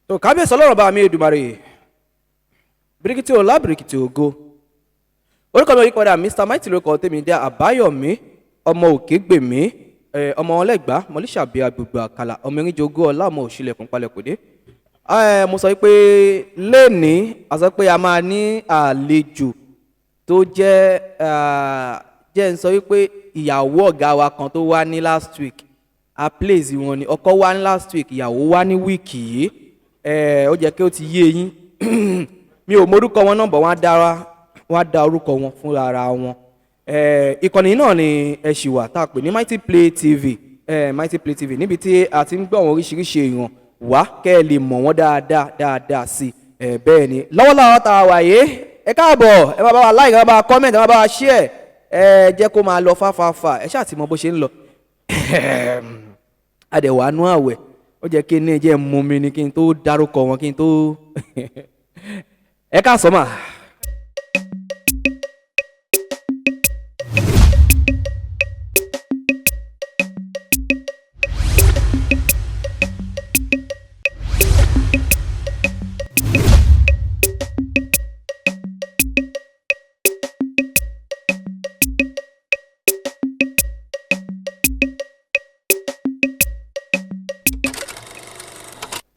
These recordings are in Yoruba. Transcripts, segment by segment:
Tó kábíyèsí ọlọ́run bá mi Èdùmàrè, bíríkìtì ọlá, bíríkìtì ògo. Orúkọ mi ò yípadà, Mr Mighty lórúkọ tèmi jẹ́. Àbáyọ̀mí ọmọ òkè gbèmí, ọmọ ọlẹ́gbàá mọ̀lísàbí, agbègbè àkàlà, ọmọ eríjogún ọlá, ọmọ òṣìlẹ̀kùn palẹ̀kùdé. Mo sọ pé lẹ́ẹ̀ni a sọ pé a máa ní àlejò tó jẹ́ jẹ́ ń sọ wípé ìyàwó ọ̀gá wa kan tó wá ní last week, a place wọn ni. Ọkọ wá ní last week, ìyàwó wá ní week yìí. Ó jẹ́ kí ó ti yé yín. Mi ò mọrúkọ wọn náà bọ̀, wọ́n á dá orúkọ wọn fúnra ara wọn. Ìkànnì náà ni ẹ ṣì wà tá a pè ní Mighty Play TV, Mighty Play TV, níbi tí a ti ń gbọ́ àwọn oríṣiríṣi èèyàn wá kẹ́ ẹ lè mọ̀ wọ́n dáadáa dáadáa sí i. Bẹ́ẹ̀ ni, lọ́wọ́lọ́wọ́ tá a wà yìí, ẹ káàbọ̀, ẹ máa bá wa like, ẹ máa bá wa comment, ẹ máa bá wa share, ẹ jẹ́ kó máa lọ fáfáfá. Ẹ ṣáà ti mọ bó ṣe ń lọ. Adẹ̀wà nú àwẹ̀, ó jẹ́ kí ní jẹ́ mú mi ni kí n tó dárúkọ wọn, kí n tó ẹ káàsán mà.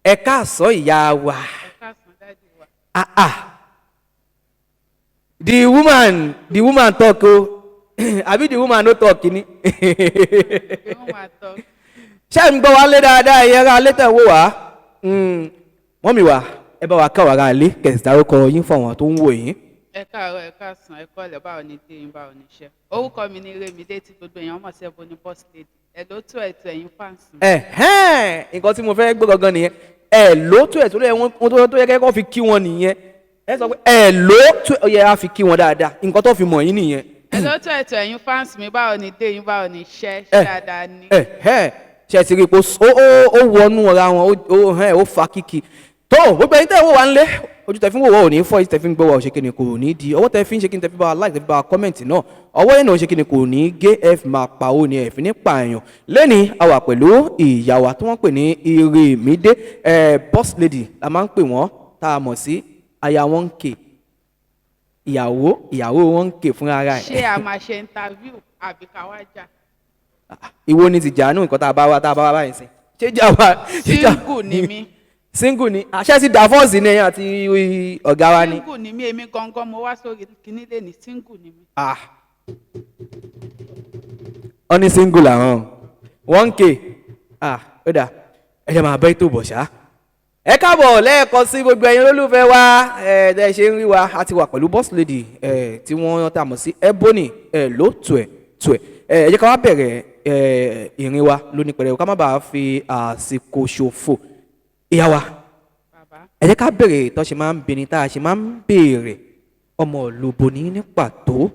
Ẹ káàsán, ìyá wa. Ẹ káàsán, daddy wa. Ah ah, the woman talk o, àbí the woman no talk ni? The woman talk. Ṣé ń gbọ́ wa lé dáadáa? Ìyẹn ra létẹ̀ wò wá. Mummy wa, ẹ bá wa káwọn ará ilé, kẹ̀sì dárúkọ yín fún àwọn tó ń wò yín. Ẹ káàárọ̀, ẹ káàsán, ẹ kọ́lẹ̀. Báwo ni dé yín? Báwo ni iṣẹ́? Orúkọ mi ní Rémidé, tí gbogbo èèyàn mọ̀ sí Ebony Boss Lady. Ẹ ló tó ẹ̀tọ́ ẹ̀yin fans mi. Ẹ̀hẹ́n, nǹkan tí mo fẹ́ gbọ́ gangan nìyẹn. Ẹ ló tó ẹ̀ tó yẹ wọ́n tó yẹ kẹ́kọ̀ọ́ fi kí wọn nìyẹn. Ẹ sọ pé ẹ ló tó ẹ yẹ á fi kí wọn dáadáa, nǹkan tó fi mọ̀ yín nìyẹn. Ẹ ló tó ẹ̀tọ́ ẹ̀yin fans mi. Báwo ni dé yín? Báwo ni iṣẹ́? Ṣé dáadáa ni? Ẹ ṣe ti rí i pé ó wọnú ọ̀ra wọn, ó hẹ́n, ó fa kíkì tó. Gbogbo ẹ̀yin tẹ́ ẹ̀ wò wá ńlé, ojú tẹ́ fi ń wò wọ́ ò ní fọ́, etí tẹ́ fi ń gbọ́ wá ò ṣe kíni, kò ní di. Ọwọ́ tẹ́ fi ń ṣe kíni, tẹ́ fi bá wa like, tẹ́ fi bá wa comment náà, ọwọ́ yẹn náà ṣe kíni, kò ní gé. Ẹ fi máa pa ó ní, ẹ fi ní pààyàn. Lẹ́ni a wà pẹ̀lú ìyá wa tí wọ́n pè ní Ìrèmídé, ẹ Boss Lady la máa ń pè wọ́n, tá a mọ̀ sí aya wọn ń kè, ìyàwó wọn ń kè fúnra ara ẹ̀. Ṣé a máa ṣe interview àbí ká wá jà? Ìwo ni tìjà nù nǹkan tá a bá wá báyìí sí? Ṣé jà wá? Ṣé jà? Single ni mí. Single ni? Àṣẹ ti divorce ni ẹ̀yin àti ọ̀gá wa ni? Single ni mí. Èmi gangan mo wá sórí kíní lè ní single ni mí. Ah, wọ́n ní single làwọn 1K. Ah, ó dà, ẹ jẹ́ máa bẹ́ tó bọ̀ ṣá. Ẹ káàbọ̀ lẹ́ẹ̀kan sí gbogbo ẹ̀yin olólùfẹ́ wa. Ẹ ẹ ṣe ń rí wa, a ti wà pẹ̀lú Boss Lady ẹ tí wọ́n tà mọ̀ sí Ebony ẹ ló tùẹ̀ tùẹ̀. Ẹ jẹ́ ká wá bẹ̀rẹ̀ ẹ ìrìn wa lónìí pẹ̀lẹ́, ká má bàa fi àsìkò ṣòfò. Ìyá wa, Bàbá. ẹ jẹ́ ká bẹ̀rẹ̀ tó ṣe máa ń bini, tá a ṣe máa ń béèrè, ọmọ òlòbó ní pàtó?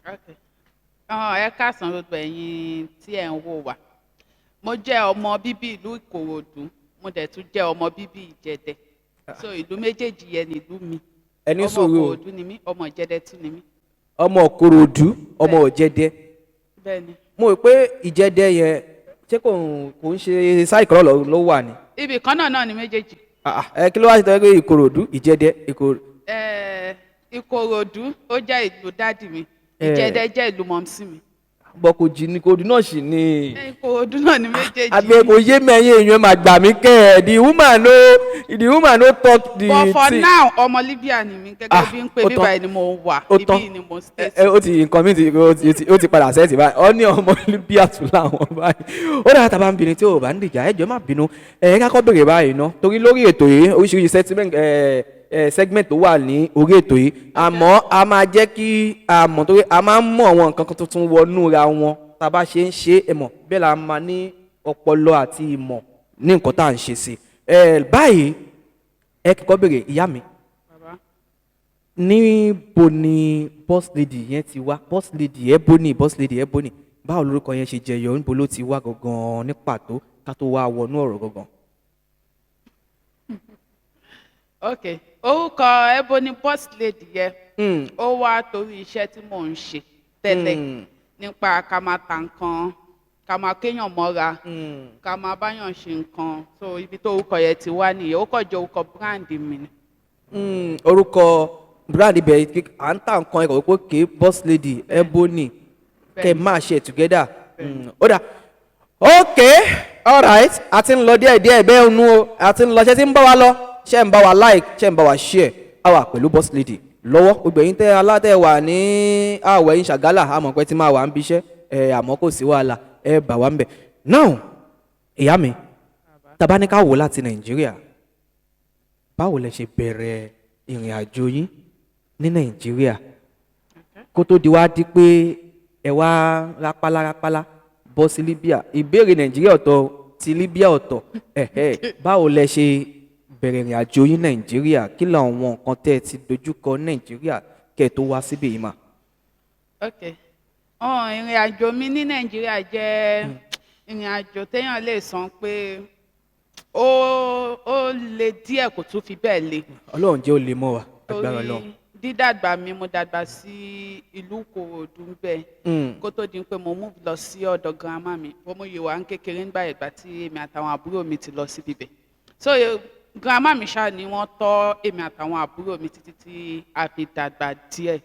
Okay. Ẹ káàsán gbogbo ẹ̀yin tí ẹ̀ ń wò wá. Mo jẹ́ ọmọ bíbí ìlú Ìkòròdú, mo dẹ̀ tún jẹ́ ọmọ bíbí Ìjẹ̀dẹ̀, so ìlú méjèèjì yẹn nílùú mi. Ẹ ní Ọmọ sùúrù o. Ìkòròdú ni mí, ọmọ Ìjẹ̀dẹ̀ tún ni mí. Ọmọ Ìkòròdú, ọmọ Ìjẹ̀dẹ̀? Bẹ́ẹ̀ ni. Mo rò pé Ìjẹ̀dẹ̀ yẹn, ṣé kò ń ṣe sáì kan náà ló wà ní? Ibì kan náà náà ni méjèèjì. Ah, ah, ẹ kí ló wá ṣe tọ́ pé Ìkòròdú, Ìjẹ̀dẹ̀, Ìkòròdú? Ìkòròdú ó jẹ́ ìlú daddy mi. Ìjẹ̀dẹ̀ jẹ́ ìlú mumsy mi. Bọ́ kò jì ní Ìkòròdú náà sì ni. Ìkòròdú náà ni méjèèjì. Àgbẹ̀ kò yé mẹ́yìn èèyàn máa gbà mí kẹ́ ẹ̀. The woman no talk the But for thing. now, ọmọ Libya ni mí, gẹ́gẹ́ Ah, bí ń pè ó bíbá tán. yìí ni mo wà. Ó tán. Ibí ni mo stay. Ẹ ó ti nǹkan mi ti ó ti padà sẹ́ẹ̀tì báyìí. Ọ ní ọmọ Libya tún láwọn báyìí. Ó dára, tàbá ń bínú tí ò bá ń dìjà, ẹ jọ̀ọ́ má bínú. Ẹ ká kọ́ béèrè báyìí ná, torí lórí ètò yìí, oríṣiríṣi sentiment, ẹ ẹ segment tó wà ní orí ètò yìí, àmọ́ a máa jẹ́ kí a mọ̀, torí a máa ń mọ̀ àwọn nǹkan kan tuntun wọnú ra wọn. Tá a bá ṣe ń ṣe é mọ̀ bẹ́ẹ̀ la máa ní ọpọlọ àti ìmọ̀ ní nǹkan tá à ń ṣe sí ẹ báyìí. Ẹ kíkọ́ béèrè, ìyá mi. Bàbá. Níbo ni Boss Lady yẹn ti wá? Boss Lady Ebony, Boss Lady Ebony, báwo lorúkọ yẹn ṣe jẹyọ? Níbo ló ti wá gangan ní pàtó, ká tó wá wọnú ọ̀rọ̀ gangan? Ok, orúkọ Ebony Boss Lady yẹn, ó wá torí iṣẹ́ tí mò ń ṣe tẹ́lẹ̀, nípa ká máa ta nǹkan, Ká máa kéèyàn mọ́ra, ká máa báyàn ṣe nǹkan. So ibi tó orúkọ yẹn ti wá nìyẹn. Ó kàn jẹ́ orúkọ brand mi ni. Orúkọ brand ibẹ̀ à ń tà nǹkan ẹ̀kọ́ pé ké Boss Lady Ebony kẹ́ máa ṣe together. Ó dà, ok, alright, a ti ń lọ díẹ̀ díẹ̀ bẹ́ẹ̀ nu o, a ti ń lọ. Ṣé ti ń bá wa lọ? Ṣé ń bá wa like? Ṣé ń bá wa share? A wà pẹ̀lú Boss Lady lọ́wọ́. Gbogbo ẹ̀yin tẹ́ alátẹ̀ wà ní àwọ̀ ẹ̀yin ṣàgálà, àmọ̀ pé tí máa wà ń bíṣẹ́ ẹ̀, àmọ́ kò sí wàhálà, ẹ bà wá ń bẹ̀. Now, ìyá mi, tá bá ní ká wò láti Nàìjíríà, báwo lẹ ṣe bẹ̀rẹ̀ ìrìn àjò yín ní Nàìjíríà kó tó di wá di pé ẹ wá rápálá rápálá bọ́ sí Libya? Ìbéèrè Nàìjíríà ọ̀tọ̀, ti Libya ọ̀tọ̀. Ẹ̀hẹ́, báwo lẹ ṣe bẹ̀rẹ̀ ìrìn àjò yín Nàìjíríà? Kí làwọn nǹkan tẹ́ ẹ ti dojúkọ Nàìjíríà kẹ́ ẹ tó wá síbí yìí mà? Ok, ìrìn àjò mi ní Nàìjíríà jẹ́ ìrìn àjò téèyàn lè sọ pé ó le díẹ̀, kò tún fi bẹ́ẹ̀ le. Ọlọ́run jẹ́ ó lè mọ́ wa, agbára Torí Ọlọ́run. dídàgbà mi, mo dàgbà sí ìlú Ìkòròdú ń bẹ̀ kó tó di pé mo move lọ sí ọ̀dọ̀ grandma mi. Mo yìí wà ń kékeré nígbà ìgbà tí èmi àtàwọn àbúrò mi ti lọ síbi bẹ̀. So grandma mi ṣáà ni wọ́n tọ́ èmi àtàwọn àbúrò mi títí tí a fi dàgbà díẹ̀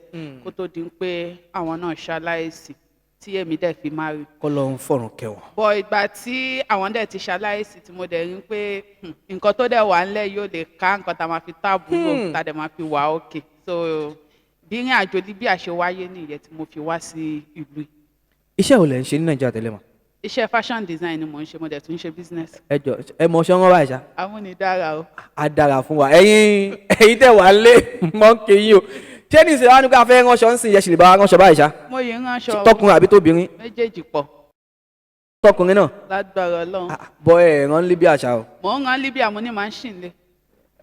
kó tó di pé àwọn náà ṣaláìsí, tí èmi dẹ̀ fi marry. Kọ́lọ́run fọ̀run kẹ́ wọn. Bọ̀ ìgbà tí àwọn dẹ̀ ti ṣaláìsí, tí mo dẹ̀ rí pé nǹkan tó dẹ̀ wà ńlẹ̀ yóò lè ká nǹkan tá a máa fi táàbùrò, tá a dẹ̀ máa fi wà òkè. So bí ìrìn àjò Libya ṣe wáyé nìyẹn tí mo fi wá sí ìlú yìí. Iṣẹ́ wo lẹ̀ ń ṣe ní Nàìjíríà tẹ́lẹ̀ mà? Iṣẹ́ fashion design ni mò ń ṣe, mo dẹ̀ tún ń ṣe business. Ẹ jọ, ẹ mọ ṣọ́ wọn báyìí ṣá? Amúnidára o. Á dára fún wa. Ẹ̀yin tẹ́ wà lé mọ́ ń yín o. Ṣé ní ìsìn wa ní ká fẹ́ ránṣọ ń sìn yẹn, ṣì lè bá wa ránṣọ báyìí ṣá? Mo yìí ń ránṣọ. Tọkùnrin àbí tóbìnrin? Méjèèjì pọ̀. Tọkùnrin náà? Lágbára Ọlọ́run. Ah, bọ ẹ rán Libya ṣá o? Mò ń rán Libya, mo ní machine lé.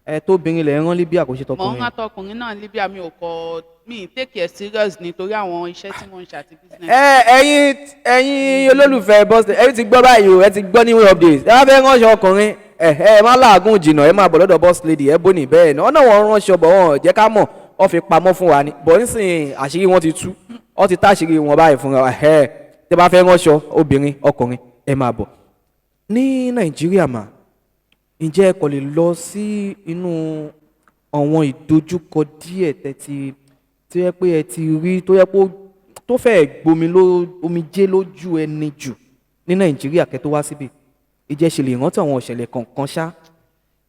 Ẹ tóbìnrin lẹ ń rán Libya, kò ṣe Mò ń tọkùnrin? rán tọkùnrin náà Libya. Mi ò kọ, mi ì take it serious nítorí àwọn iṣẹ́ tí mò ń ṣe àti business. Ẹ ẹ̀yin olólùfẹ́ Boss, ẹ ti gbọ́ báyìí o, ẹ ti gbọ́ new updates. Ẹ bá fẹ́ ránṣọ ọkùnrin, ẹ má làágùn jìnnà, ẹ máa bọ̀ lọ́dọ̀ Boss Lady Ebony. Bẹ́ẹ̀ náà ọ̀nà wọn ránṣọ bọ̀, wọn jẹ́ ká mọ̀, wọ́n fi pamọ́ fún wa ni bọ̀. Nísìnyí àṣírí wọn ti tú, wọ́n ti táṣírí wọn báyìí fún wa. Ẹ tẹ́ bá fẹ́ ránṣọ obìnrin, ọkùnrin, ẹ máa bọ̀ ní Nàìjíríà mà. Ǹjẹ́ ẹ kò lè lọ sí inú àwọn ìdojúkọ díẹ̀ tẹ́tí tó yẹ pé ẹ ti rí, tó yẹ pé tó fẹ́ẹ̀ gbomi ló omijé lójú ẹni jù ní Nàìjíríà kẹ́ tó wá síbí? Ìjẹ́ ṣe lè rántí àwọn ìṣẹ̀lẹ̀ kọ̀ọ̀kan ṣá?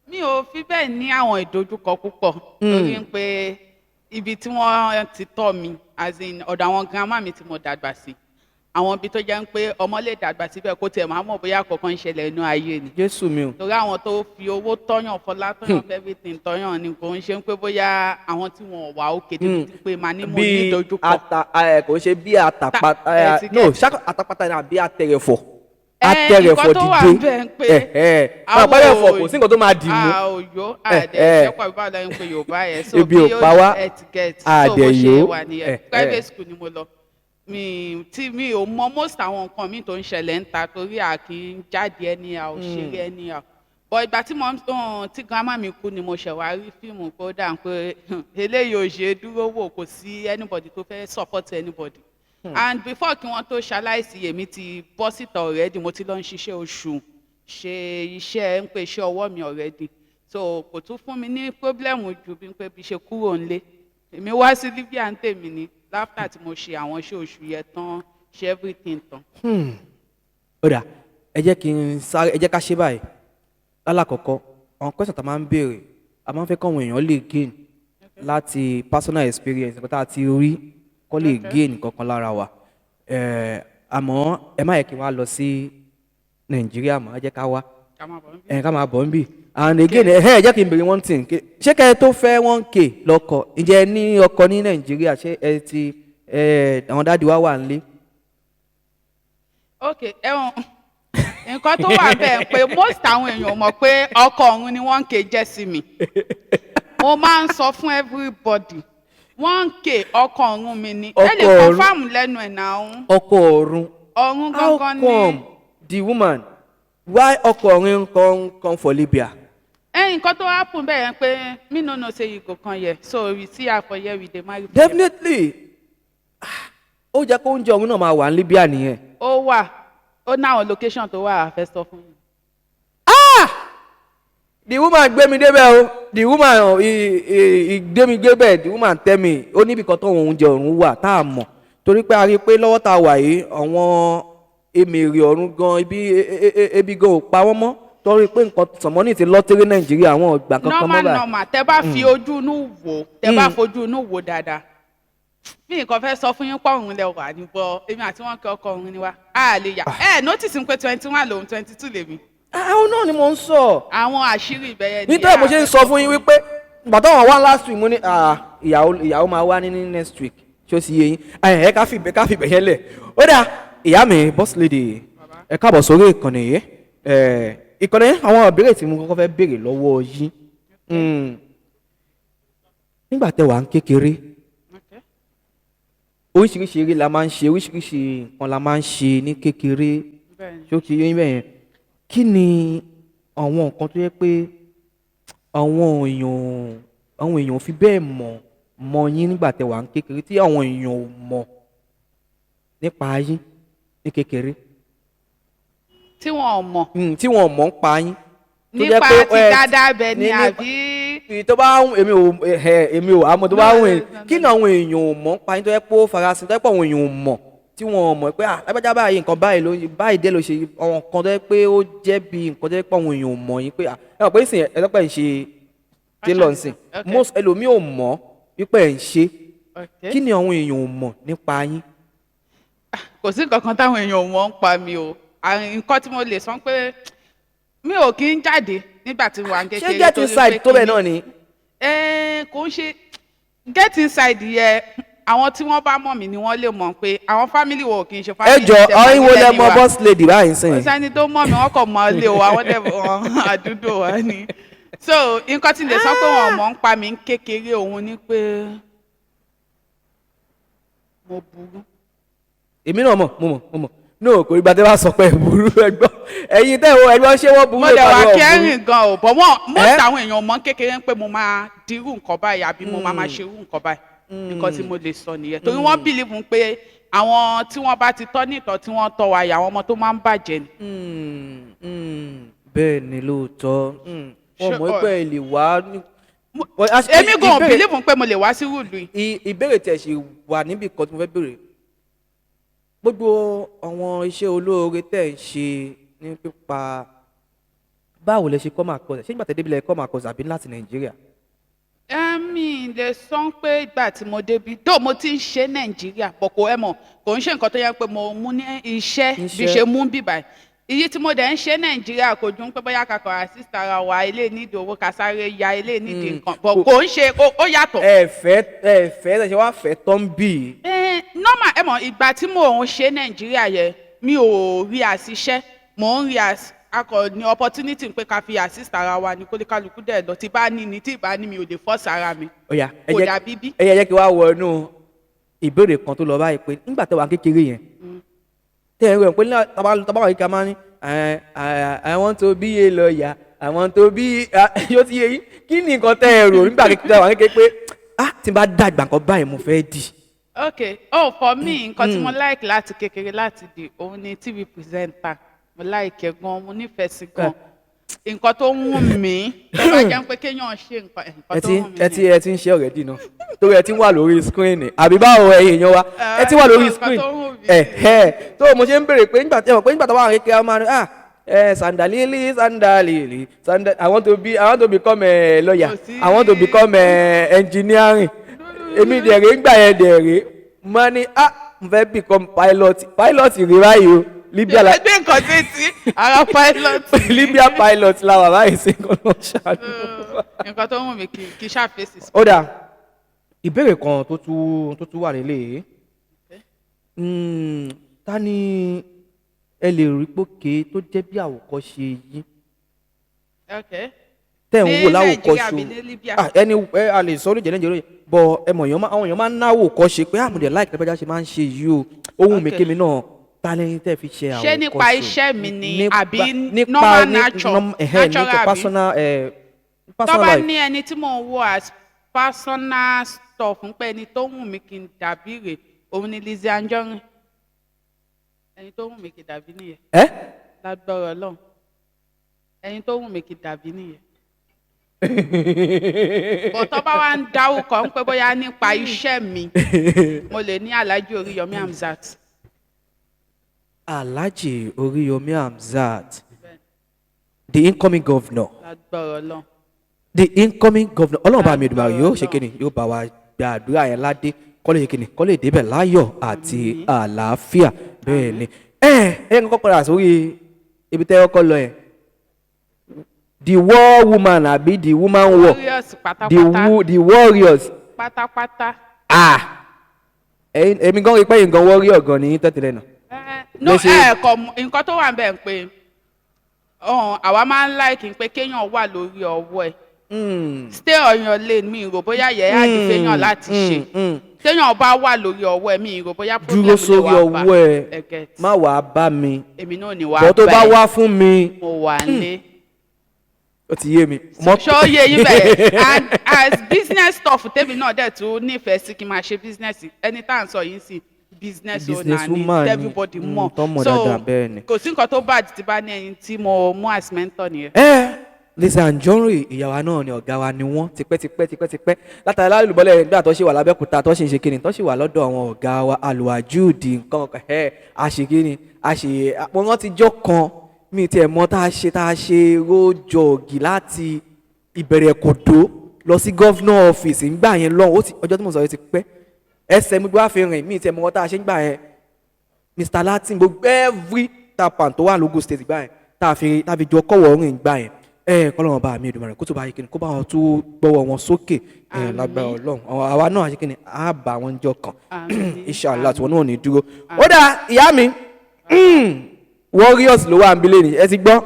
Mi ò fi bẹ́ẹ̀ ní àwọn ìdojúkọ púpọ̀ torí pé ibi tí wọ́n ti tọ́ mi, as in ọ̀dọ̀ àwọn grandma mi tí mo dàgbà sí, àwọn ibi tó jẹ́ pé ọmọ lè dàgbà síbẹ̀ kó tiẹ̀ máa mọ̀ bóyá kankan ń ṣẹlẹ̀ inú ayé ni. Jésù mi o. Torí àwọn tó fi owó tọ́yàn, fọlá tọ́yàn, fẹ́ everything tọ́yàn ni. Kò ń ṣe pé bóyá àwọn tí wọn ò wà òkè débi tí pé màá ní mo ní Bí ìdojúkọ. Ata ẹ kò ṣe bí àtàpàtà. Ẹ ti No get. ṣá àtàpàtà ni àbí àtẹrẹfọ? Ẹ, Àtẹrẹfọ nǹkan tó wà dìde. ńbẹ̀ ń pé ẹ ẹ àwọn àpẹẹrẹfọ, kò sí nǹkan tó máa dì mú. A ò yó, Eh, àdẹ eh. ìṣẹ́pọ̀ àbí báwo la ń pe Yorùbá yẹn, so Ebi ò bí pa wá, ẹ ti get. So a bó dẹ̀ ṣe yó. wà nìyẹn. Eh, eh. Private school ni mo lọ. Mi tí mi ò mọ most àwọn nǹkan mi tó ń ṣẹlẹ̀ ń ta torí a kì í jáde anyhow, ṣeré anyhow. But ìgbà tí mo tí grandma mi kú ni mo ṣẹ̀ wá rí fíìmù pé ó dà ń pé eléyìí ò ṣe é dúró wò. Kò sí anybody tó fẹ́ support anybody. And before kí wọ́n tó ṣaláìsí, èmi ti bọ́ síta already, mo ti lọ ń ṣiṣẹ́ oṣù, ṣe iṣẹ́ ń pè iṣẹ́ ọwọ́ mi already. So kò tún fún mi ní problem ju bí pé bí ṣe kúrò nílé, èmi wá sí Libya ń tèmi ni after tí mo ṣe àwọn iṣẹ́ oṣù yẹn tán, ṣe everything tán. Ó dà, ẹ jẹ́ kí n sáré, ẹ jẹ́ ká ṣe báyìí. Lálàkọ́kọ́, àwọn question tá a máa ń béèrè, a máa ń fẹ́ kọ́ àwọn èèyàn lè gain láti personal experience, nǹkan tá a ti rí, kọ́ lè gain nǹkan kan lára wa. Àmọ́ ẹ má yẹ kí n wá lọ sí Nàìjíríà mọ́, ẹ jẹ́ ká wá Ká máa bọ̀ níbí. Ẹ ká máa bọ̀ ń bì. And again, ẹ jẹ́ kí n béèrè one thing. Ṣé kẹ́ ẹ tó fẹ́ 1K lọ́kọ, ǹjẹ́ ẹ ní ọkọ ní Nàìjíríà? Ṣé ẹ ti ẹ àwọn daddy wa wà nílé? Ok, ẹ̀wọ̀n nǹkan tó wà bẹ́ẹ̀ pé most àwọn èèyàn mọ̀ pé ọkọ ọ̀run ni 1K jẹ́ sí mi. Mo máa ń sọ fún everybody, 1K ọkọ ọ̀run mi ni. Ẹ lè Ọkọ ọ̀run. confirm lẹ́nu ẹ̀ náà. Ọkọ ọ̀run? Ọ̀run How gangan ni. come the woman, why ọkọ ọ̀run come for Libya? Ẹ nǹkan tó happen bẹ́ẹ̀ yẹn pé me no know say you go come here, so we see her for here, we dey marry for here. Definitely. Ah, ó jẹ́ kó oúnjẹ ọ̀run náà máa wà ní Libya nìyẹn. Ó wà. Ó ní àwọn location tó wà, àfẹ́ sọ fún yín. The woman gbé mi débẹ̀ o. The woman he gbé mi débẹ̀. The woman tell me, ó níbi kan tó àwọn oúnjẹ ọ̀run wà tá a mọ̀, torí pé a rí i pé lọ́wọ́ tá a wà yìí, àwọn emèrè ọ̀run gan ibi ebi gan ò pa wọ́n mọ́, torí pé nǹkan sọ̀mọ́nì ti lọ́tẹ́rẹ́ Nàìjíríà, àwọn ọgbà kankan mọ́ Normal báyìí. normal, tẹ bá fi ojú inú wò, tẹ bá fojú inú wò dáadáa, mi nǹkan fẹ́ sọ fún yín pọ̀, òun lẹ wà ní bọ́ èmi àti wọn kí ọkọ òun ni wa a lè yà. Ẹ notice pé 21 lòun, 22 lèmi. Àwọn náà ni mò ń sọ. Àwọn àṣírí ìbẹ̀yẹ ni. Nítorí mo ṣe ń sọ fún yín wípé bàtà wọn wá last week, mo ní ah, ìyàwó máa wá ní next week. Ṣé ó ti yé yín? Ẹ ká fi ibẹ̀ yẹn lẹ̀. Ó dà, ìyá mi, boss lady, ẹ káàbọ̀ sórí ìkànnì yìí. Ẹ ìkànnì yìí, àwọn ìbéèrè tí mo kọ́kọ́ fẹ́ béèrè lọ́wọ́ yín, nígbà tẹ́ wà ń kékeré, oríṣiríṣi eré la máa ń ṣe, oríṣiríṣi nǹkan la máa ń ṣe ní kékeré. Ṣé ó ti yé yín bẹ́ẹ̀ yẹn? Kí ni àwọn nǹkan tó yẹ pé àwọn èèyàn ò fi bẹ́ẹ̀ mọ̀ mọ̀ yín nígbà tẹ́ wà ń kékeré, tí àwọn èèyàn ò mọ̀ nípa yín ní kékeré? Tí wọn ò mọ̀? Tí wọn ò mọ̀ ń pa yín. Tó jẹ́ Nípa pé, ti dáadáa bẹ ni àbí? Èyí tó bá ń èmi ò àmọ́ tó bá ń No, no, kí ni àwọn èèyàn ò mọ̀ ń pa yín tó yẹ pé ó farasin, tó yẹ pé àwọn èèyàn ò mọ̀, tí wọn ò mọ̀ pé ah, lágbájá báyìí, nǹkan báyìí ló báyìí dé ló ṣe, àwọn nǹkan tó yẹ pé ó jẹ́ bí nǹkan tó yẹ pé àwọn èèyàn ò mọ̀ yín pé ah, ẹ mọ̀ pé ìsìn ẹ lọ́pẹ́ ń ṣe tailor ńsìn, most ẹlòmíì ò mọ̀ wípé ẹ̀ ń ṣe. Kí ni àwọn èèyàn ò mọ̀ nípa yín? Kò sí nǹkan kan táwọn èèyàn ò mọ̀ ń pa mi o. Nǹkan tí mo lè sọ pé mi ò kí ń jáde nígbà tí mo wà ní kékeré. Ṣé get Torí inside pé tó bẹ́ẹ̀ kíni- náà ni? Kò ń ṣe get inside yẹ. Àwọn tí wọ́n bá mọ̀ mí ni wọ́n lè mọ̀ pé àwọn family wo kì í ṣe Ẹ family jọ, tẹ́ máa àwọn ìwo nílẹ̀ lẹ ní mọ wa. boss lady báyìí Kò sìn? sẹ́ni tó mọ̀ mí, wọ́n kàn mọ ilé wa, wọ́n dẹ̀ wọ́n àdúgbò wa ni. So nǹkan tí n lè sọ pé wọn mọ̀ ń pa mí ní kékeré, òun ni pé mo burú. Èmi náà mọ̀, mo mọ̀, mo mọ̀. No, kò rí gbàtẹ́ bá sọ pé ẹ burú. Ẹgbọ́n, ẹ̀yin tẹ́ wo ẹgbọ́n, ṣé wọ́n burú? Mo dẹ̀ wá Lè pariwo burú. Kẹ́rìn gan o, bọ̀ wọ́n most Eh? àwọn èèyàn mọ̀ kékeré pé mo máa dirú nǹkan báyìí àbí mo máa máa ṣerú nǹkan báyìí. Nǹkan tí mo lè sọ nìyẹn, torí wọ́n believe pé àwọn tí wọ́n bá ti tọ́ ní ìtọ́ tí wọ́n tọ́ wa yà, àwọn ọmọ tó máa ń bàjẹ́ ni. Bẹ́ẹ̀ ni lóòótọ́. Wọ́n Ṣé mọ̀ pé ẹ lè wá Well, Èmi gan ò believe pé mo lè wá sí ìlú yìí. Ìbéèrè tẹ̀ ṣe wà níbì kan tí mo fẹ́ béèrè: gbogbo àwọn iṣẹ́ olóore tẹ̀ ń ṣe ní pípa, báwo lẹ ṣe kọ́ máa kọ́? Ṣé nígbà tẹ́ débi lẹ kọ́ máa kọ́ àbí láti Nàìjíríà? Ẹ̀mí lè sọ pé ìgbà tí mo débi tó mo ti ń ṣe Nàìjíríà bọ̀, kò ẹ mọ̀, kò ń ṣe nǹkan tó yẹ pé mo mú ní iṣẹ́ bí Iṣẹ́. ṣe mú bí báyìí. Iye tí mo dẹ̀ ń ṣe Nàìjíríà kò ju pé bóyá kakọ̀ assist ara wa, ilé nídìí owó, ká sáré ya ilé nídìí nǹkan bọ̀, kò ń ṣe ó yàtọ̀. Ẹ fẹ́ ẹ ṣe wá fẹ́ tán bì í? Normal, ẹ mọ̀, ìgbà tí mò ń ṣe Nàìjíríà yẹn, mi ò rí àṣìṣe, mò ń rí as akọ ní opportunity pé ká fi assist ara wa ní kólíkálukú dẹ̀ lọ, tí bá ní ni, tí bá ní mi ò lè force ara mi. Ó yá, ẹ Kò jẹ́ dàbí bí. ẹ jẹ́ kí wá wọ inú ìbéèrè kan tó lọ báyìí pé nígbà tẹ́ wà kékeré yẹn, tẹ́ ẹ rẹ̀ pé ní tàbá wà kíkà máa ní I want to be a lawyer, I want to be, yóò ti yé yín. Kí ni nǹkan tẹ́ ẹ rò nígbà tẹ́ wà kékeré pé ah, tí n bá dàgbà, nǹkan báyìí mo fẹ́ dì? Okay, oh, for me, nǹkan tí mo like láti kékeré láti di, òun ni TV presenter. Mo like ẹ gan, mo nífẹ̀ẹ́ sí gan. Nǹkan tó ń wù mí, tó bá jẹ́ pé kéèyàn ṣe nǹkan, nǹkan Ẹ tó ti ń wù mí ẹ ti ẹ ti ń ṣe already náà, torí ẹ ti ń wà lórí screen, àbí báwo, ẹ̀yin èèyàn wa? Ẹ ti wà lórí Nǹkan screen. tó wù mí. Ẹ ẹ tó mo ṣe ń béèrè pé nígbà tí ẹ mọ̀ pé nígbà tó wà kékeré, a máa ní ah, ẹ sandalili sandalili sandal, I want to become a lawyer. Kò sí- I want to become a engineering. Èmi dẹ̀rẹ̀ ńgbà yẹn dẹ̀rẹ̀ mo ní ah, mo fẹ́ become pilot. Pilot rí báyìí o, Libya la Ẹgbẹ́ nǹkan tí ara pilot. Libya pilot la wà báyìí sí, nǹkan náà ṣáájú. Nǹkan tó wù mí kí ṣàfẹ́sì. Ó dà, ìbéèrè kan tó tún wà nílé yìí. Ta ni ẹ lè rí pókè tó jẹ́ bí àwòkọ́ṣe yín tẹ́ ń Ní wò láwòkọ́ṣe? Nàìjíríà àbí ní Libya? Ah, ẹni ẹ a lè sọ oríjẹ Nàìjíríà bọ, ẹ mọ̀, àwọn èèyàn máa ń náwòkọ́ṣe pé àmúdẹ̀ láì pẹ́ ṣe máa ń ṣe yìí o, ohun mi kémi náà, ta lẹ́yìn tẹ́ fi ṣe àwòkọ́ṣe? Ṣé nípa iṣẹ́ mi ni àbí normal nature? Natural Nípa àbí? personal Tó personal bá life. ní ẹni tí mò ń wò as personal stuff ń pẹ́, ẹni tó wù mí kí n dàbí rè, òun ni Lizzy Anjorin. Ẹni tó wù mí kí dàbí nìyẹn. Ẹ Lágbára Ọlọ́run, ẹni tó wù mí kí dàbí nìyẹn. Bọ̀ tó bá wá ń dárúkọ ń pé bóyá nípa iṣẹ́ mi, mo lè ní Alhaji Oríyọmí Hamzat. Alhaji Oríyọmí Hamzat, the incoming governor. Lágbára Ọlọ́run. The incoming governor. Ọlọ́run bá mi Èdùmàrè yóò ṣe Ọlọ́run. Kíni yóò bá wa gba àdúrà yẹn ládé, kọ́ lè ṣe kíni, kọ́ lè débẹ̀ láyọ̀ àti àlàáfíà. Bẹ́ẹ̀ ni. Ẹ ń kọ́kọ́ padà sórí ibi tẹ́ ọkọ lọ yẹn, the war woman àbí the woman war? Warriors. The Pátápátá. The warriors. Pátápátá. Ah, ẹ̀yin, èmi gan rí pé yín gan warrior gan ní tẹ́tẹ̀lẹ̀ náà. No. Bó ṣe- Ẹ kọ nǹkan tó wà ń bẹ̀ ń pé ọ̀hún, àwa máa ń like pé kéèyàn wà lórí ọwọ́ ẹ̀. Stay on your lane, mi rò bóyá yẹ á di fẹ́yàn láti ṣe. Téèyàn bá wà lórí ọwọ́ ẹ̀, mi rò bóyá problem Dúró lè sórí wá bá. ọwọ́ ẹ. Ẹ get. Má wàá bá mi. Èmi náà ni wàá bọ́ tó bá ẹ. wá fún mi, Mo wà nílé. Ó ti yé mi. Ṣó yé yín bẹ́ẹ̀? And as business stuff, tèmi náà dẹ̀ tún nífẹ̀ẹ́ sí kí n máa ṣe business. Ẹni tá à ń sọ yìí sí, business owner Business ni. woman ni. Everybody mọ̀. Tó mọ̀ So dáadáa, bẹ́ẹ̀ ni. kò sí nǹkan tó bad tí bá ní ẹni tí mo mú as mentor nìyẹn. Ẹ Lizzy Anjorin, ìyá wa náà ni, ọ̀gá wa ni wọ́n tipẹ́tipẹ́ tipẹ́tipẹ́ látàrí lálùbọ́lẹ̀ nígbà tó ṣe wà lábẹ́kúta, tó ṣe ń ṣe kíni, tó ṣe wà lọ́dọ̀ àwọn ọ̀gá wa Alùwàjúùdì nǹkan ẹ̀ àṣekíni àṣe. Mo rántí jọ́ kan, mi tiẹ̀ mọ̀ tá a ṣe rójọ́ọ̀gì láti ìbẹ̀rẹ̀ kòdó lọ sí governor office ńgbà yẹn lọ́hùn. Ó ti ọjọ́ tí mo sọ yẹn ti pẹ́. Ẹsẹ̀ mi gbọ́ àfihàn mi tiẹ̀ mọ̀ tá a ṣe ńgbà yẹn. Mr Latin, gbogbo every tapan tó wà lógo State gbà yẹn, tá a fi jọ kọ́wọ́ rìn gbà yẹn. Ẹ kọ́lọ́run bá mi Èdùmàrè kó tó bá yẹ kíni, kó bá wọn tó gbọ́wọ́ wọn sókè ẹ. Àmín. Lágbára Ọlọ́run, àwọn àwa náà ṣe kíni, á bá wọn jọ kàn. Àmín. Inshallah, tí wọn náà ò ní dúró. Ó dà, ìyá mi, warriors ló wà ń bílẹ̀ ni. Ẹ ti gbọ́,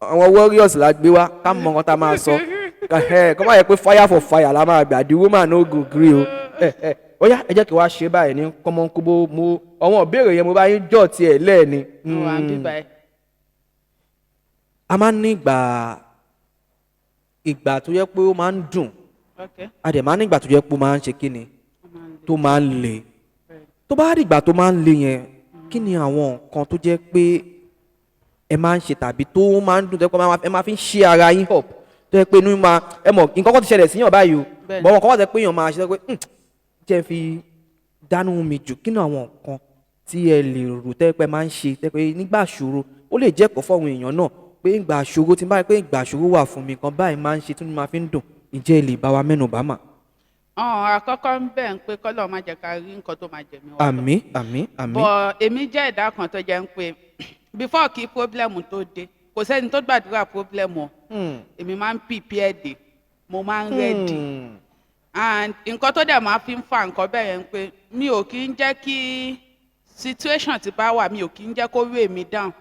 àwọn warriors la gbé wá ká mọ nǹkan tá a máa sọ ẹ, kọ́ máa yẹ pé fire for fire la máa gbà. The woman no go gree o. Ẹ ẹ, ó yá, ẹ jẹ́ kí wàá ṣe báyìí ní kọ́mọ́nkóbó. Mo àwọn ìbéèrè yẹn, mo bá yín jọ̀ tiẹ̀ lẹ́ẹ̀ni. Mo wà ń bíbá ẹ. A máa ń ní ìgbà tó yẹ pé ó máa ń dùn. A dẹ̀ máa ń ní ìgbà tó yẹ pé ó máa ń ṣe kí ni, Ó máa ń le. tó máa ń le. Tó bá dìgbà tó máa ń le yẹn, kí ni àwọn nǹkan tó jẹ́ pé ẹ máa ń ṣe tàbí tó máa ń dùn, tó jẹ́ pé ẹ máa fi ń ṣí ara yín up, tó jẹ́ pé inú máa ẹ mọ̀ nǹkan kan ti ṣẹlẹ̀ síyàn báyìí o? Bẹ́ẹ̀ni. Bọ́ wọn kọ́ wà tẹ́ pé èèyàn máa ṣe pé jẹ́ fi dánú mi jù. Kí ni àwọn nǹkan tí ẹ lè rò tẹ́ pé máa ń ṣe, tẹ́ pé nígbà ṣòro, ó lè jẹ́ ẹ̀kọ́ fáwọn èèyàn náà pé ìgbà ṣòro tí n bá rí pé ìgbà ṣòro wà fún mi, nǹkan báyìí máa ń ṣe tí mo máa fi ń dùn? Ǹjẹ́ ẹ lè bá wa mẹ́nu bà mà? Ọ̀hún, àkọ́kọ́ ń bẹ̀ ń pé kọ́lọ́ má jẹ́ ká rí nǹkan tó máa jẹ̀mí wa lọ. Àmín, àmín, àmín. But èmi jẹ́ ẹ̀dá kan tó jẹ́ ń pé before kí problem tó dé, kò sẹ́ni tó gbàdúrà problem o. Èmi máa ń prepare dé, mo máa ń ready. And nǹkan tó dẹ̀ máa fi ń fa nǹkan bẹ́ẹ̀ yẹn ń pé mi ò kí ń jẹ́ kí situation tí bá wà, mi ò kí ń jẹ́ kó weigh mi down.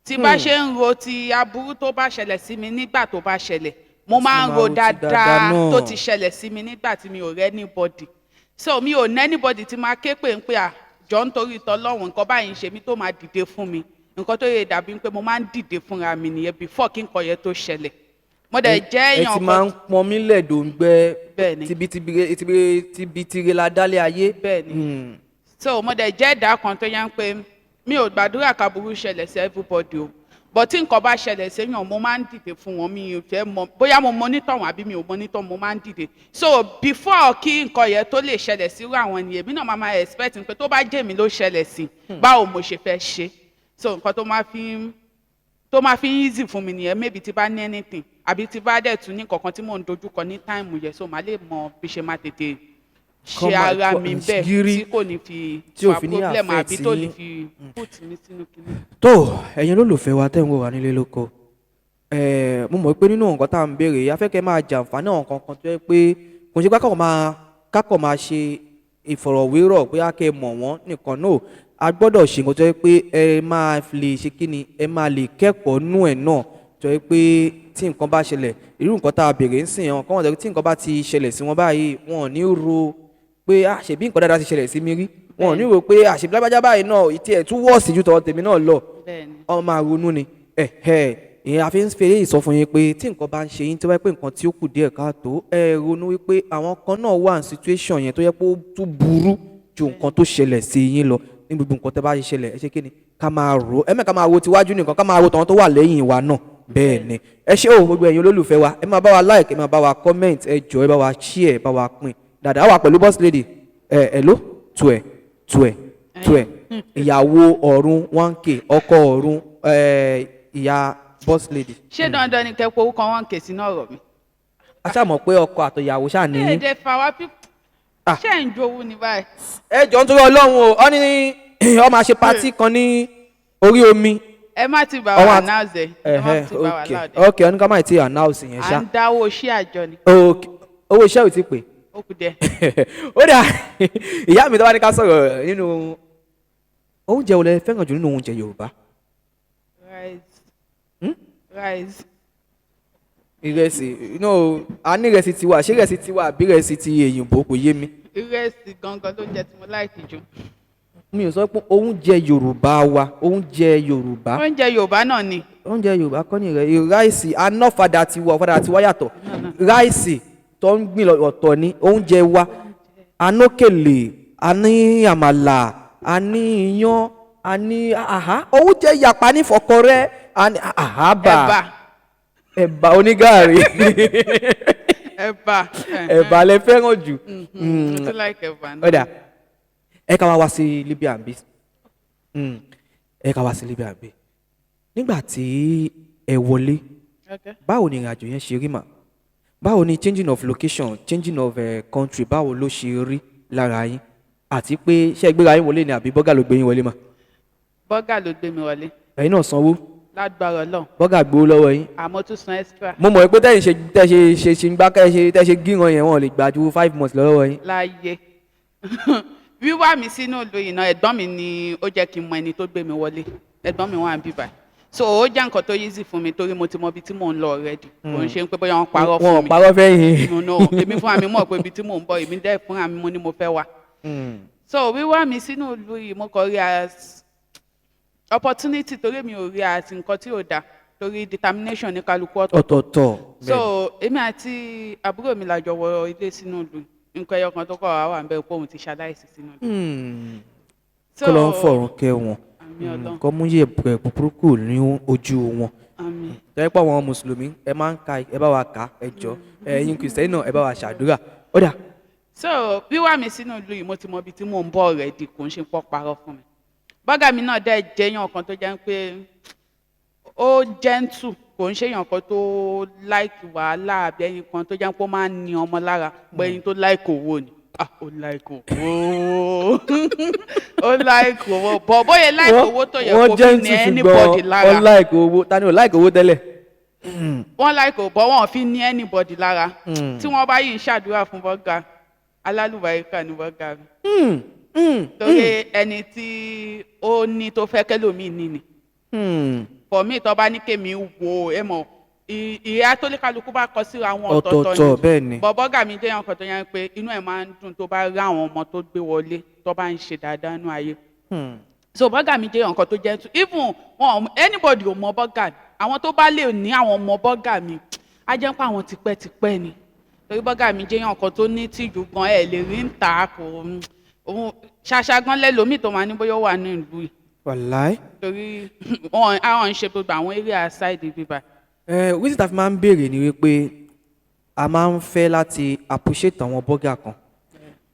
Tí bá ṣe ń ro ti aburú tó bá ṣẹlẹ̀ sí mi nígbà tó bá ṣẹlẹ̀, mo máa ń máa ro ro ti dáadáa dáadáa náà. tó ti ṣẹlẹ̀ sí mi nígbà tí mi ò rẹ́ anybody. So mi ò ní anybody tí máa ké pè ń pé à jọ ń torí tọlọ́run, nǹkan báyìí ń ṣe mí, tó máa dìde fún mi. Nǹkan tó yẹ dàbí pé mo máa ń dìde fúnra mi nìyẹn before kí nǹkan yẹn tó ṣẹlẹ̀. Mo dẹ̀ jẹ́ Ẹ èèyàn ti máa ń pọn mí lẹ́dọ̀ọ́ngbẹ́. Bẹ́ẹ̀ni. Tibitire la dálé ayé. Bẹ́ẹ̀ni. So mo dẹ̀ jẹ́ ẹ̀dá kan tó yẹn pé mi ò gbàdúrà kaburú ṣẹlẹ̀ sí everybody o, but tí nǹkan bá ṣẹlẹ̀ séèyàn, mo máa ń dìde fún wọn. Mi ò fẹ́ mọ bóyá mo monitor wọn àbí mi ò monitor, mo máa ń dìde. So before kí nǹkan yẹn tó lè ṣẹlẹ̀ sírú àwọn ènìyàn, èmi náà máa máa expect pé tó bá jẹ́ mi ló ṣẹlẹ̀ sí, báwo mo ṣe fẹ́ ṣe? So nǹkan tó máa fi ń easy fún mi nìyẹn. Maybe tí bá ní anything àbí tí bá dẹ̀ tún ní kankan tí mò ń dojúkọ ní time yẹn, so màá lè mọ bí ṣe máa tètè Kọ́ ṣe ara mi bẹ́ẹ̀ gírí tí kò ní fi tí ò fa fi ní problem affect àbí tó lè yín. fi put mi sínú kinní. Tó ẹ̀yin olólùfẹ́ wa tẹ́ ń wò wá nílé lóko, mo mọ̀ pé nínú nǹkan tá à ń béèrè yìí, a fẹ́ kẹ́ máa jàǹfààní àwọn nǹkan kan tó yẹ pé kò ṣe pé kákọ̀ máa ṣe ìfọ̀rọ̀wérọ̀ bóyá kẹ́ ẹ mọ̀ wọ́n nìkan náà. A gbọ́dọ̀ ṣe nǹkan tó yẹ pé ẹ máa lè ṣe kí ni, ẹ máa lè kẹ́kọ̀ọ́ nú ẹ̀ náà, tó yẹ pé tí nǹkan bá ṣẹlẹ̀, irú nǹkan tá a béèrè ń sìn, àwọn kan wọ́n tó yẹ pé tí nǹkan bá ti ṣẹlẹ̀ sí wọn báyìí, wọn ò ní ro pé ah, ṣèbí nǹkan dáadáa ti ṣẹlẹ̀ sí mi rí. Wọn ò ní rò pé ah, ṣèbí lágbájá báyìí náà ìtì ẹ̀ tún wọ́ọ̀sì ju tọwọ́ tèmi náà lọ. Ọ máa ronú ni. Ẹ̀hẹ́, ìyẹn a fi ń fi eléyìí sọ fún yín pé tí nǹkan bá ń ṣe yín, tí wọ́n bá pé nǹkan tí ó kù díẹ̀ káàtó, ẹ ronú wípé àwọn kan náà wà ní situation yẹn tó yẹ pé ó tún burú ju nǹkan tó ṣẹlẹ̀ sí yín lọ. Ní gbogbo nǹkan tẹ́ bá ṣe ṣẹlẹ̀, ẹ ṣe kí ni, Ká máa rò ẹ mẹ́, ká máa wo tiwájú nìkan, ká máa wo tàwọn tó wà lẹ́yìn wa náà. Bẹ́ẹ̀ ni. Ẹ ṣé o, gbogbo ẹ̀yin olólùfẹ́ wa. Ẹ máa bá wa like, ẹ máa bá wa comment, ẹ jọ̀ọ́, ẹ bá wa share, ẹ bá wa pín dáadáa. Wà pẹ̀lú boss lady ẹ. Hello, tuẹ̀ tuẹ̀ tuẹ̀, ìyàwó ọ̀run 1K, ọkọ ọ̀run ẹ, ìyá boss lady. Ṣé dandan ni kẹ́ pé orúkọ wọn kè sínú ọ̀rọ̀ mi? A ṣáà mọ̀ pé ọkọ àtọ̀yàwó ṣáà ní yín. Èdè fàwa pí. Ah. Ṣé ń jowú ni báyìí? Ẹ jọ̀ọ́, nítorí Ọlọ́run o, ọ ní ọ máa ṣe party kan ní orí omi. Ẹ má ti bá Ọwọ́ wa àti- announce ẹ. Ẹ má ti bá wa Ok. loud ẹ. Ok, ọ ní ká má ti announce yẹn À ṣá. ń dáwó ṣí àjọ ni. Ok, owó iṣẹ́ ò ti pè. Ó kù díẹ̀. Ó dà, ìyá mi, tó bá ní ká sọ̀rọ̀ nínú oúnjẹ, wo lẹ fẹ́ràn jù nínú oúnjẹ Yorùbá? Rice. Hmm? Rice. Ìrẹsì? No, a ní ìrẹsì tiwa. Ṣé ìrẹsì tiwa àbí ìrẹsì ti èyìnbó? Kò yé mi. Ìrẹsì gangan ló jẹ tí mo like jù. Mi ò sọ pé oúnjẹ Yorùbá wa, oúnjẹ Yorùbá. Oúnjẹ Yorùbá náà ni. Oúnjẹ Yorùbá kọ́ ní ìrẹ rice anáfàdà tiwa, ọ̀fadà tiwa yàtọ̀. Rice tó ń gbìn ọ̀tọ̀ ní oúnjẹ wa. Anókèlè, a ní àmàlà, a ní iyán, a ní àhá oúnjẹ yàpá ní fọkọrẹ́, a ní àhábà. Ẹ̀bà. Ẹ̀bà onígààrí. Ẹ̀bà. Ẹ̀bà lẹ fẹ́ràn jù. Mo tún like ẹ̀bà náà. Ó dà, ẹ ká wá wá sí Libya ń bí. Ẹ ká wá sí Libya ń bí. Nígbà tí ẹ wọlé, báwo ni ìrìnàjò yẹn ṣe rí mà? Báwo ni changing of location, changing of country, báwo ló ṣe rí lára yín? Àti pé ṣé ẹ gbéra yín wọlé ni àbí bọ́gà ló gbé yín wọlé mà? Bọ́gà ló gbé mi wọlé. Ẹ̀yin náà sanwó? Lágbára Ọlọ́run. Bọ́gà gbowó lọ́wọ́ yín? Àmọ́ tún san extra. Mo mọ̀ pé tẹ́yìn ṣe tẹ́ ṣe ṣe ṣe ń gbá kẹ́ ṣe tẹ́ ṣe gíran yẹn, wọn ò lè gbà ju 5 months lọ́wọ́ yín. Láyé, wíwá mi sínú ìlú yìí náà, ẹ̀gbọ́n mi ni ó jẹ́ kí n mọ ẹni tó gbé mi wọlé. Ẹ̀gbọ́n mi wà ń bíbà, so ó jẹ́ nǹkan tó easy fún mi torí mo ti mọ ibi tí mò ń lọ already. Kò ń ṣe pé bóyá wọ́n parọ́ Wọn fún ò mi. parọ́ fẹ́yìn. No, èmi fúnra mi mọ̀ pé ibi tí mò ń bọ̀, èmi dẹ́ fúnra mi mo ní mo fẹ́ wá. So wíwá mi sínú ìlú yìí, mo kàn rí as opportunity torí mi ò rí as nǹkan tí ò dáa, torí determination ní kálukú ọ̀tọ̀ọ̀tọ̀. Ọ̀tọ̀ọ̀tọ̀. So èmi àti àbúrò mi la jọ wọ ilé sínú ìlú. Nǹkan ẹyọ kan tó kọ̀ wá wà ń bẹ pé òun ti ṣaláìsí sínú ìlú. So Kọ́ ló ń fọ̀run kẹ́ wọn. Àmín Ọlọ́run. Kọ́ mú yẹ búburú ní ojú wọn. Àmín. Tẹ́ pọ̀ àwọn mùsùlùmí, ẹ máa ń ka, ẹ bá wa kà á, ẹ jọ. Ẹ̀yin kìrìsìtẹ́nì náà, ẹ bá wa ṣàdúrà. Ó dà. So wíwá mi sínú ìlú yìí, mo ti mọ ibi tí mò ń bọ̀ already. Kò ń ṣe pọ́ parọ́ fún mi. Bọ́gà mi náà dẹ̀ jẹ́yàn kan tó jẹ́ pé ó gentle, kò ń ṣèyàn kan tó like wàhálà àbí ẹyin kan tó jẹ́ pé ó máa ń ní ọmọ lára, pé ẹyin tó like owó ni. Ah, ó like owó, ó like owó bọ̀, bóyá like owó tó yẹ Wọ́n kó fi ní gentle anybody ṣùgbọ́n lára. wọ́n like owó. Ta ni ò like owó tẹ́lẹ̀? Wọ́n like owó bọ̀, wọ́n fi ní anybody lára. Tí wọ́n bá yìí ń ṣàdúrà fún bọ́gà, alálùbáríkà ní bọ́gà mi, torí ẹni tí ó ní tó fẹ́ kẹ́lòmíì ní ni. For me, tó bá ní kémi wo, ẹ mọ̀ ìyá tó lé kálukú bá kọ síra wọn ọ̀tọ̀ọ̀tọ̀. Ọ̀tọ̀ọ̀tọ̀, bẹ́ẹ̀ ni. Bọ̀ bọ́gà mi jẹ́ ọkàn tó yẹn pé inú ẹ̀ máa ń dùn tó bá rí àwọn ọmọ tó gbé wọlé tó bá ń ṣe dáadáa nínú ayé. So bọ́gà mi jẹ́ nǹkan tó jẹ́ even wọn anybody ò mọ bọ́gà mi. Àwọn tó bá lè ní àwọn ọmọ bọ́gà mi, á jẹ́ pé àwọn tipẹ́tipẹ́ ni, torí bọ́gà mi jẹ́ nǹkan tó ní tìjú gan. Ẹ̀ lè rí ń ta kò òun ṣaṣa gan lẹ́lòmíì tó máa ní bóyá ó wà ní ìlú yìí. Wàláì. Torí wọn àwọn ń ṣe gbogbo àwọn area side bíbá. Ẹ reason tá a fi máa ń béèrè ni wípé a máa ń fẹ́ láti appreciate àwọn bọ́gà kan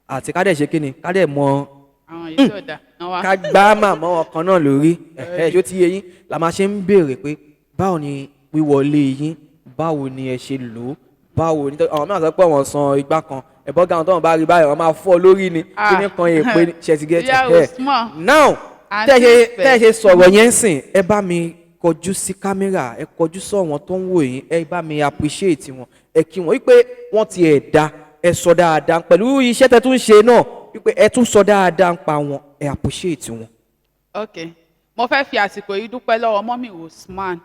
àti ká dẹ̀ ṣe kíni, ká dẹ̀ mọ Àwọn èyí tí ò dá wọn wá. Ká gbá màmá ọkàn náà lórí ẹ̀ ṣó ti yé yín la máa ṣe ń béèrè pé báwo ni wíwọlé yín, báwo ni ẹ ṣe lò ó, báwo ni àwọn mìíràn sọ pé wọ́n san igbá kan ẹ̀bọ́gà wọn tó wọn bá rí báyìí, wọ́n máa fọ́ lórí ni. Ah. Kíní kan yẹn pé ṣe ti get? Yeah, ẹ̀ Usman. Now, Àǹtí tẹ́ ṣe Ìfẹ́. tẹ́ ṣe sọ̀rọ̀ yẹn ń sìn, ẹ bá mi kọjú sí kámẹ́rà, ẹ kọjú sọ̀wọ́n tó ń wò yín, ẹ bá mi appreciate wọn, ẹ kí wọn wípé wọ́n ti ẹ̀ da, ẹ sọ dáadáa pẹ̀lú iṣẹ́ tẹ́ tún ṣe náà, wípé ẹ tún sọ dáadáa ń pa wọn, ẹ appreciate wọn. Ok, mo fẹ́ fi àsìkò yìí dúpẹ́ lọ́wọ́ mummy Usman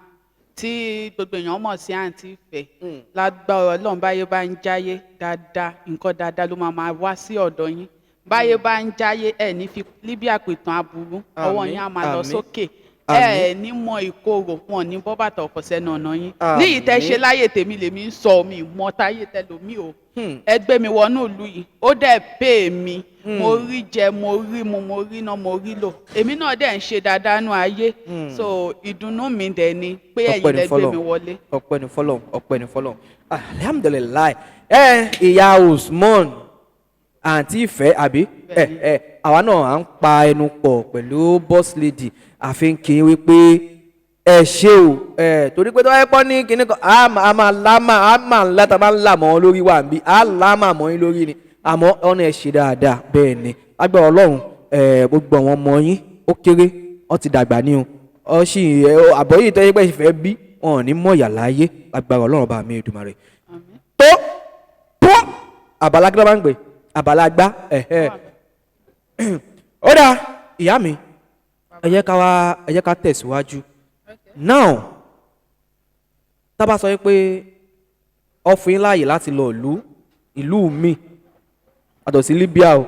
tí gbogbo èèyàn mọ̀ sí àǹtí Ìfẹ́. Lágbára Ọlọ́run, báyé bá ń jáyé dáadáa, nǹkan dáadáa ló máa máa wá sí ọ̀dọ̀ yín. Báyé bá ń jáyé, ẹ̀ ní fi Libya pìtàn aburú. Ọwọ́ Àmín, yín á máa lọ àmín. sókè. Àmín. Ẹ ní mọ ìkorò, wọn ní bọ́ bàtà ọ̀fọ̀ sẹ́nu ọ̀nà yín. Àmín. Ní ìtẹ́ ṣe láyè tèmi lèmi ń sọ mi mọ táyé tẹlòmí o. Ẹ gbé mi wọnú ìlú yìí, ó dẹ̀ pè mí, mo rí jẹ, mo rí mu, mo rí ná, mo rí lò, èmi náà dẹ̀ ń ṣe dáadáa nú ayé. So ìdùnnú mi dẹ̀ ni pé ẹ̀yin Ọpẹ́ ní lẹ gbé fọ́lọ́run. mi wọlé. Ọpẹ́ ní fọ́lọ́run, ọpẹ́ ní fọ́lọ́run, alhamdulillahi. Ẹ ìyá Usman, àǹtí Ìfẹ́, àbí ẹ? Bẹ́ẹ̀ni. Ẹ àwa náà à ń pa ẹnu pọ̀ pẹ̀lú boss lady, àfi ń kí n wípé ẹ ṣé o. Ẹ torí pé tó bá yẹ pọ́ ní kinní kan, a máa lámà, a máa ńlá tá a máa ń là mọ́ ọ lórí wa nbí, a lámà mọ́ yín lórí ni. Àmọ́ ọ̀nà ẹ̀ ṣe dáadáa. Bẹ́ẹ̀ ni, lágbára Ọlọ́run, ẹ gbogbo àwọn ọmọ yín, ó kéré, ó ti dàgbà ní o, ọ sì ẹ àbọ̀ yìí tó yẹ pé ìfẹ́ bí wọn ò ní mọ̀ yà láyé, lágbára Ọlọ́run bá mi Èdùmàrè. Àmín. Tó tó àbàlá, kí ló máa ń pè àbàlá gbá ẹ̀hẹ́. Ó dáa, ìyá mi, ẹ jẹ́ ká wá, ẹ jẹ́ ká tẹ̀síwájú. Now, tá bá sọ pé ó fún yín láàyè láti lọ ìlú mi àtọ̀ sí Libya o,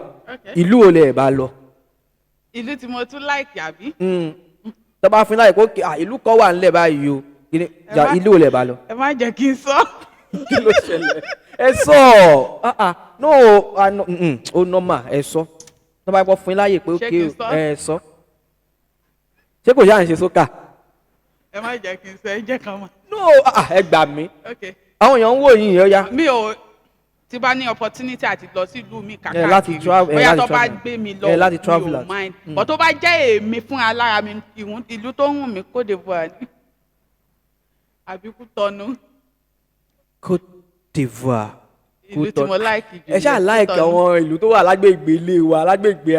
ìlú wo lẹ bá lọ? Ìlú tí mo tún like, àbí? Tá bá fún yín láàyè pé okay, ah, ìlú kan wà nílẹ̀ báyìí o, ìlú wo lẹ bá lọ? Ẹ má jẹ́ kí n sọ. Kí ló ṣẹlẹ̀? Ẹ sọ. Ah ah, no, ah, no, ó normal, ẹ sọ. Tó bá pọ̀ fún yín láàyè pé Ṣé okay kí n o, sọ? Ẹ sọ. Ṣé kò yá à ń ṣe sókà? Ẹ má jẹ́ kí n sọ, ẹ jẹ́ ká mọ̀. No, ah ah, ẹ gbà mí. Okay. Àwọn èèyàn ń wò yín, ó yá. Mi ò tí bá ní opportunity àti lọ sí ìlú mi Ẹ láti kàkàkiri, travel, ẹ bóyá láti tó bá travel. gbé mi lọ, Ẹ láti mi travel ò out. mind, but tó bá jẹ́ èmi fún alára mi, ìlú tó wù mí, Côte d'Ivoire ni àbí Kútọ́nù. Côte d'Ivoire. Ìlú tí mo like jù Ẹ ṣáà nìyẹn, like Kútọ́nù. àwọn ìlú tó wà lágbègbè ilé wa, lágbègbè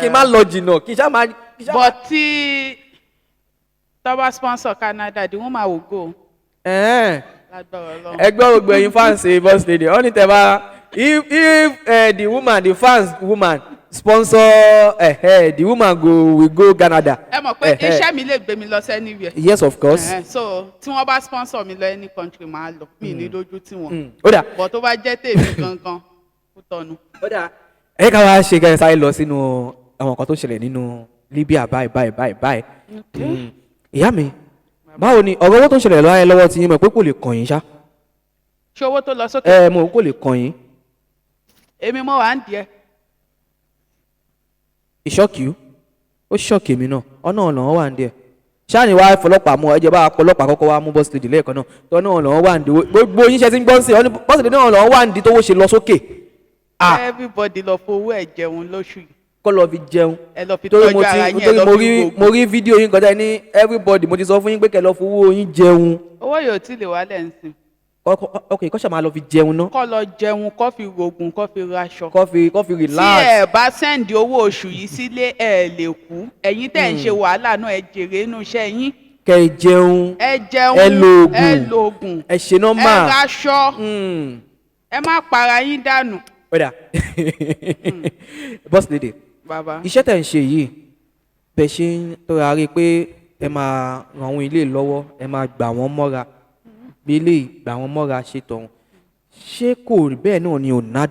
kí n má lọ jìnnà, kí n ṣáà má kí n ṣáà má- But tí tó bá sponsor Canada, the woman will go. Ẹ̀ẹ́n. Lágbára Ọlọ́run. Ẹgbẹ́ gbogbo ẹ̀yin fans boss lady, wọ́n ní tẹ́ bá if the woman, the fans woman sponsor, the woman go will go Canada. Ẹ mọ̀ pé iṣẹ́ mi lè gbé mi lọ sí anywhere. Yes, of course. So tí wọ́n bá sponsor mi lọ any country, máa lọ, mi ní lójú tí wọ́n. Ó dà. But tó bá jẹ́ tèmi gangan, Kútọ́nù. Ó dà, ẹ ká wá ṣe kẹrin sáré lọ sínú àwọn nǹkan tó ṣẹlẹ̀ nínú Libya báyìí báyìí báyìí báyìí. Ìyá mi, báwo ni ọ̀rọ̀ owó tó ń ṣẹlẹ̀ lọ́wọ́ lọ́wọ́ tí yín? Mọ̀ pé kò lè kàn yín ṣá. Ṣé owó tó lọ sókè? Ẹ mo kò lè kàn yín. Èmi mo wà ń díẹ̀. Ìṣọ́kì ó ṣọ́ọ̀kì èmi náà, ọ̀nà ọ̀nà wà ń díẹ̀ ṣáà ní wàá fọlọ́pàá mú ẹjẹ bá ọlọ́pàá kọ́kọ́ wá mú boss lady lẹ́ẹ̀kan náà, tọ́ náà ọ̀nà wà ń di gbogbo yín ṣe ti ń gbọ́n sí i, boss lady náà ọ̀nà wà ń di tówó ṣe lọ sókè. Ah. Everybody lọ fowó ẹ̀ jẹun lóṣù yìí. Kọ́ lọ fi jẹun. Ẹ lọ fi Torí mo tọ́jú ti ara yín, ẹ torí lọ mo fi rí wo mo rí fídíò yín kọjá ní everybody, mo ti sọ fún yín pé kẹ́ lọ fowó yín jẹun. Owó yóò tí lè wálẹ̀ ń sìn. Ok, kọ́ ṣe máa lọ fi jẹun náà. Kọ́ lọ jẹun, kọ́ fi rògùn, kọ́ fi raṣọ. Kọ́ fi Tí relax. ẹ bá send owó oṣù yìí sílé, ẹ lè kú. Ẹ̀yin tẹ̀ ń ṣe wàhálà náà, ẹ jèrè inú iṣẹ́ yín. Kẹ́ ẹ jẹun. Ẹ jẹun. Ẹ lo oògùn. Ẹ lo oògùn. Ẹ ṣe Ẹ normal. raṣọ. Ẹ má para yín dànù. Ó dà, boss lady, Bàbá. iṣẹ́ tẹ̀ ń ṣe yìí, bẹ̀ ṣe ń tọ́ra rí i pé ẹ máa ran àwọn ilé lọ́wọ́, ẹ máa gbà wọ́n mọ́ra, bí ilé gbà wọ́n mọ́ra ṣe tọ̀hún, ṣé kò rí bẹ́ẹ̀ náà ni? Ò ná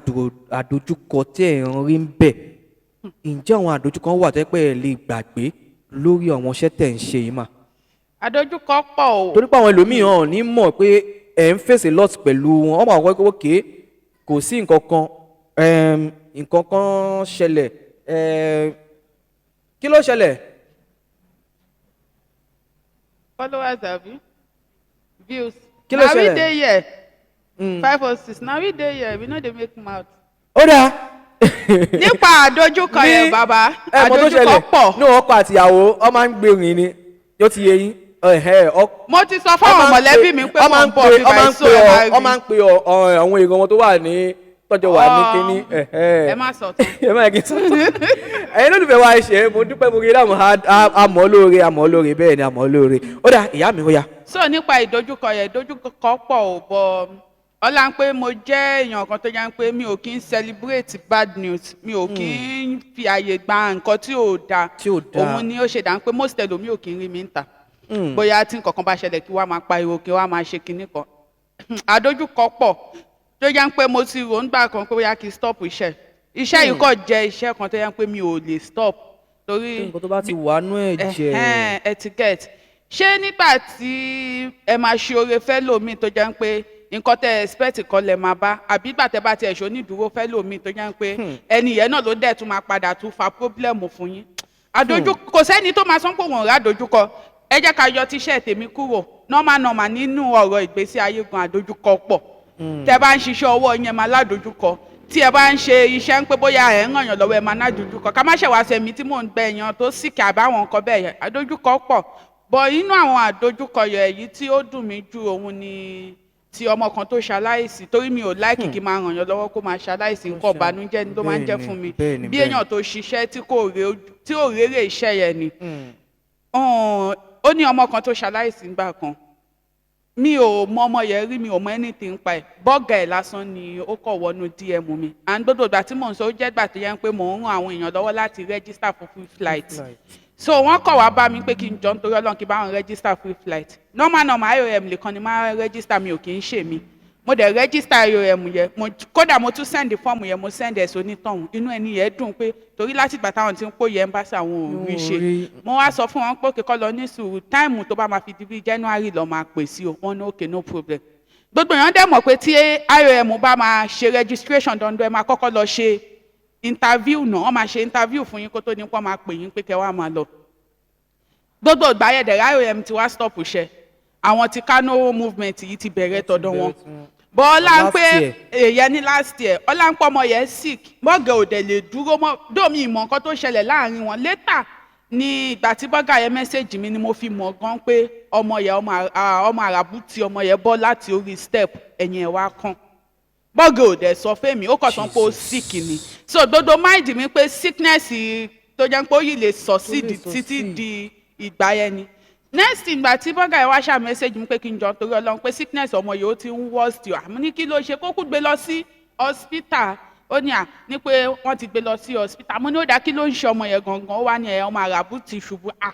àdójúkọ tí ẹ̀ ń rí ń bẹ̀, ǹjẹ́ àwọn àdójúkọ wà tó yẹ pé ẹ lè gbàgbé lórí àwọn iṣẹ́ tẹ̀ ń ṣe yìí mà? Àdójúkọ pọ̀ o. Torí pé àwọn ẹlòmíì hàn ní mọ̀ pé ẹ̀ ń face a lot pẹ̀lú wọn, wọ́n máa wọ́n pé okay, kò sí nǹkan kan, nǹkan kan ṣẹlẹ̀, kí ló ṣẹlẹ̀? Followers àbí views. Kí ló Na we ṣẹlẹ̀? dey here, 506, na we dey here, we no dey make mouth. Ó dáa. Nípa àdójúkọ yẹn, bàbá, Ẹ mọ̀ tó àdójúkọ ṣẹlẹ̀ pọ̀. Ní ọkọ àtìyàwó, ọ máa ń gbèrìn ni, yóò ti yé yín. Ẹ̀hẹ́, Mo ti sọ fáwọn mọ̀lẹ́bí mi pé ọ mo máa ń ń bọ̀ pe bí ọ máa báyìí ń so pe ẹ máa ọ rí. Máa ń pe àwọn èrò wọn tó wà ní tọ́jọ́ wà ní kínní. Ẹ̀hẹ́. Ẹ má sọ tán. Ẹ má yẹ kí n sọ tán. Ẹ̀yin lólùfẹ́ wa, ẹ ṣé, mo dúpẹ́, mo rí láwọn àmọ́ lóore, àmọ́ lóore, bẹ́ẹ̀ ni, àmọ́ lóore. Ó dà, ìyá mi, ó yá. So nípa ìdojúkọ yẹn, ìdojúkọ pọ̀ ò bọ̀, ọlá ń pé mo jẹ́ èèyàn kan tó jẹ́ pé mi ò kí ń celebrate bad news, mi ò kí ń fi àyè gba nǹkan tí ò dáa. Tí ò dáa. Òun ni ó ṣe dà ń pé most ẹlòmíì ò kí ń rí mi ń ta, bóyá tí nǹkan kan bá ṣẹlẹ̀, kí wàá máa pariwo, kí wàá máa ṣe kinní kan. Àdójúkọ pọ̀ tó jẹ́ pé mo ti rò ń gbà kan pé bóyá kí n stop iṣẹ́. Iṣẹ́ yìí kàn jẹ́ iṣẹ́ kan tó jẹ́ pé mi ò lè stop. Torí Nǹkan tó bá ti wà nú ẹ̀jẹ̀. Ẹ̀hẹ́n, etiquette. Ṣé nígbà tí ẹ máa ṣe oore fẹ́ lòmíì tó jẹ́ ń pé nǹkan tẹ́ ẹ expect kọ́ lẹ máa bá, àbí ìgbà tẹ́ bá tiẹ̀ ṣe onídùúró fẹ́ lòmíì tó jẹ́ ń pé ẹni yẹn náà ló dẹ̀ tún máa padà tún fa problem fún yín? Àdójú kò sẹ́ni tó máa sọ pé òun ò rádojúkọ. Ẹ jẹ́ ká yọ tíṣẹ́ tèmi kúrò. Normal normal, nínú ọ̀rọ̀ ìgbésí ayé gan, àdójúkọ pọ̀. Tẹ́ bá ń ṣiṣẹ́ ọwọ́ yẹn, máa ládojúkọ. Tí ẹ bá ń ṣe iṣẹ́ ń pé bóyá ẹ̀ ń ràn yàn lọ́wọ́, ẹ máa ládojúkọ. Ká má ṣe wá sẹ́mi tí mò ń gbẹ èèyàn tó sick àbáwọn nǹkan bẹ́ẹ̀ yẹn, àdójúkọ pọ̀. Bọ̀ inú àwọn àdójúkọ yẹn, èyí tí ó dùn mí jù òun ni ti ọmọ kan tó ṣaláìsí, torí mi ò like kí n máa ràn yàn lọ́wọ́ kó máa ṣaláìsí. Nǹkan ìbànújẹ́ ni ló máa ń jẹ́ fún mi. Bí èèyàn tó ṣiṣẹ́ tí kò rè, tí ò rérè iṣẹ́ yẹn ni. Ó ní ọmọ kan tó ṣaláìsí nígbà kan. Mi ò mọ ọmọ yẹn rí, mi ò mọ anything pa ẹ̀. Bọ́ọ̀gà ẹ̀ lásán ni ó kọ̀ wọnú DM mi. And gbogbo ìgbà tí mò ń sọ, ó jẹ́ ìgbà tó yẹ pé mò ń ran àwọn èèyàn lọ́wọ́ láti register fún free flight. So wọ́n kọ̀ wá bá mi pé kí n jọ nítorí Ọlọ́run, kí n bá wọn register free flight. Normal normal, IOM nìkan ni máa register, mi ò kì í ṣe mi. Mo dẹ̀ register IOM yẹn. Mo kódà mo tún send fọ́ọ̀mù yẹn, mo send ẹ̀ sónítọ̀hún. Inú ẹni yẹn dùn pé torí láti ìgbà táwọn ti ń pòye embassy, àwọn ò rí ṣe. Mo wá sọ fún wọn pé okay, kọ́ lọ ní sùúrù, time tó bá máa fi di bí January lọ máa pè sí o. Wọn ní okay, no problem. Gbogbo èèyàn dẹ̀ mọ̀ pé tí IOM bá máa ṣe registration dandan, ẹ máa kọ́kọ́ lọ ṣe interview náà. Wọ́n máa ṣe interview fún yín kó tó ní pọ́n máa pè yín pé kẹ́ wá máa lọ. Gbogbo ìgbà yẹn dẹ̀, IOM ti wá stop iṣẹ́. Àwọn ti Kano movement yìí ti bẹ̀rẹ̀ tọ̀dọ̀ wọn. Bọ́lá ń pé èyẹ ní last year, ọlá ń pọ́ ọmọ yẹn sick, bọ́ọ̀gà ò dẹ̀ lè dúró mọ́. Dómi ìmọ̀ nǹkan tó ṣẹlẹ̀ láàrin wọn later ní ìgbà tí bọ́gà yẹn message mi ni mo fi mọ̀ gan pé ọmọ yẹn, ọmọ àràbù tí ọmọ yẹn bọ́ láti orí step, ẹ̀yìn ẹ̀ wá kàn. Bọ́gà ò dẹ̀ sọ fẹ́mi, ó kàn sọ pé ó sick ni. So gbogbo mind mi pé sickness tó jẹ́ pé ó yìí lè succeed títí di ìgbà yẹn ni. Next, ìgbà tí bọ́gà yẹn wá ṣá message mi pé kí n jọ torí Ọlọ́run, pé sickness ọmọ yìí ó ti ń worst o. Àmọ́ ní kí ló ṣe, kó kú gbé lọ sí hospital. Ó ní à ní pé wọ́n ti gbé lọ sí hospital. Mo ní ó dá, kí ló ń ṣe ọmọ yẹn gangan? Ó wá ní ẹ ọmọ àràbù ti ṣubú. À,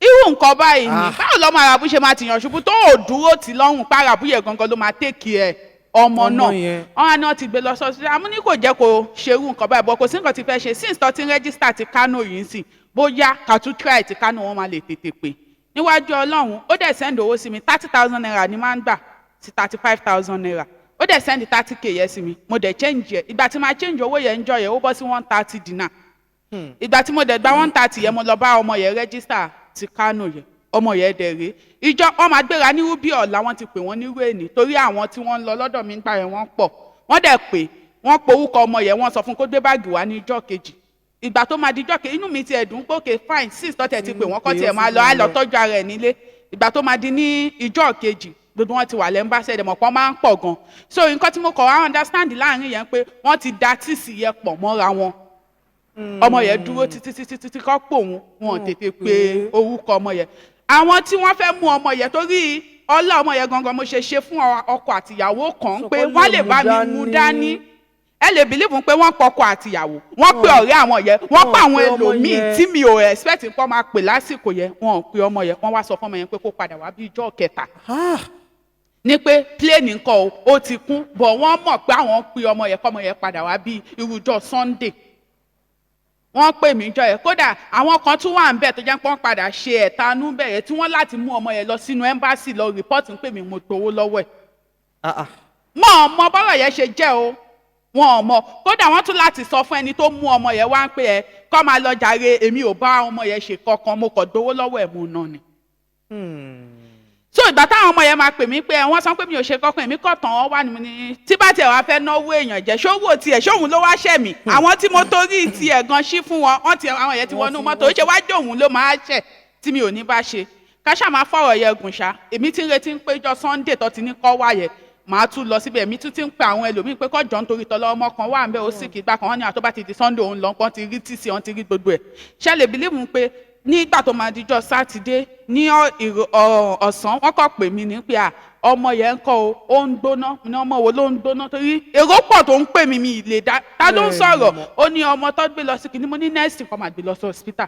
irú nǹkan báyìí ni, báwo lọmọ àràbù ṣe máa tìyàn ṣubú tó ò dúró tì lọ́rùn? Pa àràbù yẹn gangan ló máa take care ọmọ náà. Wọn á náà ti gbé lọ sọ́sọ́. Àmú ní kò jẹ́ kó ṣerú nǹkan báyìí, bọ́ kò sí nǹkan tí fẹ́ ṣe. Since tó ti ń register ti Kano yìí sí, bóyá ká tún try ti Kano, wọn máa lè tètè pè. Níwájú Ọlọ́run, ó dẹ̀ send owó sí mi. ₦30,000 ni máa ń gbà sí ₦35,000. Ó dẹ̀ send 30K yẹn sí mi. Mo dẹ̀ change ẹ̀. Ìgbà tí máa change owó yẹn ń jọ yẹn, ó bọ́ sí 130 dinar. Ìgbà tí mo dẹ̀ gba 130 yẹn, mo lọ bá ọmọ yẹn register ti Kano yẹn. Ọmọ yẹn dẹ̀ rèé, ìjọ wọn máa gbéra ní rúbí ọ̀la, wọn ti pè wọ́n ní rúèní, torí àwọn tí wọ́n ń lọ lọ́dọ̀ mi ń gbà yẹn, wọ́n pọ̀. Wọ́n dẹ̀ pè wọ́n porúkọ ọmọ yẹn, wọ́n sọ fún kó gbé báàgì wá ní ìjọ́ kejì. Ìgbà tó máa di ìjọ́ kejì, inú mi ti ẹ̀dùn pé okay, fine, six tọ́tẹ̀ ti pè wọ́n, kọ́ tiẹ̀ máa lọ, á lọ tọ́jú ara ẹ̀ nílé. Ìgbà tó máa di ní ìjọ́ kejì, gbogbo wọn ti wà l'embassy. Ẹ̀dẹ̀ mọ̀ pọ́n máa ń pọ̀ gan. So nǹkan tí mo kọ̀ wá understand láàrin yẹn pé wọ́n ti da tíìsì yẹn pọ̀ mọ́ra wọn. Ọmọ yẹn dúró títí títí títí kọ́ pò wọn, wọn tètè pé orúkọ ọmọ yẹn. Àwọn tí wọ́n fẹ́ mú ọmọ yẹn, torí ọlá ọmọ yẹn gangan mo ṣe ṣe fún ọkọ àtìyàwó kan pé wọ́n lè bá mi mú dání. Ẹ lè believe pé wọ́n pọkọ àtìyàwó, wọ́n pe ọ̀rẹ́ àwọn yẹn, wọ́n pa àwọn ẹlòmíì tí mi ò expect pé wọ́n máa pè lásìkò yẹn. Wọn ò pe ọmọ yẹn. Wọ́n wá sọ fún ọmọ yẹn pé kó padà wá bí ijọ́ kẹta, ní pé plane nǹkan o, ó ti kún bọ̀. Wọ́n mọ̀ pé àwọn pe ọmọ yẹn, kọ́mọ yẹn padà wá bí irújọ́ Sunday. Wọ́n pè mí jọ yẹn. Kódà àwọn kan tún wà ń bẹ̀ tó jẹ́ pé wọ́n padà ṣe ẹ̀tanú bẹ̀rẹ̀ tí wọ́n láti mú ọmọ yẹn lọ sínú embassy lọ report ń pè mí, mo gbowó lọ́wọ́ ẹ̀. Mọ̀ ọ́ mọ bọ́rọ̀ yẹn ṣe jẹ́ o, wọn ò mọ. Kódà wọ́n tún láti sọ fún ẹni tó mú ọmọ yẹn wá ń pè ẹ kọ́ máa lọ jàre. Èmi ò bá ọmọ yẹn ṣe kankan, mo kàn gbowó lọ́wọ́ ẹ̀, mo nà ni. So ìgbà táwọn ọmọ yẹn máa pè mí pé wọ́n sọ pé mi ò ṣe kankan, èmi kọ̀ tán wọ́n wà ní mo ní tí bá tiẹ̀ wá fẹ́ náwó èèyàn jẹ́ ṣówó tiẹ̀, ṣóhun ló wá ṣẹ̀ mí? Àwọn tí mo torí tiẹ̀ gan ṣí fún wọn, wọ́n ti àwọn yẹn ti wọnú mọ́tò, ó ṣe wá jẹ́ òun ló máa ṣẹ̀ tí mi ò ní bá ṣe. Ká ṣáà máa fọ̀rọ̀ yẹn gùn ṣá. Èmi ti ń retí pé ìjọ Sunday tó ti ní kọ́ wá yẹn, màá tún lọ síbẹ̀. Èmi tún ti ń pe àwọn ẹlòmíín pé kọ́jọ́ nítorí tọ́lọ́, ọmọ kan wà ń bẹ́, ó sì kì í gbà kan. Wọ́n ní àtọ́ bá ti di Sunday, òun lọ, wọ́n ti rí tíìsì, wọ́n ti rí gbogbo ẹ̀. Ṣé lè believe pé nígbà tó máa dijọ́ Sátidé ní ọ̀sán, wọ́n kàn pè mí ní pé à, ọmọ yẹn ń kọ́ o, ó ń gbóná ní. Ọmọ wo ló ń gbóná? Torí èrò pọ̀ tó ń pè mí, mi lè dá ta ló ń sọ̀rọ̀. Ó ní ọmọ tó gbé lọ sí kìíní. Mo ní next kan máa gbé lọ sí hospital,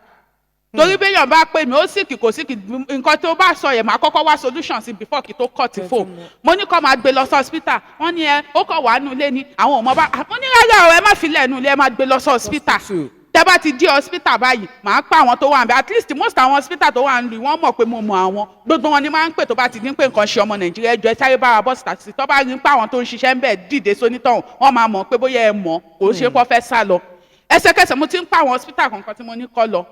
torí béèyàn bá pè mí, ó sick, kò sick, nǹkan tó bá sọ yẹn, máa kọ́kọ́ wá solution sí before kí tó cut phone. Mo ní kó máa gbé lọ sí hospital. Wọ́n ní ẹ ó kọ̀ wá nulẹ̀ ni àwọn ò mọ bá. Mo ní rárá o, ẹ má fi lẹ̀ nulẹ̀, ẹ máa gbé lọ sí hospital. Tẹ́ bá ti dé hospital báyìí, màá pa àwọn tó wà níbẹ̀. At least most àwọn hospital tó wà nílùú, wọ́n mọ̀ pé mo mọ̀ àwọn. Gbogbo wọn ni máa ń pè. Tó bá ti ní pé nǹkan ṣe ọmọ Nàìjíríà, ẹjọ́, ẹ sáré bá wa bọ́ síta sí. Tó bá rí pé àwọn tó ń ṣiṣẹ́ ń bẹ̀ dìde sónítọ̀hún, wọ́n máa mọ̀ pé bóyá ẹ mọ̀ kò ṣe kó fẹ́ sá lọ. Ẹsẹ̀kẹsẹ̀ mo ti ń pa àwọn hospital kankan tí mo ní kọ́ lọ.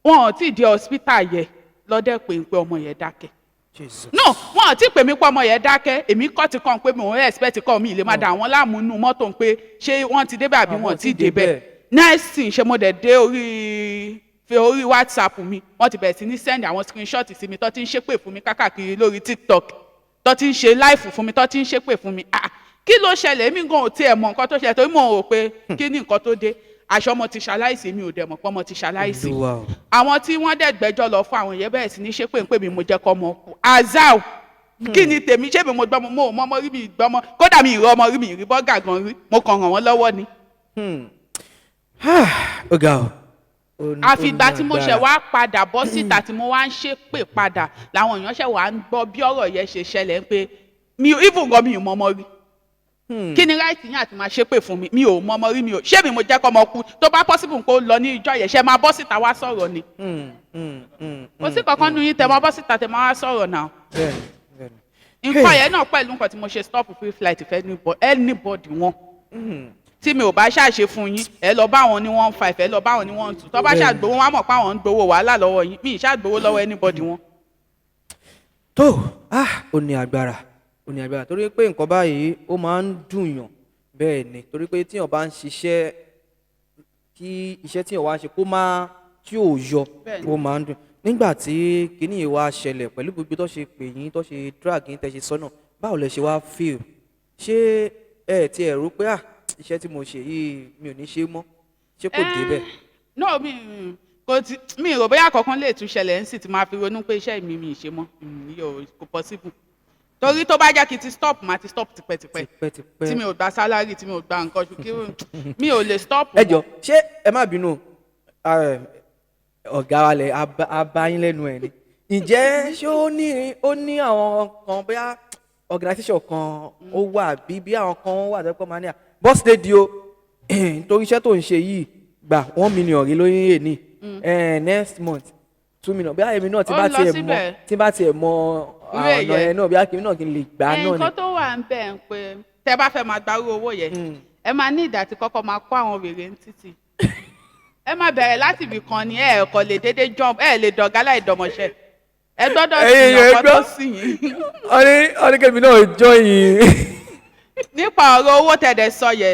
Wọn ò tí ì dé hospital yẹ lọ́dẹ̀ pé ń pé ọmọ yẹn dákẹ́. Jesus. No, wọn ò tí ì pè mí pé ọmọ yẹn dákẹ́. Èmi kọ́ ti kàn pé mo ń expect kọ́ mi lè máa dà wọ́n láàmú inú mọ́tò pé ṣé wọ́n ti débẹ̀ àbí wọ́n ti débẹ̀. Next thing, ṣe mo dẹ̀ dé orí fi orí WhatsApp mi, wọ́n ti bẹ̀rẹ̀ sí ní send àwọn screenshot sí mi tó ti ń ṣépè fún mi kákàkiri lórí TikTok, tó ti ń ṣe live fún mi, tó ti ń ṣépè fún mi. Ah, kí ló ṣẹlẹ̀? Èmi gan ò tiẹ̀ mọ̀ nǹkan tó ṣẹlẹ̀, torí mo rò pé kí ni nǹkan tó dé, aṣọ ọmọ ti ṣaláìsí. Mi ò dẹ̀ mọ̀ pé ọmọ ti ṣaláìsí. Olúwa o. Àwọn tí wọ́n dẹ̀ gbẹ́jọ́ lọ fún àwọn yẹn bẹ̀rẹ̀ sí ní ṣépè ń pè mí, mo jẹ́ kọ́ ọmọ kú. Azao, kí ni tèmi? Ṣé mi mo gbọ́mọ? Mo ò mọ ọmọ rí, mi gbọ́mọ. Kódà mi ìrọ ọmọ rí, mi ìrí bọ́gà gan rí. Mo kàn ràn wọ́n lọ́wọ́ ni. Ó ga o. Àfìgbà tí mo Ó ní ṣẹ̀ agbára. wá padà bọ́ síta, tí mo wá ń ṣépè padà, làwọn èèyàn ṣẹ̀ wá ń gbọ́ bí ọ̀rọ̀ yẹn ṣe ṣẹlẹ̀, ń pé mi even gan mi ò mọ ọmọ rí. Kí ni right yín àti máa ṣépè fún mi? Mi ò mọ ọmọ rí, mi ò ṣé mi mo jẹ́ kọ́ ọmọ kú. Tó bá possible pé ó lọ ní ìjọ yẹn, ṣe máa bọ́ síta wá sọ̀rọ̀ ni? Kò sí kankan nu yín tẹ máa bọ́ síta, tẹ máa wá sọ̀rọ̀ náà. Bẹ́ẹ̀ni, bẹ́ẹ̀ni. Nǹkan yẹn náà pẹ̀lú nǹkan tí mo ṣe stop free flight fẹ́ anybody wọn. Tí mi ò bá ṣàṣe fún yín, ẹ lọ bá wọn ní 1.5, ẹ lọ bá wọn ní 1.2. Tó bá ṣàgbowó, wọn á mọ̀ pé àwọn ń gbowó wàhálà lọ́wọ́ yín. Mi ì ṣàgbowó lọ́wọ́ anybody wọn. Tó, ah, ó ní agbára, ó ní agbára, torí pé nǹkan báyìí ó máa ń dùn yàn. Bẹ́ẹ̀ ni, torí pé tíyàn bá ń ṣiṣẹ́, kí iṣẹ́ tíyàn wá ń ṣe kó má tí ò yọ, ó máa ń dùn. Nígbà tí kinní yìí wá ṣẹlẹ̀, pẹ̀lú gbogbo tó ṣe pè yín, tó ṣe drag yín, tẹ́ ṣe sọ́nà, báwo lẹ ṣe wá feel? Ṣé ẹ ti ẹ̀ rò pé, ah, iṣẹ́ tí mo ṣe yìí, mi ò ní ṣe mọ́? Ṣé kò dé bẹ́ẹ̀? No, mi kò tí mi rò bóyá kankan lè tún ṣẹlẹ̀ ń sì ti máa fi ronú pé iṣẹ́ mi mi ì ṣe mọ́. Yóò kò possible, torí tó bá jẹ́ kí n ti stop, máa ti stop tipẹ́tipẹ́. Tipẹ́tipẹ́. Tí mi ò gba salary, tí mi ò gba nǹkan, ṣù kí mi ò lè stop. Ẹ jọ, ṣé ẹ má bínú, ọ̀gá wa lẹ̀ abáyín lẹ́nu ẹ̀ ni. Ǹjẹ́ ṣé ó ní àwọn kan, bóyá organisation kan ó wà, bí àwọn kan wà tó pọ̀ máa ní à boss lady o, nítorí iṣẹ́ tó ń ṣe yìí, gba 1 million rí lóyún èní, next month 2 million, bí èmi náà tí Ó bá ń lọ tiẹ̀ mọ síbẹ̀. tí bá tiẹ̀ mọ Irú ọ̀nà ẹ̀yẹ. yẹn náà, bí akínní náà kí n lè gbà á náà ni. Nǹkan tó wà ń bẹ̀ ń pé tẹ bá fẹ́ máa gbarú owó yẹn, ẹ máa ní ìdá tí kọ́kọ́ máa kó àwọn wèrè ń títì. Ẹ máa bẹ̀rẹ̀ láti ibì kan ni. Ẹ kò lè dédé jump, ẹ lè dọ̀gá láì dọ̀mọ̀ṣẹ́. Ẹ gbọ́dọ̀ Ẹ̀yin sí èèyàn, ọkọ tó gbọ́. sì yín. Ọ̀ní kẹ́mi náà join yín. Nípa ọ̀rọ̀ owó tẹ̀dẹ̀ sọ yẹ,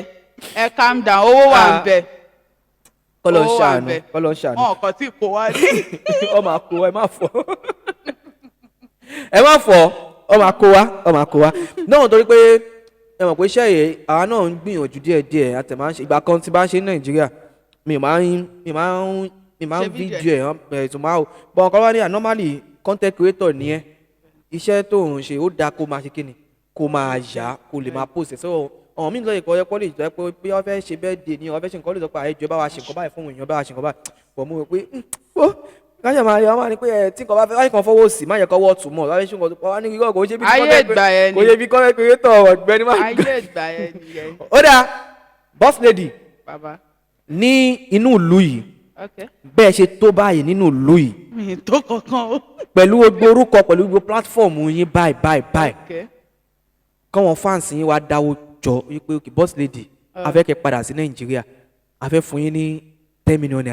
ẹ calm down, owó wà ń bẹ̀. Kọ́lọ̀ ń Owó wà ń ṣàánú. bẹ̀. Kọ́lọ̀ ń ṣàánú. Wọn kàn tí kò wá ní. Ọ máa kó wa, ẹ má fọ, ẹ má fọ, ọ máa kó wa, ọ máa kó wa náà, torí pé ẹ mọ̀ pé iṣẹ́ yìí, àwa náà ń gbìyànjú díẹ̀díẹ̀. Àtẹ̀ máa ń ṣe ìgbà kan tí bá ń ṣe ní Nàìjíríà, mi máa ń Ṣe fídíò. Fídíò ẹ̀ ẹ̀ tó máa wò bọ̀ nǹkan wá ní à normally content creator nìyẹn, iṣẹ́ tó ń ṣe ó dáa kó máa ṣe kíni, kó máa yá, kó lè máa post ẹ̀. So ọ̀hún mi lọ́yẹ̀ kọ́ kọ́ lè jẹ́ pé bí wọ́n fẹ́ ṣe birthday ni wọ́n fẹ́ ṣe nǹkan, lè sọ pé àìjọ bá wa ṣe nǹkan báyìí fún èèyàn, bá wa ṣe nǹkan báyìí. Bọ̀ mo rò pé ó káyọ̀ máa yọ, wọ́n máa ní pé ẹ tí nǹkan bá fẹ́ wáyé kan fọwọ́ sí, má yẹ kọ́wọ́ tù mọ́ wáyé ṣe nǹkan tó wá ní irọ́, kò ṣe bí Ayé content ìgbà yẹn ni. Kò ṣe bí content creator ọ̀gbẹ́ni má. Ayé ìgbà yẹn nìyẹn. Ó dáa, boss lady. Bàbá. Ní inú ìlú yìí, bẹ́ẹ̀ ṣe tó báyìí nínú ìlú yìí, Mi tó kankan o. pẹ̀lú gbogbo orúkọ, pẹ̀lú gbogbo platform yín báyìí báyìí báyìí, kọ́wọn fans yín wá dáwó jọ wípé, okay, boss lady, a fẹ́ kẹ́ padà sí Nàìjíríà, a fẹ́ fún yín ní ₦10 million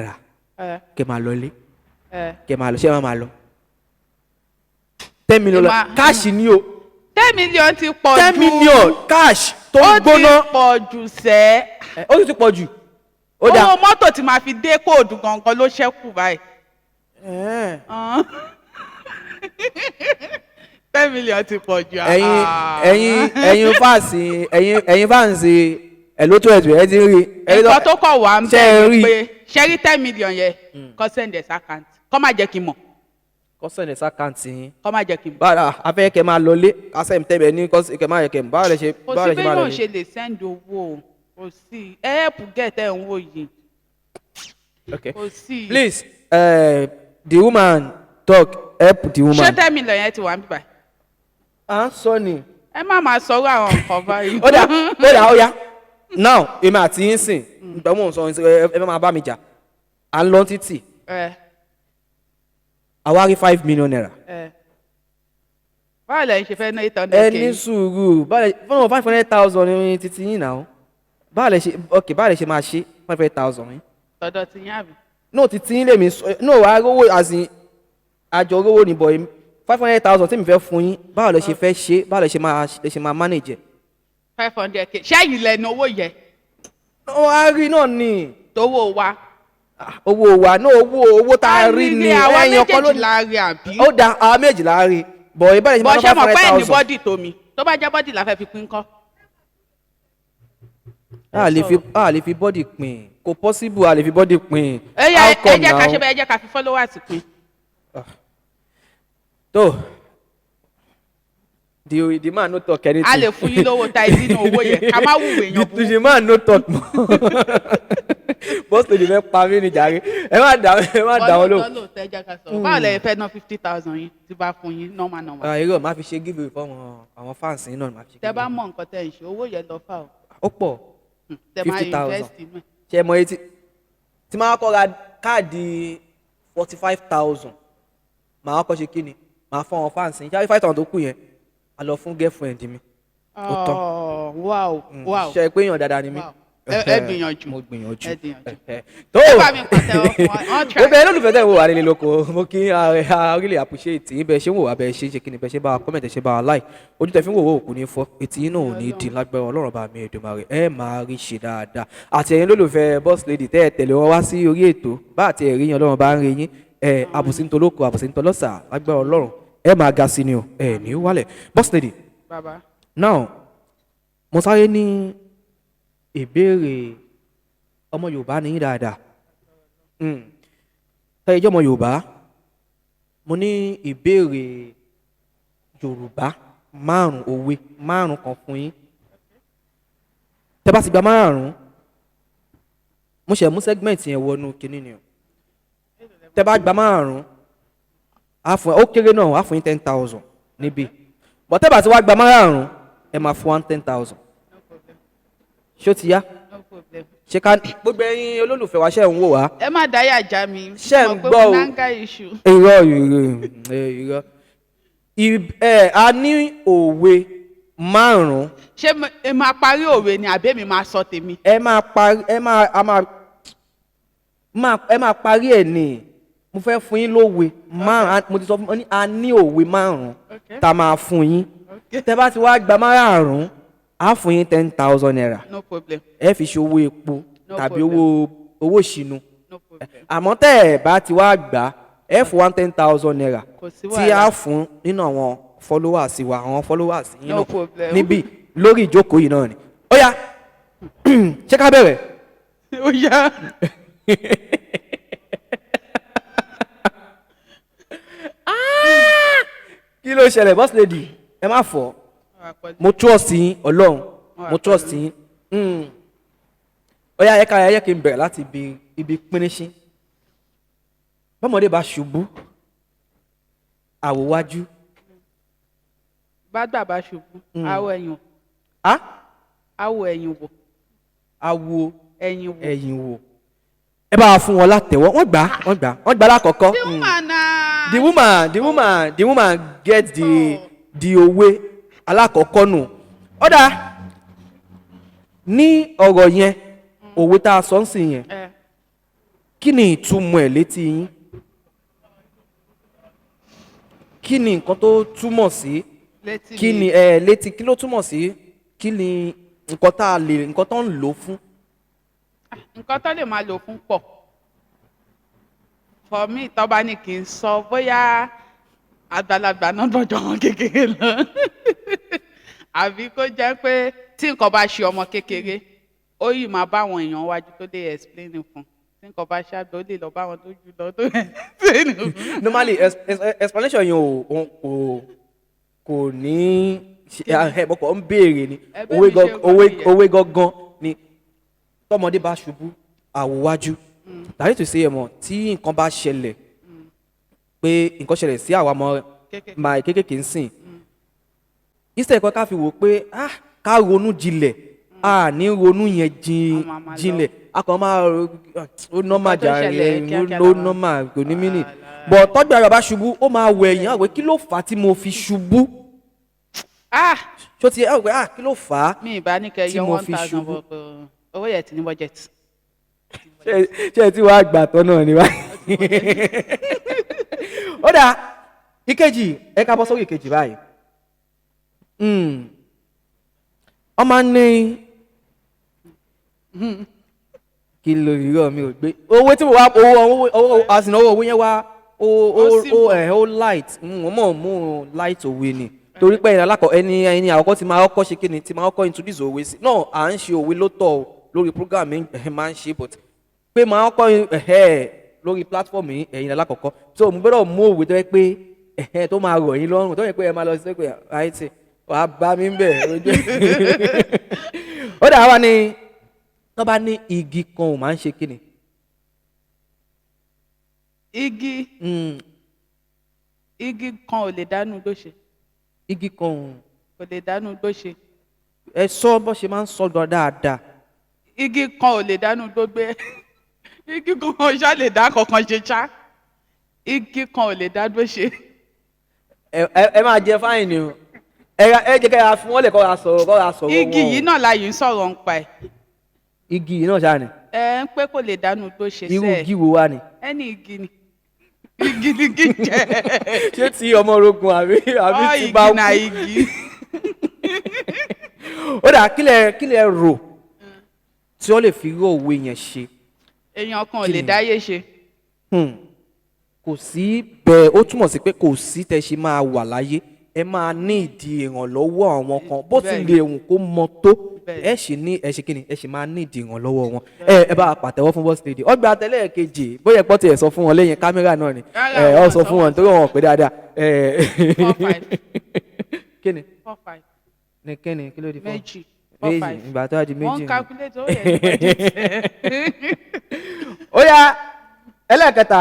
kẹ́ máa lọ ilé, kẹ́ máa lọ, ṣé ẹ máa lọ? 10 million cash ni o. 10 million ti pọ̀ jù. 10 million cash tó ń Ó ti gbóná. pọ̀ jù sẹ́. Ó sì ti pọ̀ jù. Ó dáa. Owó mọ́tò tí màá fi dé kóòdù gangan ló ṣẹ́kù báyìí. 10 million ti pọ̀ jù. Ẹ̀yin Ah. ẹ̀yin fans, ẹ̀yin fans ẹ̀ ló tó ẹ̀tù ẹ̀ ti ń rí. Nǹkan tó kọ̀ wá ń Ṣé ẹ bẹ̀ rí? ni pé ṣẹ́rí 10 million yẹn, kó send ẹ̀ s'account, kó má jẹ́ kí n mọ̀. Kó send ẹ̀ s'account yín. Kó má jẹ́ kí n mọ̀. Bára afẹ́ kẹ́ máa lọlé kásẹ̀ tẹ́bẹ̀ ní kẹ́ máa yẹ kẹ́ báwo lẹ ṣe Kò báwo sí lẹ ṣe bí máa yóò lọlé. ṣe lè send owó o. Kò sí help get ẹ̀ ń wò yìí. Okay. Kò sí. Please, the woman talk, help the Ṣé woman. 10 million yẹn ti wà ń bíbá? À ń sọ ni. Ẹ má máa sọ̀rọ̀ àwọn nǹkan báyìí. Ó dà, ó dà, ó yá. Now, èmi àti yín sìn, ìgbà mò ń sọ ẹ, ẹ máa bá mi jà. À ń lọ títì, àwa rí ₦5 million. Báwo lẹ́yìn ṣe fẹ́ ná 800 Ẹ k? Ní sùúrù, báwo lẹ fún 500,000 ní títí yín náà? Báwo lẹ ṣe, ok, báwo lẹ ṣe máa ṣe 500,000 yín? Tọ̀dọ̀ ti yín àbí? No, títí yín lèmi sọ. No, wàá rówó, as in àjọ rówó ní bọ̀, 500,000 tí mi fẹ́ fún yín, báwo lẹ ṣe fẹ́ ṣe, báwo lẹ ṣe máa manage ẹ̀? 500K, ṣẹ́yìn lẹ́nu owó yẹ? Wọ́n á rí náà ni. Tówó wa. Ah, owó wa náà, owó tá a rí ni. Àwa ẹ̀yàn kan ló méjèèjì la rí àbí? Ó da, àwa méjì la rí bọ̀, ìbára ṣe Bọ́ máa ná ṣé mọ̀ five pé hundred ẹni thousand. Body tó mi, tó bá jẹ́ body la fẹ́ fi pín kọ́. A lè fi body pín, kò possible, a lè fi body pín. Ẹ yẹ How ẹ come jẹ́ ká now? ṣe bẹ́ẹ̀, ẹ jẹ́ ká fi followers pín. Tó the man no talk anything. A lè fún yín lówó ta ìdí inú owó yẹn, ká má wùwé èèyàn The man no talk more. Boss lady fẹ́ pa mí ní jàre. Ẹ má dà wọ́n lóhùn. Lóòótọ́ lóòótọ́, ẹ jẹ́ ká sọ̀rọ̀. Báwo lẹ fẹ́ ná 50,000 yín tí bá fún yín normal normal? Ah, irọ́, máa fi ṣe give away fún àwọn fans yín náà ni máa fi ṣe. Tẹ bá Give mọ nǹkan tẹ ń ṣe, owó yẹn lọ fà o. away. Ó pọ̀. Tẹ máa 50,000. invest inú ẹ̀. Ṣe mọ etí tí máa kọ́ ra káàdì 45,000, màá kọ́ ṣe kí ni, màá fún àwọn fans yín. Ṣáà 5,000 tó kù yẹn, a lọ fún girlfriend mi. Ó tán. Oh, wow. Ṣe pé èèyàn dáadáa ni mí. Wow. Ẹ gbìyànjú. Mo gbìyànjú. Ẹ gbìyànjú. Tó Ẹ bá mi pàtẹ́wọ́ fún wọn. Wọ́n try. Gbogbo ẹ lólùfẹ́ tẹ̀ ń wò wá nílé lóko, mo kí I really appreciate yín, bẹ́ẹ̀ ṣe ń wò wá, bẹ́ẹ̀ ṣe ń ṣe kí ni, bẹ́ẹ̀ ṣe bá wa comment, ṣe bá wa like. Ojú tẹ̀ fi ń wò wò òkú ní fọ́, etí yín náà ò ní di lágbára Ọlọ́run bá mi Èdùmàrè. Ẹ máa rí ṣe dáadáa. Àti ẹ̀yin lólùfẹ́ boss lady tẹ́ ẹ tẹ̀lé wọn wá sí orí ètò, bá àti ẹ̀rí yín, Ọlọ́run bá ń rí yín. Ẹ àbùsí ń tolóko, àbùsí ń tọlọ́sà, lágbára Ọlọ́run, ẹ máa ga sí ni o, ẹ ní wálẹ̀. Boss lady. Bàbá. Now, mo sáré ní ìbéèrè. Ọmọ Yorùbá ní yín dáadáa. Tẹ́ ẹ jẹ́ ọmọ Yorùbá, mo ní ìbéèrè Yorùbá márùn, òwe márùn kan fún yín. Tẹ́ bá ti gba márùn, mo ṣe mú segment yẹn wọnú kinní ni o. Tẹ́ bá gba márùn, á fún ó kéré náà, á fún yín 10,000 níbí, but tẹ́ bá ti wá gba márùn, ẹ máa fún one 10,000. No problem. Ṣó ti yá? No problem. Ṣé ká gbogbo ẹ̀yin olólùfẹ́ wa, ṣe ń wò wá? Ẹ má dáyà já mi. Ṣé ń Mo mọ̀ pé gbọ́ o? mo ní anger issue. Irọ́, irọ́, irọ́. Ẹ a ní òwe márùn. Ṣé ẹ máa parí òwe ni àbí èmi máa sọ tèmi? Ẹ máa parí, ẹ máa a máa máa ẹ máa parí ẹ ní. Mo fẹ́ fún yín lówe márùn. Mo ti sọ fún yín, a ní òwe márùn tá a máa fún yín. Tẹ bá ti wá gba márùn, á fún yín ₦10,000. No problem. Ẹ fi ṣe owó epo No tàbí problem. owó ìṣinu. No problem. Àmọ́ tẹ́ ẹ bá ti wá gbà, ẹ fún one ₦10,000 Kò sí tí wàhálà. a fún nínú àwọn followers wa, àwọn followers yín No náà problem. níbí lórí ìjókòó yìí náà ni. Ó yá, ṣé ká bẹ̀rẹ̀? Ó yá. Kí ló ṣẹlẹ̀, boss lady? Ẹ má fọ́. Mo trust yín, Ọlọ́run, mo trust yín. Ó yá, ẹ yẹ kí n bẹ̀rẹ̀ láti ibi píníṣín. Bọ́mọdé bá ṣubú, àwòwájú. Bá gbà bá ṣubú, awọ ẹ̀yìn wò. Á. Awọ ẹ̀yìn wò. Awo. Ẹ̀yìn wò. Ẹ̀yìn wò. Ẹ bá wa fún wọn látẹ̀wọ́. Wọ́n gbà, wọ́n gbà, wọ́n gbà lákọ̀ọ́kọ́. The woman na. The woman get the òwe alákọ̀ọ́kọ́ nù. Ọ̀dà ní ọ̀rọ̀ yẹn, òwe tá a sọ ń sìn yẹn, kí ni ìtumọ̀ ẹ̀ létí yín? Kí ni nǹkan tó túmọ̀ sí? Létí Kí mi. ni ẹ létí, kí ló túmọ̀ sí? Kí ni nǹkan tá a lè, nǹkan tó ń lò fún? Nǹkan tó lè máa lò fún pọ̀. For me, tó bá ní kí n sọ, bóyá àgbàlagbà náà gbọ́dọ̀ ọmọ kékeré lọ, àbí kó jẹ́ pé tí nǹkan bá ṣe ọmọ kékeré, ó yìí máa bá àwọn èèyàn wájú tó lè explain fún. Tí nǹkan bá ṣàgbé, ó lè lọ bá àwọn tó jù lọ tó explain fún. Normally explanation yẹn ò kò ní ẹ bọ́kọ̀ ń béèrè ni. Ẹ̀bẹ̀ Òwe mi ṣe wà nìyẹn. Òwe gangan ni tọmọdé bá ṣubú, àwòwájú, tàbí tó ṣe é mọ̀, tí nǹkan bá ṣẹlẹ̀, pé nǹkan ṣẹlẹ̀ sí àwa ọmọ Kékèké. máa kékèké ń sìn, instead kan ká fi wò pé, ah, ká ronú jinlẹ̀, a ní ronú yẹn A máa máa lọ. jinlẹ̀. A kàn máa ó normal Nǹkan tó jàre, ṣẹlẹ̀ kíákíá ó la máa- normal, kò ní mínì. Bọ̀ tọ́jú àgbà bá ṣubú, ó máa wọ ẹ̀yìn àwẹ̀, kí ló fà á tí mo fi ṣubú? Ah. Ṣó ti ẹ̀ wẹ̀, ah, kí ló fà á Mi ìbá ní kẹ́ tí yọ mo one fi thousand ṣubú? bọ̀ owó yẹn ti ní budget. Ṣé tí wàá gbà tán náà ni wá. Ó dáa, ìkejì, ẹ ká bọ́ sórí ìkejì báyìí. Wọ́n máa ń ní kí ló irọ́ mi ò gbé owó tí mo wá owó àsìnà owó yẹn wá ó ó Ó ó simple. Ẹ̀ ó light. Wọ́n mọ̀ mú light òwe ni, torí pé ẹni alákọ̀ ẹni àkọ́kọ́ tí máa kọ́kọ́ ṣe kí ni, tí máa kọ́kọ́ introduce òwe sí náà. À ń ṣe òwe lótọ̀ o lórí program yìí, máa ń ṣe, but pé máa kọ́kọ́ lórí platform yìí, ẹ̀yin alákọ̀ọ́kọ́, so mo gbọ́dọ̀ mú òwe tó yẹ pé tó máa rọ̀ yín lọ́rùn, tó yẹ pé ẹ máa lọ sí pé àìsí wàá bá mi ń bẹ̀ ojú. Ó dà wá ní tó bá ní igi kan ò máa ń ṣe kí ni? Igi igi kan ò lè dánú igbó ṣe. Igi kan ò Kò lè dánú igbó ṣe. Ẹ sọ bó ṣe máa ń sọ gan dáadáa. Igi kan ò lè dánú igbó gbé. Igi kan ò ṣá lè dá kankan ṣe ṣá. Igi kan ò lè dá gbó ṣe. Ẹ máa jẹ fine o. Ẹ jẹ́ kẹ́ ẹ fún wọn lè kọ́ ra sọ̀rọ̀ kọ́ ra sọ̀rọ̀ Igi wọn o. yìí náà la yìí ń sọ̀rọ̀ ń pa ẹ̀. Igi yìí náà ṣáà ni. Ẹ ń pé kò lè dánú igbó ṣe Irú sẹ́ẹ̀. igi wo wá ni? Ẹni igi ni. Igi ni igi jẹ́. Ṣé ti ọmọ orogun àbí Ọ́ ti igi bá na kú? igi. Ó dà, kílẹ̀ rò tí ó lè fi irú òwe yẹn ṣe? Èèyàn kan ò Kí lè ni? dáyé ṣe. Kò sí bẹ́ẹ̀. Ó túmọ̀ sí pé kò sí tẹ́ ṣe máa wà láyé, ẹ máa ní ìdí ìrànlọ́wọ́ àwọn kan, bó ti lè wù kó mọ tó. Ẹ ṣì ní ẹ ṣe kíni, ẹ ṣì máa ní ìdí ìrànlọ́wọ́ wọn. Ẹ bá a pàtẹ́wọ́ fún boss lady. Ọgbà tẹ́lẹ̀ kejì, bóyá ẹ̀pọ́ tiẹ̀ sọ fún wọn lẹ́yìn kámẹ́rà náà ni. Rárá, Ẹ ọ wọn sọ sọ fún wọn torí wọn ò pé dáadáa. Ẹ 4 5. Kíni 4 5. Ní kíni? Kí ló di four? Méjì. Four Méjì. five. Ìgbà tó wá di méjì Wọ́n ni. calculate owó yẹn ní budget. Ó yá, ẹlẹ́ẹ̀kẹta.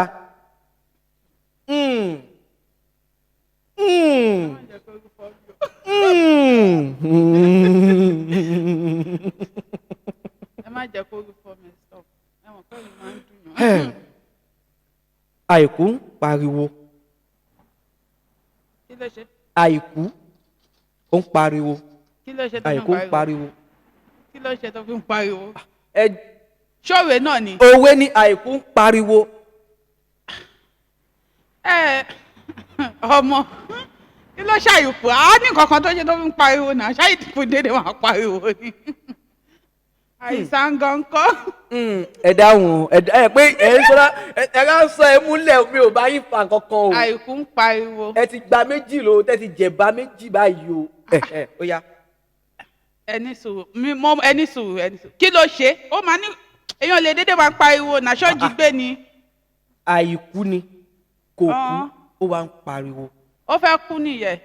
Ẹ má jẹ́ kó rú fọ́ mi, stop. Ẹ mọ̀ pé mi máa ń dùn yàn. Àìkú ń pariwo. Kí ló ṣe? Àìkú ó ń pariwo. Kí ló ṣe tó fi ń Àìkú ń pariwo? pariwo. Kí ló ṣe tó fi ń pariwo? Ẹ Ṣóòwe náà ni. Òwe ni, àìkú ń pariwo. Ẹ ọmọ, kí ló ṣàyùkú? Á ní nǹkan kan tó ṣe tó fi ń pariwo náà. Ṣàyùkú dédé máa pariwo ni. Àìsàn gan kọ́. Ẹ dáhùn ẹ ẹ pé ẹ ń sọlá ẹ ẹ ká ń sọ ẹ múlẹ̀, mi ò bá yín fa nǹkan kan o. Àìkú ń pariwo. Ẹ ti gba méjì lo, tẹ ti jẹ̀bá méjì báyìí o. Ẹ ó yá. Ẹni sùúrù mi mọ, ẹni sùúrù, ẹni sùúrù. Kí ló ṣe? Ó máa ní èèyàn lè dédé máa pariwo náà, ṣọ́ọ̀jì gbé ni. Àìkú ni kò kú. Ah. Ó wá ń pariwo. Ó fẹ́ kú nìyẹn.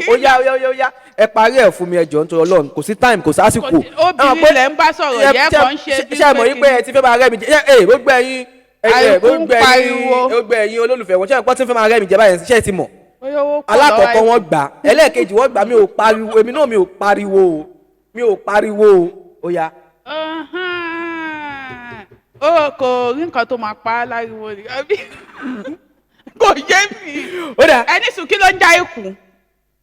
Ó yá, ó yá, ó yá, ó yá, ẹ parí ẹ fún mi. Ẹ jọ̀ọ́, nítorí Ọlọ́run, kò sí time, kò sásìkò. Kò sí- obìnrin lẹ̀ ń bá sọ̀rọ̀, yẹ kàn ń ṣe bí ṣe àmọ̀ pé yí pé ẹ ti fẹ́ máa rẹ́ mi jẹ. Ẹ gbogbo ẹ̀yin Àìkú ń gbogbo ẹ̀yin pariwo. Gbogbo ẹ̀yin olólùfẹ́ wọn, ṣé àpọ́ tí ń fẹ́ máa rẹ́ mi jẹ báyìí? Ṣé ẹ ti mọ̀? Bóyá owó pọ̀ lọ́wọ́. Alákọ̀ọ́kọ́ wọ́n gbà, ẹlẹ́ẹ̀kejì wọ́n gbà. Mi ò pariwo, èmi náà mi ò pariwo o, mi ò pariwo o. Ó yá. Ọ̀hán. Ó kò rí nǹkan tó máa pa á láriwo ni, àbí kò yé mi. Ó dà. Ẹni sùn, kí ló ń já ikú?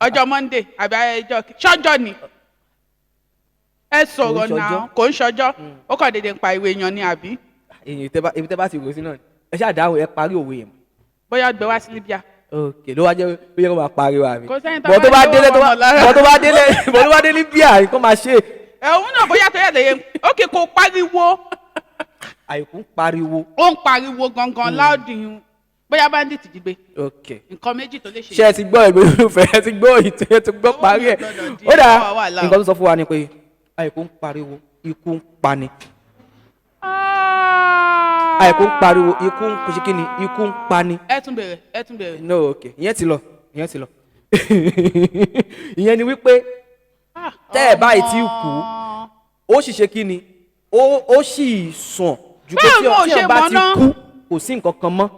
Ọjọ́ Monday àbí ọjọ́ ṣọ́jọ́ ni? Ẹ sọ̀rọ̀ Kò ń náà. ṣọjọ́. Kò ń ṣọjọ́, ó kàn déédéé ń pa ìwé èèyàn ni, àbí? Èyí tẹ́ bá ibi tẹ́ bá ti rò sí náà ni. Ẹ ṣáà dáhùn, ẹ parí òwe yẹn. Bóyá gbé wá sí Libya. Ok, ló wá jẹ́ ló yẹ kó máa pariwo, àbí? Kò sẹ́ni tó Bọ̀ tó bá bá ní délé owó tó bá ọmọ lára. Bọ̀ tó bá délé Libya, nǹkan máa ṣe. Ẹ̀hún náà bóyá tó yẹ lè ókè kò pariwo. Àìkú ń pariwo. Ó ń pariwo gangan láòdì yun, bóyá bandit jí gbé. Ok. Nǹkan méjì tó lè ṣe. Ṣé ẹ ti gbọ́ ìgbé olólùfẹ́? Ẹ ti gbọ́ ìtẹ́, ẹ ti gbọ́ Owó parí mi ẹ̀. ò gbọ́dọ̀ di Ó dà, owó wà láò. nǹkan tó sọ fún wa ni pé àìkú ń pariwo, ikú ń pani. Àìkú ń pariwo, ikú ń ṣe kí ni, ikú ń pani. Ẹ tún bèrè, ẹ tún bèrè. No, ok, ìyẹn ti lọ, ìyẹn ti lọ. Ìyẹn ni wípé tẹ́ ẹ̀ báyìí tí kú, ó sì ṣe kí ni, ó sì sàn ju pé Báwo tí mo tí ṣe ó bá mọ̀ ti ná? kú, kò sí nǹkan kan mọ́.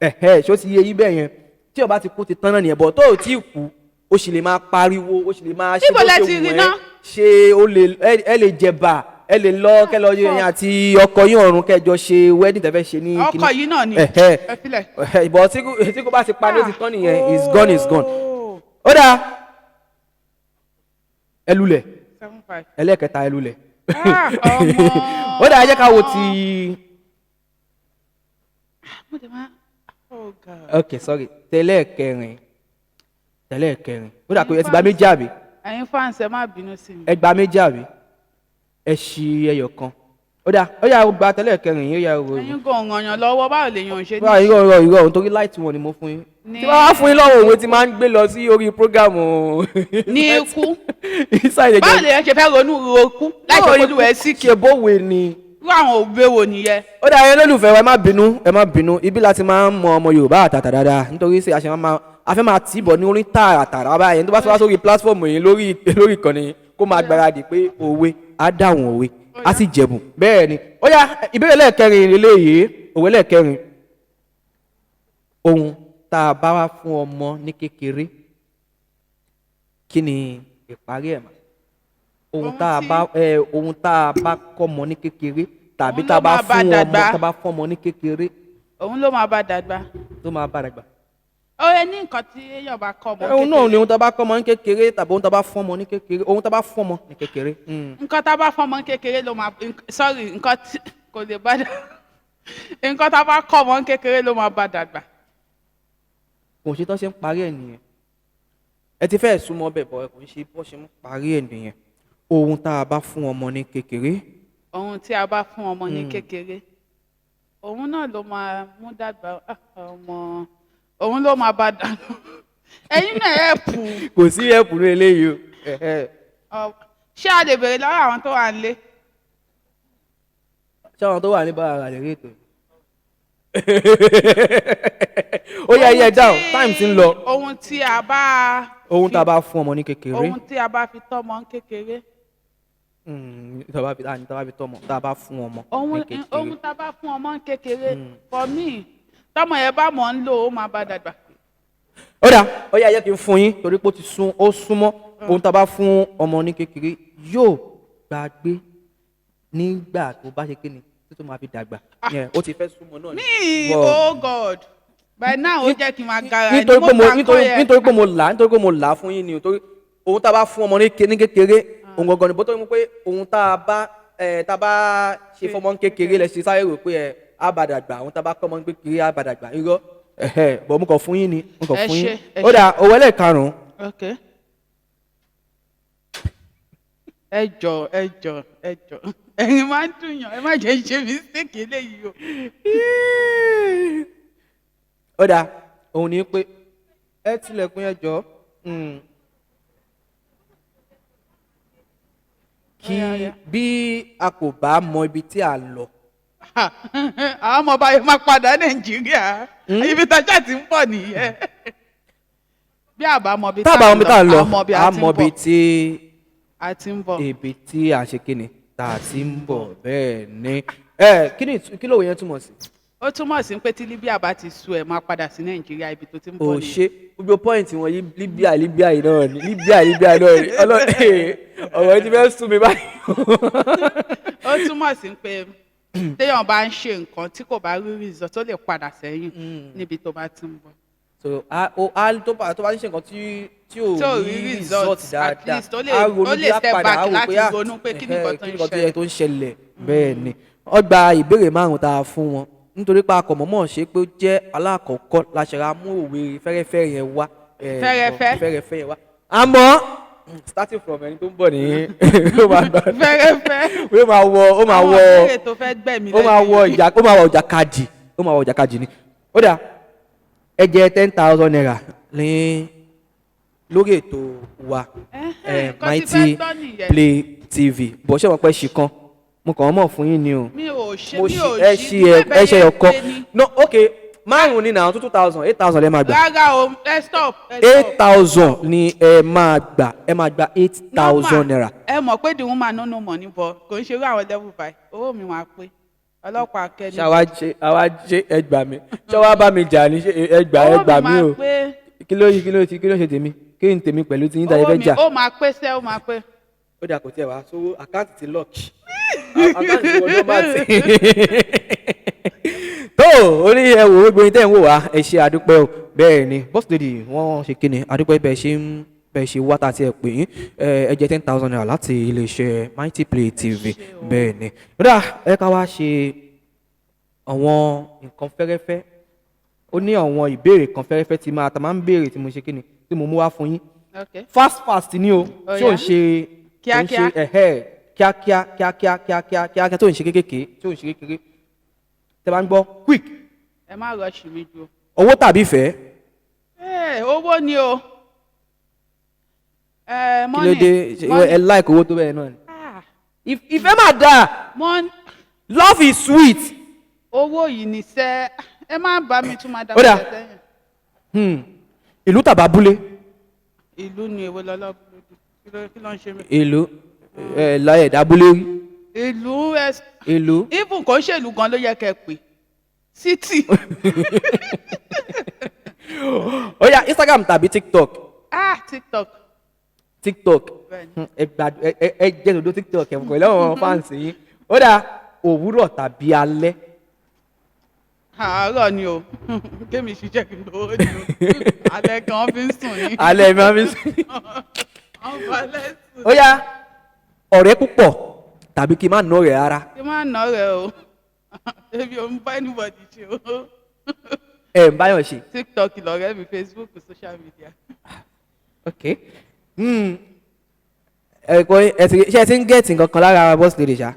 Ẹ̀hẹ́, ṣó ti yé yín bẹ́ẹ̀ yẹn? Tí ó bá ti kú, ti tán náà nìyẹn, bọ̀ tó ò tí ì kú, Ó sì lè máa pariwo, ó sì lè máa ṣe Níbo bó lẹ ṣe ti wù rí ẹ́. ná? Ṣé ó lè ẹ lè jẹ̀bà, ẹ lè lọ kẹ́ lọ yẹn àti ọkọ yín ọ̀run kẹjọ ṣe wedding tẹ́fẹ́ ṣe ní Ọkọ yìí náà ni. Ẹ̀hẹ́. Ẹ filẹ̀. Ẹ̀hẹ́, ìbọn tí kò bá ti pa ní ó ti tán nìyẹn. Is gone, is gone. Oh. Ó dáa, ẹ lulẹ̀. 7-5. Ẹlẹ́ẹ̀kẹta, ẹ lulẹ̀. Ah, ọmọ. Ó dáa, ẹ jẹ́ ká wo ti Mo dẹ̀ máa, oh God. Ok, sorry, tẹ́lẹ̀kẹrin, tẹ́lẹ̀kẹrin. Ó dà pé ẹ ti gba méjì, àbí? Ẹ̀yin fans, ẹ má bínú sí mi. Ẹ gba méjì, àbí? Ẹ ṣí ẹyọ kan. Ó dáa, ó yá, ó gba tẹ́lẹ̀kẹrin yìí, ó yá, ó Ẹ̀yin gan ọ̀ràn lọ́wọ́, báwo lèèyàn ò ṣe ní. Wá, irọ́, irọ́, irọ́, nítorí light wọn ni mo fún yín. Tí wọ́n wá fún yín lọ́wọ́ òwe tí máa ń gbé lọ sí orí program Ní ikú. Inside. Báwo lèèyàn ṣe fẹ́ ronú ro kú láì ṣe polúwẹ̀ sí kí Ṣe bówe ni. Irú àwọn òwe wo nìyẹn? Ó dáa, yẹn lólùfẹ́ wa, ẹ má bínú, ẹ má bínú. Ibi láti máa ń mọ ọmọ Yorùbá àtàtà dáadáa, nítorí ṣe àṣẹ máa a fẹ́ máa tì í bọ̀ ní orí tààràtàrà báyìí. Tó bá sọ wá sórí platform yìí, lórí ìkànnì yìí, kó máa gbáradì pé òwe á dáhùn, òwe á sì jẹ̀bù. Bẹ́ẹ̀ ni. Ó yá, ìbéèrè lẹ́ẹ̀kẹrin lélẹ́yìí, òwe lẹ́ẹ̀kẹrin: ohun tá a bá wá fún ọmọ ní kékeré, kí ni ìparí ẹ̀ mà? Ohun Ohun tá a bá ẹ ohun tá a bá kọ́ ọmọ ní kékeré tàbí Òun tá a ló bá máa bá fún ọmọ dàgbà. tá a bá fún ọmọ ní kékeré Òun ló máa bá dàgbà. tó máa bá dàgbà. Ó yẹ ní nǹkan tí èèyàn bá kọ́ ọmọ Ohun náà ni kékeré. ohun tá a bá kọ́ ọmọ ní kékeré tàbí ohun tá a bá fún ọmọ ní kékeré, ohun tá a bá fún ọmọ ní kékeré. Nǹkan tá a bá fún ọmọ kékeré ló máa, sorry, nǹkan tí kò lè bá dàgbà, nǹkan tá a bá kọ́ ọmọ kékeré ló máa bá dàgbà. Kò ṣe tó ṣe ń parí ẹ̀ nìyẹn. Ẹ ti fẹ́ẹ̀ súnmọ́ bẹ̀ bọ̀, ẹ kò ń ṣe bó ṣe ń parí ẹ̀ nìyẹn. Ohun tá a bá fún ọmọ ní kékeré. Ohun tí a bá fún ọmọ ní kékeré, òun náà ló máa mú dàgbà. Ah, ọmọ, òun ló máa bá dàgbà. Ẹ̀yin náà ẹ̀ pù. Kò sí ẹ̀pù ní eléyìí o. Ẹ̀hẹ́. Ṣé a lè béèrè lọ́wọ́ àwọn tó wà nílé? Ṣé àwọn tó wà ní bára rẹ̀ rí ètò yìí? Ó yá, yẹ dáhùn, time ti ń lọ. Ohun tí a bá Ohun tá a bá fún ọmọ ní kékeré. Ohun tí a bá fi tọ́mọ ní kékeré. Tá a bá fi tá a bá fi tọ́mọ, tá a bá fún ọmọ Ohun ní kékeré. Ohun tá a bá fún ọmọ ní kékeré, for me, tọ́mọ yẹn bá mọ̀ ń lò, ó máa bá dàgbà. Ó dà, ó yá, yẹ kí n fún yín torí pé ó ti sún, ó súnmọ́. Ohun tá a bá fún ọmọ ní kékeré yóò gbàgbé nígbà tó bá ṣe kíni tó máa fi dàgbà. Yeah, ó ti fẹ́ súnmọ́ náà ni. Mi oh God, by now ó jẹ́ kí n máa gara ni. Nítorí pé mo gbà nítorí kọ́ yẹn. Nítorí pé mo là á fún yín ni, nítorí ohun tá a bá fún ọmọ ní kékeré, ohun gangan ni bó tó mú pé ohun tá a bá ṣe fọmọ ní kékeré lẹ ṣe sáré rò pé ẹ á bá dàgbà. Ohun tá a bá kọ́ ọmọ ní kékeré á bá dàgbà. Irọ́, ẹ̀hẹ́, bọ̀ mo kàn fún yín ni, mo kàn Ẹ fún yín. ṣé, ẹ Ó ṣé. dà, òwe ẹlẹ́ẹ̀karùn-ún. Ok, ẹ jọ, ẹ jọ, ẹ jọ, ẹ̀yin máa ń dùn yàn, ẹ má jẹ́ ṣe mistake eléyìí o. Ó dà, òun ni pé ẹ tilẹ̀kùn yẹn jọ. Kí Ó yá, ó yá. bí a kò bá mọ ibi tí a lọ. Àwọn ọmọ ọba yẹn máa padà Nàìjíríà, ibi tájà ti ń bọ̀ nìyẹn. Bí àbá mọ ibi Tá a bá mọ ibi tá a lọ, a mọ ibi a a ti mọ ń ibi bọ̀. tí A ti ń bọ̀. Ibi tí a ṣe kíni tá a ti ń bọ̀. Bẹ́ẹ̀ ni. Ẹ kí ni kí lóòwe yẹn túmọ̀ sí? Ó túmọ̀ sí pé tí Libya bá ti sú ẹ, máa padà sí Nàìjíríà, ibi tó ti ń Ò bọ̀ nìyẹn. ṣe gbogbo point wọn yìí, Libya, Libya yìí náà ni, Libya, Libya náà ni. Ọ̀rọ̀ yìí ti fẹ́ sú mi báyìí. Ó túmọ̀ sí pé téèyàn bá ń ṣe nǹkan tí kò bá rí result, tó lè padà sẹ́yìn níbi tó bá ti ń bọ̀. So a o a tó bá ń ṣe nǹkan tí ò Tí ò rí rí result result, at dáadáa, least á ronú ó lè bí á step padà, back á wò láti pé, ah, ronú pé kí ni ẹhẹ́, nǹkan tó kí ń ni nǹkan tó ṣẹlẹ̀. yẹ tó ń ṣẹlẹ̀. Bẹ́ẹ̀ ni. Wọ́n gba ìbéèrè márùn-ún tá a fún wọn, nítorí pé akọ̀mọ́mọ́ ṣe pé ó jẹ́ alákọ̀ọ́kọ́ la ṣe ra mú òwe fẹ́rẹ́fẹ́ yẹn wá. Fẹ́rẹ́fẹ́. Fẹ́rẹ́fẹ́ yẹn wá, àmọ́ starting from ẹni tó ń bọ̀ ní ó máa gbà Fẹ́rẹ́fẹ́. ó máa Àwọn wọ ìbéèrè tó fẹ́ gbẹ̀mí ó máa lẹ́nu wọ yìí. ìjà, ó máa wọ ìjà kadì, ó máa wọ ìjà kadì ni. Ó dà, ẹ jẹ ₦10,000 ní lórí ètò wa Ẹhẹ́n, nǹkan tí Mighty fẹ́ gbọ́ nìyẹn. Play TV. Bọ̀ ṣé wọ́n pẹ́ ṣì kan, mo kàn mọ̀ fún yín ni o. Mi ò ṣe Mo mi ṣì ò ẹ ṣí ṣí ẹ ẹ ṣe ọkọ. No, ok, márùn ní náà, two two thousand, 8,000 lẹ máa gbà. Rárá o, ẹ stop, ẹ Eight stop. thousand ni ẹ máa gbà, ẹ máa gba ₦8,000. Ẹ mọ̀ pé the woman no know money, but kò ń ṣe irú àwọn level báyìí. Owó mi máa pé ọlọ́pàá akẹ́ni. Ṣáwá ṣe àwa ṣe, ẹ gbà mí, ṣáwá bá mi jà ní, ṣe ẹ gbà, ẹ Owó gbà mi mí máa o. pé. Kí ló yí, kí ló ti, kí ló ṣe tèmi, kí Kí n tèmi pẹ̀lú tí yín tàyẹ Owó fẹ́ mi jà. ó máa pé sẹ́, ó máa pé. Ó dà, kò tiẹ̀ wá sówó, account ti lock, account ti wọ nọ́mbà tí. Tó orí ẹ wò ó, gbóyin tẹ́ ń wò wá, ẹ ṣe àdúpẹ́ o. Bẹ́ẹ̀ ni, boss lady, wọ́n ṣe kíni, àdúpẹ́ bẹ́ẹ̀ ṣe ń bẹ́ẹ̀ ṣe wá tá a ti ẹ̀ pè yín. Ẹ jẹ́ ₦10,000 láti iléeṣẹ́ Mighty Play TV. Bẹ́ẹ̀ ni, kódà ẹ ká wá ṣe àwọn nǹkan fẹ́rẹ́fẹ́. Ó ní àwọn ìbéèrè kan fẹ́rẹ́fẹ́ tí máa ta máa ń béèrè, tí mo ṣe kíni, tí mo mú wá fún yín. Fast fast ni o. Ó Tí ò ń yá. ṣe Kíákíá. tó ń ṣe ẹ̀hẹ́, kíákíá kíákíá kíákíá kíákíá, tó ń ṣe kékèké, tí ò ń ṣe kékeré. Tẹ́ bá ń gbọ́, quick. Ẹ má rush mi jù o. Owó tàbí ìfẹ́? Ẹ, owó ni o. Ẹ Kí ló money. dé? Ṣé Money. ẹ like owó tó bẹ́ẹ̀ náà ni? Ah, Ìfẹ́ máa dáa. Love is sweet. Owó yìí ní sẹ́, ẹ má bá mi tún máa dá Ó dà. padà sẹ́yìn. Ìlú tàbí abúlé? Ìlú ni. Èwo lọ́lọ́bùrú? Kí ló ń ṣe mí? Ìlú ẹ láyé ẹ̀dá abúlé rí. Ìlú ẹ. Ìlú. Even kò ń ṣèlú gan ló yẹ kẹ́ pè city. Ó yá, Instagram tàbí TikTok? Ah, TikTok. TikTok. Bẹ́ẹ̀ni. Ẹ gbàdú ẹ ẹ ẹ jẹ́ dodo TikTok ẹ̀ pẹ̀lú àwọn fans yín. Ó dà, òwúrọ̀ tàbí alẹ́? Àárọ̀ ni o, kémi ṣiṣẹ́ kí n lówó ni o. Alẹ́ gan fi ń sùn ni. Alẹ́ mi máa fi sùn. Wọ́n falẹ̀ sùn. Ó yá, ọ̀rẹ́ púpọ̀ tàbí kí n má ná ọ̀rẹ́ rárá? Kí n má nà rẹ o, ebi ò ń bá anybody ṣe o. Ẹ ń báyọ̀ ṣe. TikTok lọ̀rẹ́ mi, Facebook, social media. Ok. Ẹ kọ́ ẹ ti ṣe, ẹ ti ń get nǹkan kan lára boss lady ṣá?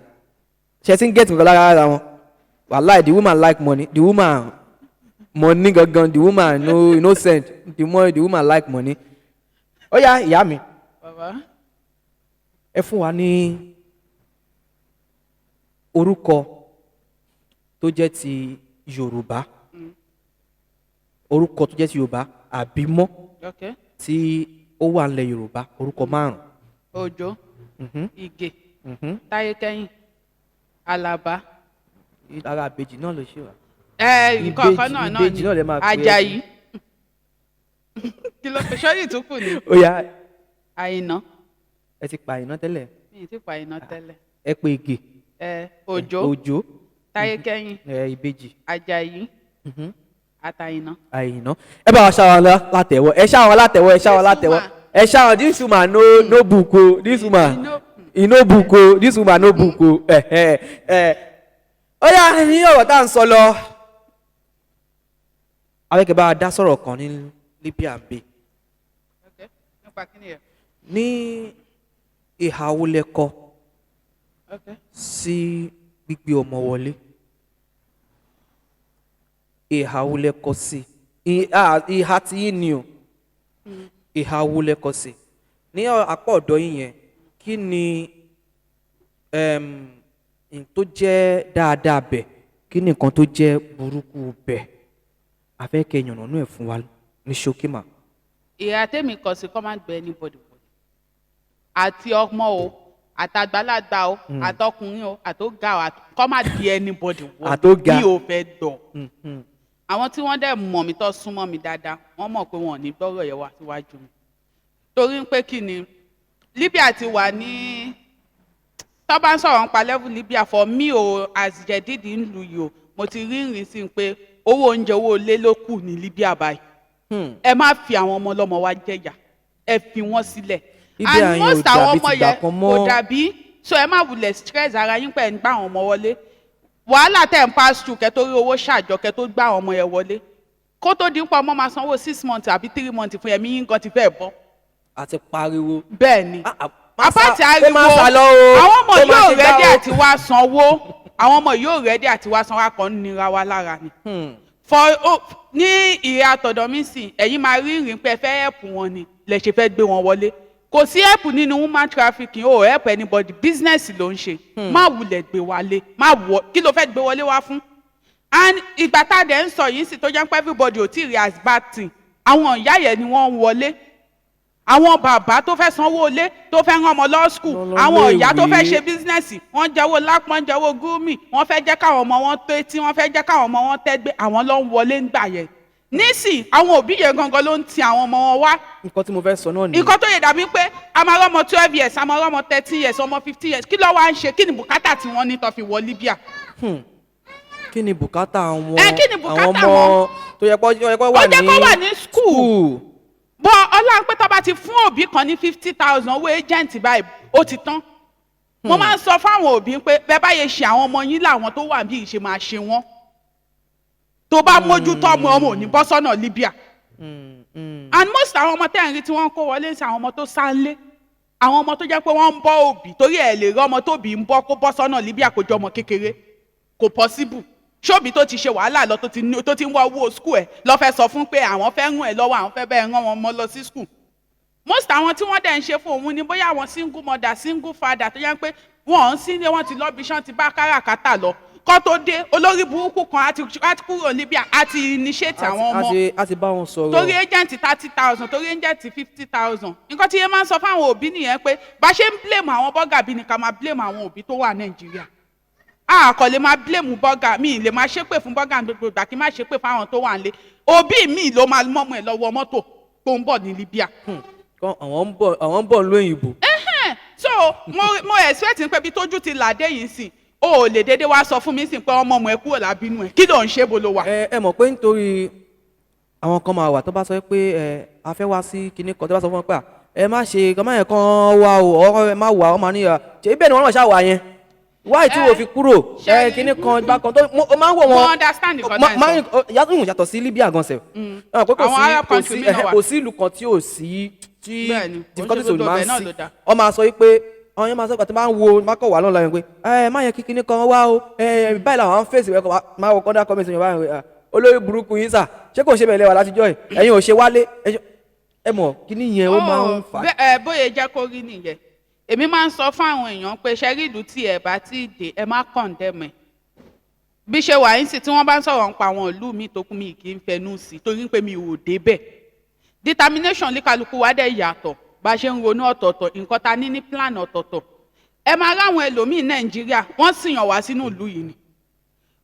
Ṣe ẹ ti ń get nǹkan lára ara wọn? Wàláì, the woman like money. The woman money gangan. The woman no innocent. The money, the woman like money. Ó yá, ìyá mi. Bàbá. Ẹ fún wa ní orúkọ tó jẹ́ ti Yorùbá, orúkọ tó jẹ́ ti Yorùbá àbímọ́ tí ó wà nílẹ̀ Yorùbá, orúkọ márùn. Òjó, Ìgè, Táyé Kẹ́yìn, Àlàbá. Ara àbejì náà ló ṣe wà. Ẹ nǹkan kan Ìbejì- náà náà ìbejì ni. náà lè máa pè é. Àjàyí, kí ló sọ́yìn tún kù ni? Ó yá. Àyìnà. Ẹ ti pa Àyìnà tẹ́lẹ̀. Mi ì tí pa Àyìnà tẹ́lẹ̀. Ẹ pé Ìgè. Ẹ Òjó. Òjó. Táyé Kẹ́yìn. Ẹ ìbejì. Àjàyí àtàyìnà. Àyìnà. Ẹ bá wa ṣá wọn látẹ̀wọ́, ẹ ṣá wọn látẹ̀wọ́, ẹ ṣá wọn This látẹ̀wọ́. woman. Ẹ ṣá wọn. This woman no no book o, this woman He no- e no book o, this woman no book o. Ẹ ẹ ẹ, ó yá, ní ọ̀rọ̀ tá à ń sọ lọ, awẹ́kẹ̀ bá a dá sọ̀rọ̀ kan ní Libya ń bè. Okay. Nípa kí ni yẹn? Ní ìhà wo lẹ kọ sí gbígbé ọmọ wọlé? Ìhà wo lẹ kọ sí? Ìhà tí yín ni o. Ìhà wo lẹ kọ sí ní apá ọ̀dọ̀ yín yẹn? Kí ni n tó jẹ́ dáadáa bẹ̀? Kí ni nǹkan tó jẹ́ burúkú bẹ̀? A fẹ́ kẹ́ yànnàná ẹ̀ fún wa ní ṣókí mà. Ìhà tèmi kọ sí, kọ́ máa ń gbé anybody wọlé, àti ọmọ o, àtàgbàlagbà o, àtọkùnrin o, àtọ́gà o, kọ́ máa di anybody wọlé. Àtọ́gà. Mi ò fẹ́ dọ̀. Àwọn tí wọ́n dẹ̀ mọ̀ mí, tó súnmọ́ mi dáadáa, wọ́n mọ̀ pé wọn ò ní gbọ́rọ̀ yẹn wá síwájú mi, torí pé kí ni, Libya ti wà ní, tó bá ń sọ̀rọ̀ nípa level Libya, for me o, as jẹ̀dídì ń lu yìí o, mo ti rí ìrìn sí pé owó oúnjẹ, owó ilé ló kù ní Libya báyìí. Ẹ má fi àwọn ọmọ ọlọ́mọ wa jẹ̀yà, ẹ fi wọ́n sílẹ̀. Libya yẹn ò Most àwọn dàbí ọmọ tìgbà yẹn kan mọ́. Kò dàbí, so ẹ má wulẹ̀ stress ara yín pẹ̀ ń gbá àwọn ọmọ wọlé. Wàhálà tẹ̀ ń pass through kẹ́ tó rí owó ṣàjọ, kẹ́ tó gbá àwọn ọmọ yẹn wọlé, kó tó dín pọ̀, ọmọ máa sanwó 6 months àbí 3 months fún ẹ̀mí yín gan ti fẹ́ bọ́. Àti pariwo. Bẹ́ẹ̀ ni. Ah, ah, má Apáti ó má ariwo sá lọ o. àwọn ọmọ Ó má yóò ṣe gbá ready o. àti wá sanwó. Àwọn ọmọ yóò ready àti wá sanwó, akọ̀ ń nira wa lára ni. For oh, ní ìhà àtọ̀dọ̀ mi sìn, ẹ̀yin máa rí ìrìn pé ẹ fẹ́ help wọn ni lẹ ṣe fẹ́ gbé wọn wọlé. Kò sí help nínú human trafficking o. Help anybody, business ló ń ṣe. Má wulẹ̀ gbé wálé, má wọ kí ló fẹ́ gbé wọlé wá fún. And ìgbà tá a dẹ̀ ń sọ yìí sì, tó jẹ́ pé everybody ò tí ì rí as bad thing, àwọn ìyá yẹn ni wọ́n ń wọlé, àwọn bàbá tó fẹ́ sanwó ilé, tó fẹ́ rán ọmọ lọ school, Lọ àwọn ìyá tó fẹ́ léèwé. ṣe business, wọ́n jẹ́wọ́ lápọ́n, jẹ́wọ́ gúrúmì, wọ́n fẹ́ jẹ́ káwọn ọmọ wọn tó etí, wọ́n fẹ́ jẹ́ káwọn ọmọ wọn tẹ́gbẹ́, àwọn ló ń wọlé ńgbà yẹn. Nísìn, àwọn òbí yẹn gangan ló ń ti àwọn ọmọ wọn wá. Nǹkan tí mo fẹ́ sọ náà nìyẹn. Nǹkan tó yẹ dàbí pé a máa rọ́mọ 12 years, a máa rọ́mọ 13 years, ọmọ 15 years. Kí ló wá ń ṣe? Kí ni bùkátà tí wọ́n ní tó fi wọ Libya? Kí ni bùkátà wọn? Ẹ, kí ni bùkátà àwọn ọmọ wọn? tó yẹ kó wà Ó jẹ́ ní kó wà ní school. School. Bọ́ ọlọ́run pé tó bá ti fún òbí kan ní 50,000 owó agent báyìí, ó ti tán. Mo máa ń sọ fáwọn òbí pé bẹ́ẹ̀ bá yẹ ṣe àwọn ọmọ yín làwọn tó wà bí ṣe máa ṣe wọ́n. Tó bá mójútó ọmọ, ọmọ ò ní bọ́ sọ́nà Libya. And most àwọn ọmọ tẹ́ ń rí tí wọ́n ń kó wọlé sí, àwọn ọmọ tó sá ń lé, àwọn ọmọ tó jẹ́ pé wọ́n ń bọ́ òbí, torí ẹ̀ lè rí ọmọ tóbi ń bọ́ kó bọ́ sọ́nà Libya kó jọ ọmọ kékeré. Kò possible. Ṣóbi tó ti ṣe wàhálà lọ, tó ti ń wá owó school ẹ̀ lọ́ fẹ́ sọ fún pé àwọn fẹ́ ràn ẹ́ lọ́wọ́, àwọn fẹ́ bẹ́ẹ̀ rán wọn mọ́ lọ sí school. Most àwọn tí wọ́n dẹ̀ ń ṣe fún òun ni bóyá àwọn single mother, single father, tó yẹ pé wọ́n ń sílé, wọ́n ti lọ bí iṣan ti bá káràkátà lọ kọ́ tó dé, olórí burúkú kan á ti kúrò Libya, á ti initiate àwọn ọmọ. A ti bá wọn sọ̀rọ̀. Torí agent 30,000, torí agent 50,000. Nǹkan tí yẹn máa ń sọ fáwọn òbí nìyẹn pé bá ṣe ń blame àwọn bọ́gà bí ni ká máa blame àwọn òbí tó wà Nàìjíríà. A kò lè máa blame bọ́gà mi, lè máa ṣépè fún bọ́gà gbogbo ìgbà, kí n má ṣépè fáwọn tó wà nílé. Òbí mi ló máa mọ́mọ́ ẹ̀ lọ́wọ́ mọ́tò tó ń bọ̀ ní Libya. Kọ́ àwọn ń bọ̀ lóyìnbó. So mo expect pé bí tójú ti làdé yìí sìn, o ò lè dédé wá sọ fún mi sìn pé ọmọ ọmọ ẹ kúrò lábínú ẹ. Kí ló ń ṣe? Bó ló wà? Ẹ mọ̀ pé nítorí àwọn kan máa wà tó bá sọ pé ẹ a fẹ́ wá sí kinní kan, tó bá sọ fún wọn pé à, ẹ má ṣe kọ́ má yẹn kán wá o, ọ ẹ má wà, ọ máa níyà ṣe bẹ́ẹ̀ ni wọ́n náà ṣáà wà yẹn wáyé tí wò fi kúrò ẹ kinní kan ìgbà kan tó o máa ń wò Mo wọn. understand nǹkan tá ẹ̀ sọ. Yàtọ̀ sí Libya gan sẹ̀ pé kò Àwọn sí Arab kò country sí míì náà wà. Kò sí ìlú kan tí ò sí tí Bẹ́ẹ̀ni, kò ń ṣe difficulties ò ní gbogbo máa ibẹ̀ ń náà sí. ló dáa. Ọ máa sọ wípé àwọn yẹn máa sọ pé tí máa ń wo máa kọ̀ wá lọ́la yẹn pé ẹ má yẹ kí kinní kan wá o, ẹ báyìí làwọn ń fèsì rẹ, máa wọ kọ́ńdà comment yẹn báyìí, ah, olórí burúkú yín sà, ṣé kò ṣe bẹ̀rẹ̀ lẹ́wà látijọ́ yìí, ẹ̀yin ò ṣe wálé, ẹ mọ̀ kíní yẹn ó máa ń fà á. Ẹ bóyá jẹ́ kó rí nìyẹn. Èmi máa ń sọ fún àwọn èèyàn pé ṣe rí ìlú tí ẹ bá tí ì dé, ẹ má condemn ẹ. Bí ṣe wà yín sí, tí wọ́n bá ń sọ̀rọ̀ nípa àwọn ìlú mi tó kún, mi kì í fẹnu sí, torí pé mi ò débẹ̀. Determination líkàlùkù wa dẹ̀ yàtọ̀, bá a ṣe ń ronú ọ̀tọ̀ọ̀tọ̀, nǹkan ta ní ní plan ọ̀tọ̀ọ̀tọ̀. Ẹ máa ráwọn ẹlòmíín Nàìjíríà, wọ́n sì yàn wá sínú ìlú yìí ni.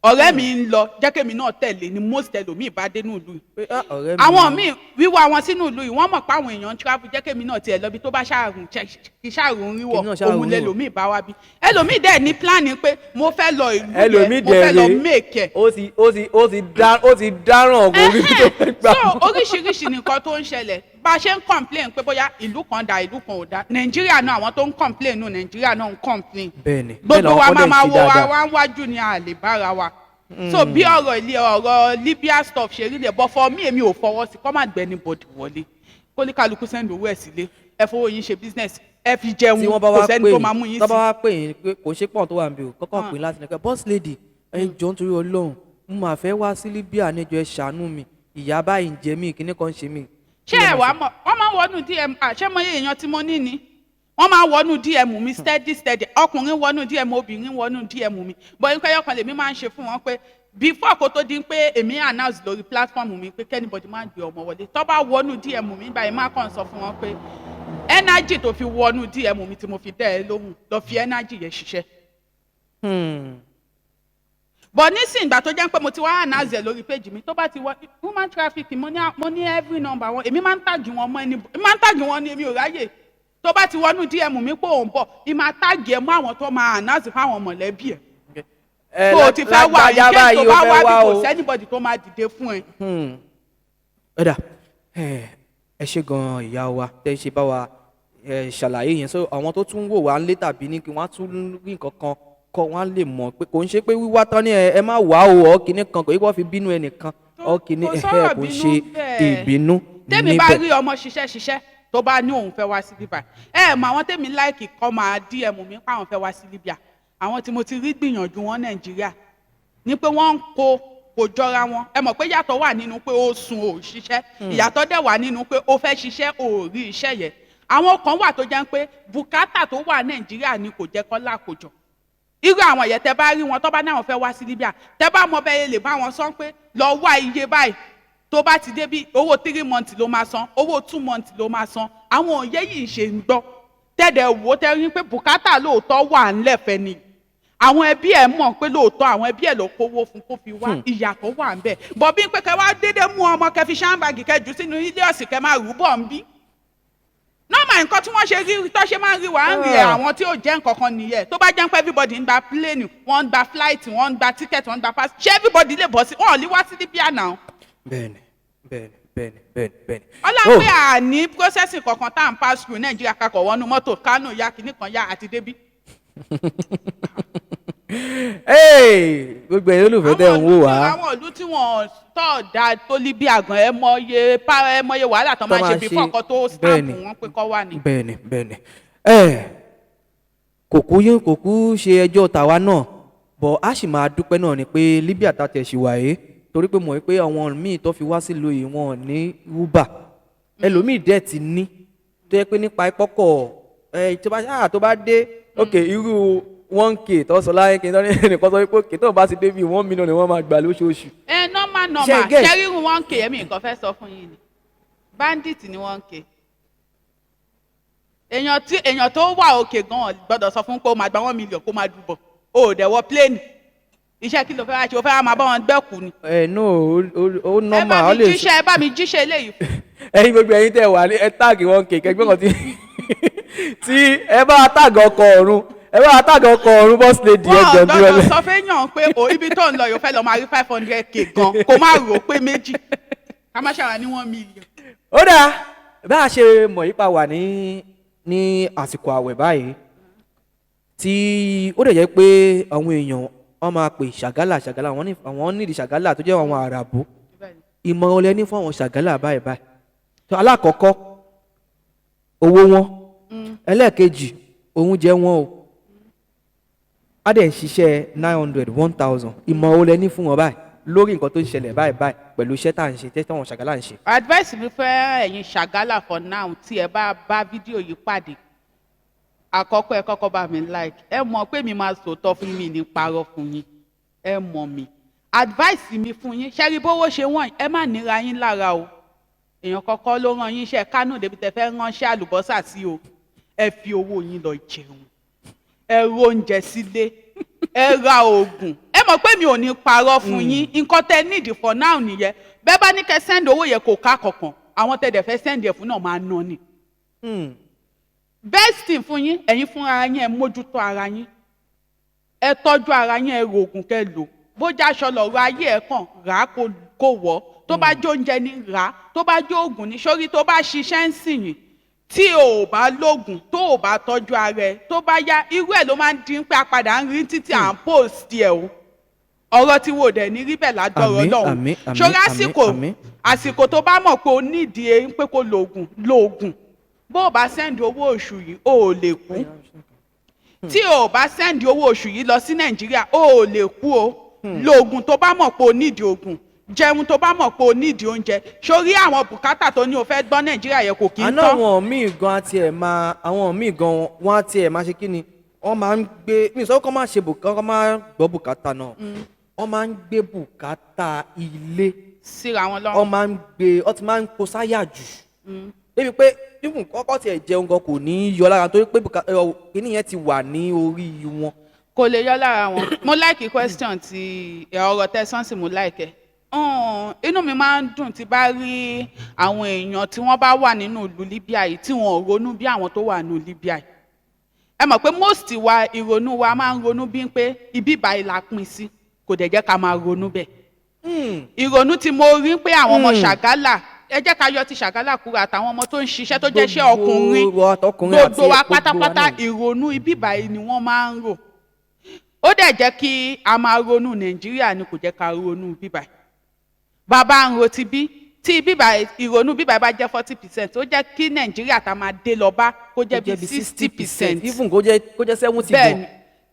Ọ̀rẹ́ mi ń lọ, jẹ́ kémi náà tẹ̀lé ni. Most ẹlòmíín bá dé nínú ìlú yìí, Pé, ah, ọ̀rẹ́ mi. àwọn míì wíwá wọn sínú ìlú yìí, wọ́n mọ̀ pé àwọn èèyàn ń travel, jẹ́ kémi náà tiẹ̀ lọ bí tó bá ṣàrùn kí ṣàrùn ríwọ̀. Kémi náà ṣàrùn Òun ríwọ̀. lẹlòmíì bá wá bí ẹlòmíì dẹ̀ ní plan pé mo fẹ́ lọ ìlú Ẹlòmíì yẹn, mo fẹ́ lọ dẹ̀ rèé, make ẹ̀. ó ti dáràn, kò rí tó fẹ́ gbà. So oríṣiríṣi nǹkan tó ń ṣẹlẹ̀. Bá a ṣe ń complain pé bóyá ìlú kan da, ìlú kan ò da, Nàìjíríà náà, àwọn tó ń complain nù Nàìjíríà náà ń complain. Bẹ́ẹ̀ni, bẹ́ẹ̀ Gbogbo làwọn wa kan máa dẹ̀ ń máa ṣe wo wa dáadáa. wá ń wájú ni a lè bára wa. So bí ọ̀rọ̀ ilé, ọ̀rọ̀ Libya stuff ṣe rí lẹ̀. But for me, èmi ò fọwọ́ sí kọ́ má gbẹ́ni bọ̀dì wọlé. Kólíkálukú send owó ẹ̀ sílé, ẹ fowó yín ṣe business, ẹ fi jẹun. Tí wọ́n bá Kò wá sẹ́ni pè tó máa mú yín yín tó sí. bá wá pè yín pé kò ṣe pọ̀ tó wà níbí o, kọ́kọ́ pè yín láti ní pé, "Boss lady, ẹ jọ̀ọ́, nítorí Ọlọ́run, mo máa fẹ́ wá sí Libya níjọ, ẹ ṣàánú mi, ìyá báyìí ń jẹ mí, kíní kan ń ṣe mí." Ṣé ẹ wàá mọ̀, wọ́n máa ń wọnú DM. Ṣé mo yé èèyàn tí mo ní ni wọ́n máa ń wọnú DM mi steady steady. Ọkùnrin wọnú DM, obìnrin wọnú DM mi. Bọ́ nǹkan ẹyọ kan lèmi máa ń ṣe fún wọn pé before kó tó di pé èmi announce lórí platform mi pé k'anybody máa gbé ọmọ wọlé, tó bá wọnú DM mi báyìí, má kàn sọ fún wọn pé energy tó fi wọnú DM mi tí mo fi dẹ́ ẹ lóhùn, lọ fi energy yẹn ṣiṣẹ́. But nísìnyí, ìgbà tó jẹ́ pé mo ti wá announce ẹ̀ lórí page mi, tó bá ti wá human trafficking, mo ní every number wọn. Èmi máa ń tag wọn mọ́ ẹni, èmi máa ń tag wọn ní èmi ò ráyè. Tó bá ti wọnú DM mi pé òun bọ̀, ì máa tag ẹ̀ mọ́ àwọn tó máa announce fáwọn mọ̀lẹ́bí ẹ̀ Ẹ tó o ti fẹ́ wá. lágbájá In case tó báyìí, ó bá fẹ́ wá bí, wá kò o. sí anybody tó máa dìde fún ẹ. Ẹ̀dà, ẹ ṣe gan, ìyá wa, tẹ́ ẹ ṣe bá wa ẹ ṣàlàyé yẹn. So àwọn tó tún wò wá ń lé tàbí ní kí wọ́n á tún rí nǹkan kan kọ́, wọ́n á lè mọ̀ pé kò ń ṣe pé wíwá tán ní ẹ má wá o, ọ̀ kìíní kan kò yí wọ́n fi bínú ẹnìkan ọ̀ kìíní Kò ẹ sọ̀rọ̀ kò ń bínú ṣe bẹ́ẹ̀. ìbínú Tẹ́mi bá níbẹ̀. rí ọmọ ṣiṣẹ́ ṣiṣẹ́ tó bá ní òun fẹ́ wá sí Libya, ẹ mọ àwọn tẹ́mi like kọ́ máa DM mi pé àwọn fẹ́ wá sí Libya, àwọn tí mo ti rí gbìyànjú wọn Nàìjíríà ní pé wọ́n ń kó kò jọra wọn. Ẹ mọ̀ pé yàtọ̀ wà nínú pé ó sun ò ṣiṣẹ́, ìyàtọ̀ dẹ̀ wà nínú pé ó fẹ́ ṣiṣẹ́, ò rí iṣẹ́ yẹn. Àwọn kan wà tó jẹ́ pé bùkátà tó wà Nàìjíríà ni kò jẹ́ kọ́ lákòjọ. Irú àwọn yẹn, tẹ bá rí wọn tó bá náà fẹ́ wá sí Libya, tẹ bá mọ bẹ́ẹ̀ lè bá wọn sọ pé lọ wá iye báyìí, tó bá ti dé bí, owó 3 months ló máa san, owó 2 months ló máa san. Àwọn òye yìí ṣe ń gbọ́ tẹ̀dẹ̀ wò, tẹ́ rí pé bùkátà lóòótọ́ wà ńlẹ̀fẹ̀ ni. Àwọn ẹbí ẹ̀ mọ̀ pé lóòótọ́ àwọn ẹbí ẹ̀ ló kówó fún kó fi wá. Ìyàtọ̀ wà ń bẹ̀ bọ̀ bí pé kẹ wá dédé mú ọmọ, kẹ fi handbag, kẹ jù sínú ilé ọ̀sìn, kẹ máa rú bọ̀ ń bí normal. Nǹkan tí wọ́n ṣe rí tó ṣe máa ń rí wà á ń rí ẹ̀. Àwọn tí ò jẹ́ nǹkan kan nìyẹn. Tó bá jẹ́ pé everybody ń gba plane, wọ́n ń gba flight, wọ́n ń gba ticket, wọ́n ń gba pass, ṣé everybody lè bọ́ sí? Wọ́n ò lè wá sí Libya náà. Bẹ́ẹ̀ni. Ọlá pé àní processing kankan tá à ń pass through Nàìjíríà, kakọ̀ wọnú mọ́tò, Kánò ya, kìíní kan ya, àti débí. Hey, gbogbo ẹ̀yin olùfẹ́ tẹ̀ ń wò wá. Àwọn ìlú tí wọ́n tọ̀ da tó Libya gan, ẹ mọye pa, ẹ mọye wàhálà tó máa ṣe before nǹkan tó stamp wọn pé kọ́ wà ní. Bẹ́ẹ̀ni, ẹ kò kú yín, kò kú ṣe ẹjọ́ tàwa náà bọ̀. A sì máa dúpẹ́ náà ni pé Libya ta tẹ̀ sí wáyé, torí pé mọ̀ pé àwọn míì tó fi wá sílùú yìí, wọn ò ní Uber. Ẹlòmíì dẹ̀ ti ní, tó yẹ pé nípa ìpọ́kọ̀ ẹ tó bá ṣáà tó bá dé, ok, irú 1K tó sọ láyé kí n tó ní ẹnìkan sọ pé ok, tó bá ti dé bí 1 million ni wọ́n máa gbà lóṣooṣù. Ẹ normal Ṣé normal. Get? Ṣé rírun 1K, ẹ̀mí nǹkan fẹ́ sọ fún yín ni, bandit ni 1K. Èèyàn tí èèyàn tó wà òkè gan gbọ́dọ̀ sọ fún pé ó máa gba 1 million kó máa dùbọ̀, o ò dẹ̀ wọ plane. Iṣẹ́ kí ló fẹ́ wá ṣe? O fẹ́ wá máa bá wọn gbẹ́kù ni. Ẹ no, ó Ẹ bá normal, ó mi lè jíṣẹ́, ẹ bá mi jíṣẹ́ eléyìí fún. Ẹ̀yin, gbogbo ẹ̀yin tẹ́ wà ní, ẹ tag 1K kẹgbẹ́ kan tí ẹ bá tag ọkọ̀ ọ̀run, ẹ bá tag ọkọ̀ ọ̀run, boss lady, ẹ Wọ́n jọ dúró gbọ́dọ̀ lẹ. sọ fẹ́yàn pé o ibi tó ń lọ yóò fẹ́ lọ máa rí 500K gan, kó má rò ó pé méjì, ká má ṣàwà ní 1 million. Ó dáa, bá a ṣe mọ̀ yípa wà ní àsìkò àwẹ̀ báyìí, tí ó dẹ̀ jẹ́ pé àwọn èèyàn wọ́n máa pè ṣàgálà ṣàgálà, àwọn ní àwọn nídìí ṣàgálà tó jẹ́ àwọn àràbù. Ìmọ̀ràn lẹ ní fún àwọn ṣàgálà báyìí báyìí? Tó alákọ̀ọ́kọ́, owó wọn. Ẹlẹ́ẹ̀kejì, oúnjẹ wọn o. Á dẹ̀ ń ṣiṣẹ́ 900, 1,000. Ìmọ̀ràn lẹ ní fún wọn báyìí lórí nǹkan tó ń ṣẹlẹ̀ báyìí báyìí pẹ̀lú iṣẹ́ tá à ń ṣe, tẹ́ táwọn ṣàgálà ń ṣe? Advice mi fẹ́ ẹ̀yin ṣàgálà for now, tí ẹ bá bá fídíò yìí pàdé, àkọ́kọ́, ẹ kọ́kọ́ bá mi like. Ẹ mọ̀ pé mi máa sòótọ́ fún mi, ní parọ́ fún yín, ẹ mọ̀ mi. Advice mi fún yín, ṣẹ́rí bówó ṣe wọ̀n, ẹ má níra yín lára o. Èèyàn kọ́kọ́ ló rán yín iṣẹ́ Kánò débi tẹ́ fẹ́ ránṣẹ́ àlùbọ́sà sí o. Ẹ fi owó yín lọ jẹun, ẹ ro oúnjẹ sílé, ẹ ra oògùn. Ẹ mọ̀ pé mi ò ní parọ́ fún yín. Nǹkan tẹ́ need for now nìyẹn. Bẹ́ẹ̀ bá ní kẹ́ send owó yẹn, kò ká kankan. Àwọn tẹ́ dẹ̀ fẹ́ send ẹ̀ fún náà máa ná ni. Best thing fún yín, ẹ̀yin fúnra yín, ẹ mójútó ara yín, ẹ tọ́jú ara yín, ẹ rògùn kẹ́ lò. Bójá aṣọ lọ̀rọ̀ ayé ẹ̀ kàn rà á kó wọ̀, tó bá jó oúnjẹ ní rà á, tó bá jó oògùn ní sórí. Tó bá ṣiṣẹ́ ń sìn yín, tí o ò bá lóògùn, tó o bá tọ́jú ara ẹ, tó bá yá, irú ẹ̀ ló máa ń dín pé a padà ń rí títí à ń post ẹ̀ o. Ọ̀rọ̀ tí wò dẹ̀ ní rí bẹ́ẹ̀ lágbọ́rọ̀ Àmín, lọ́hùn. àmín, àmín, Ṣọ́ra. àmín, Àsìkò àmín. àsìkò tó bá mọ̀ pé o nídìí eyín pé kó lo oògùn, lo oògùn. Bó o bá send owó oṣù yìí, o ò lè kú. Tí o bá send owó oṣù yìí lọ sí Nàìjíríà, o ò lè kú o. Lo oògùn tó bá mọ̀ pé o nídìí oògùn, jẹun tó bá mọ̀ pé o nídìí oúnjẹ. Sórí àwọn bùkátà tó ní o fẹ́ gbọ́ Nàìjíríà yẹn, kò kí ń Àná tán. àwọn míì gan àti ẹ̀ máa, àwọn míì gan wọ́n á tiẹ̀ máa ṣe kí ni, wọ́n máa ń gbé mi sọ kọ́ máa ṣe bùkátà, kọ́ máa gbọ́ bùkátà náà, wọ́n máa ń gbé bùkátà ilé síra wọn wọ́n lọ́rùn. Máa ń gbé, wọ́n ti máa ń kó sáyà jù débi pé even kọ́kọ́ tiẹ̀ jẹun gan kò ní í yọ lára, torí pé kíní yẹn ti wà ní orí wọn. Kò lè yọ lára wọn. Mo like question ti ẹ, ọ̀rọ̀ tẹsán sí, mo like ẹ. Inú mi máa ń dùn tí bá rí àwọn èèyàn tí wọ́n bá wà nínú ìlú Libya yìí tí wọ́n ò ronú bí àwọn tó wà nínú Libya yìí. Ẹ mọ̀ pé most wa, ìrònú wa máa ń ronú bí pé ibi ìbáyìí la pín sí, kò dẹ̀ jẹ́ ká máa ronú bẹ́ẹ̀. Ìrònú tí mo rí pé àwọn ọmọ ṣàgálà, ẹ jẹ́ ká yọ ti ṣàgálà kúrò, àtàwọn ọmọ tó ń ṣiṣẹ́ tó jẹ́ iṣẹ́ ọkùnrin, Gbogbo wa, àtọkùnrin àti gbogbo wa gbogbo wa pátápátá, náà. Ìrònú ibi ìbáyìí ni wọ́n máa ń rò. Ó dẹ̀ jẹ́ kí a máa ronú Nàìjíríà ni, kò jẹ́ ká ronú bíbáyìí. Bàbá ń ro ti bí tí bíbá ìrònú bíbá bá jẹ́ 40%, ó jẹ́ kí Nàìjíríà tá máa dé lọ bá kó jẹ́ bí 60%. Even kó jẹ́ 70 Bẹ́ẹ̀ni. gan.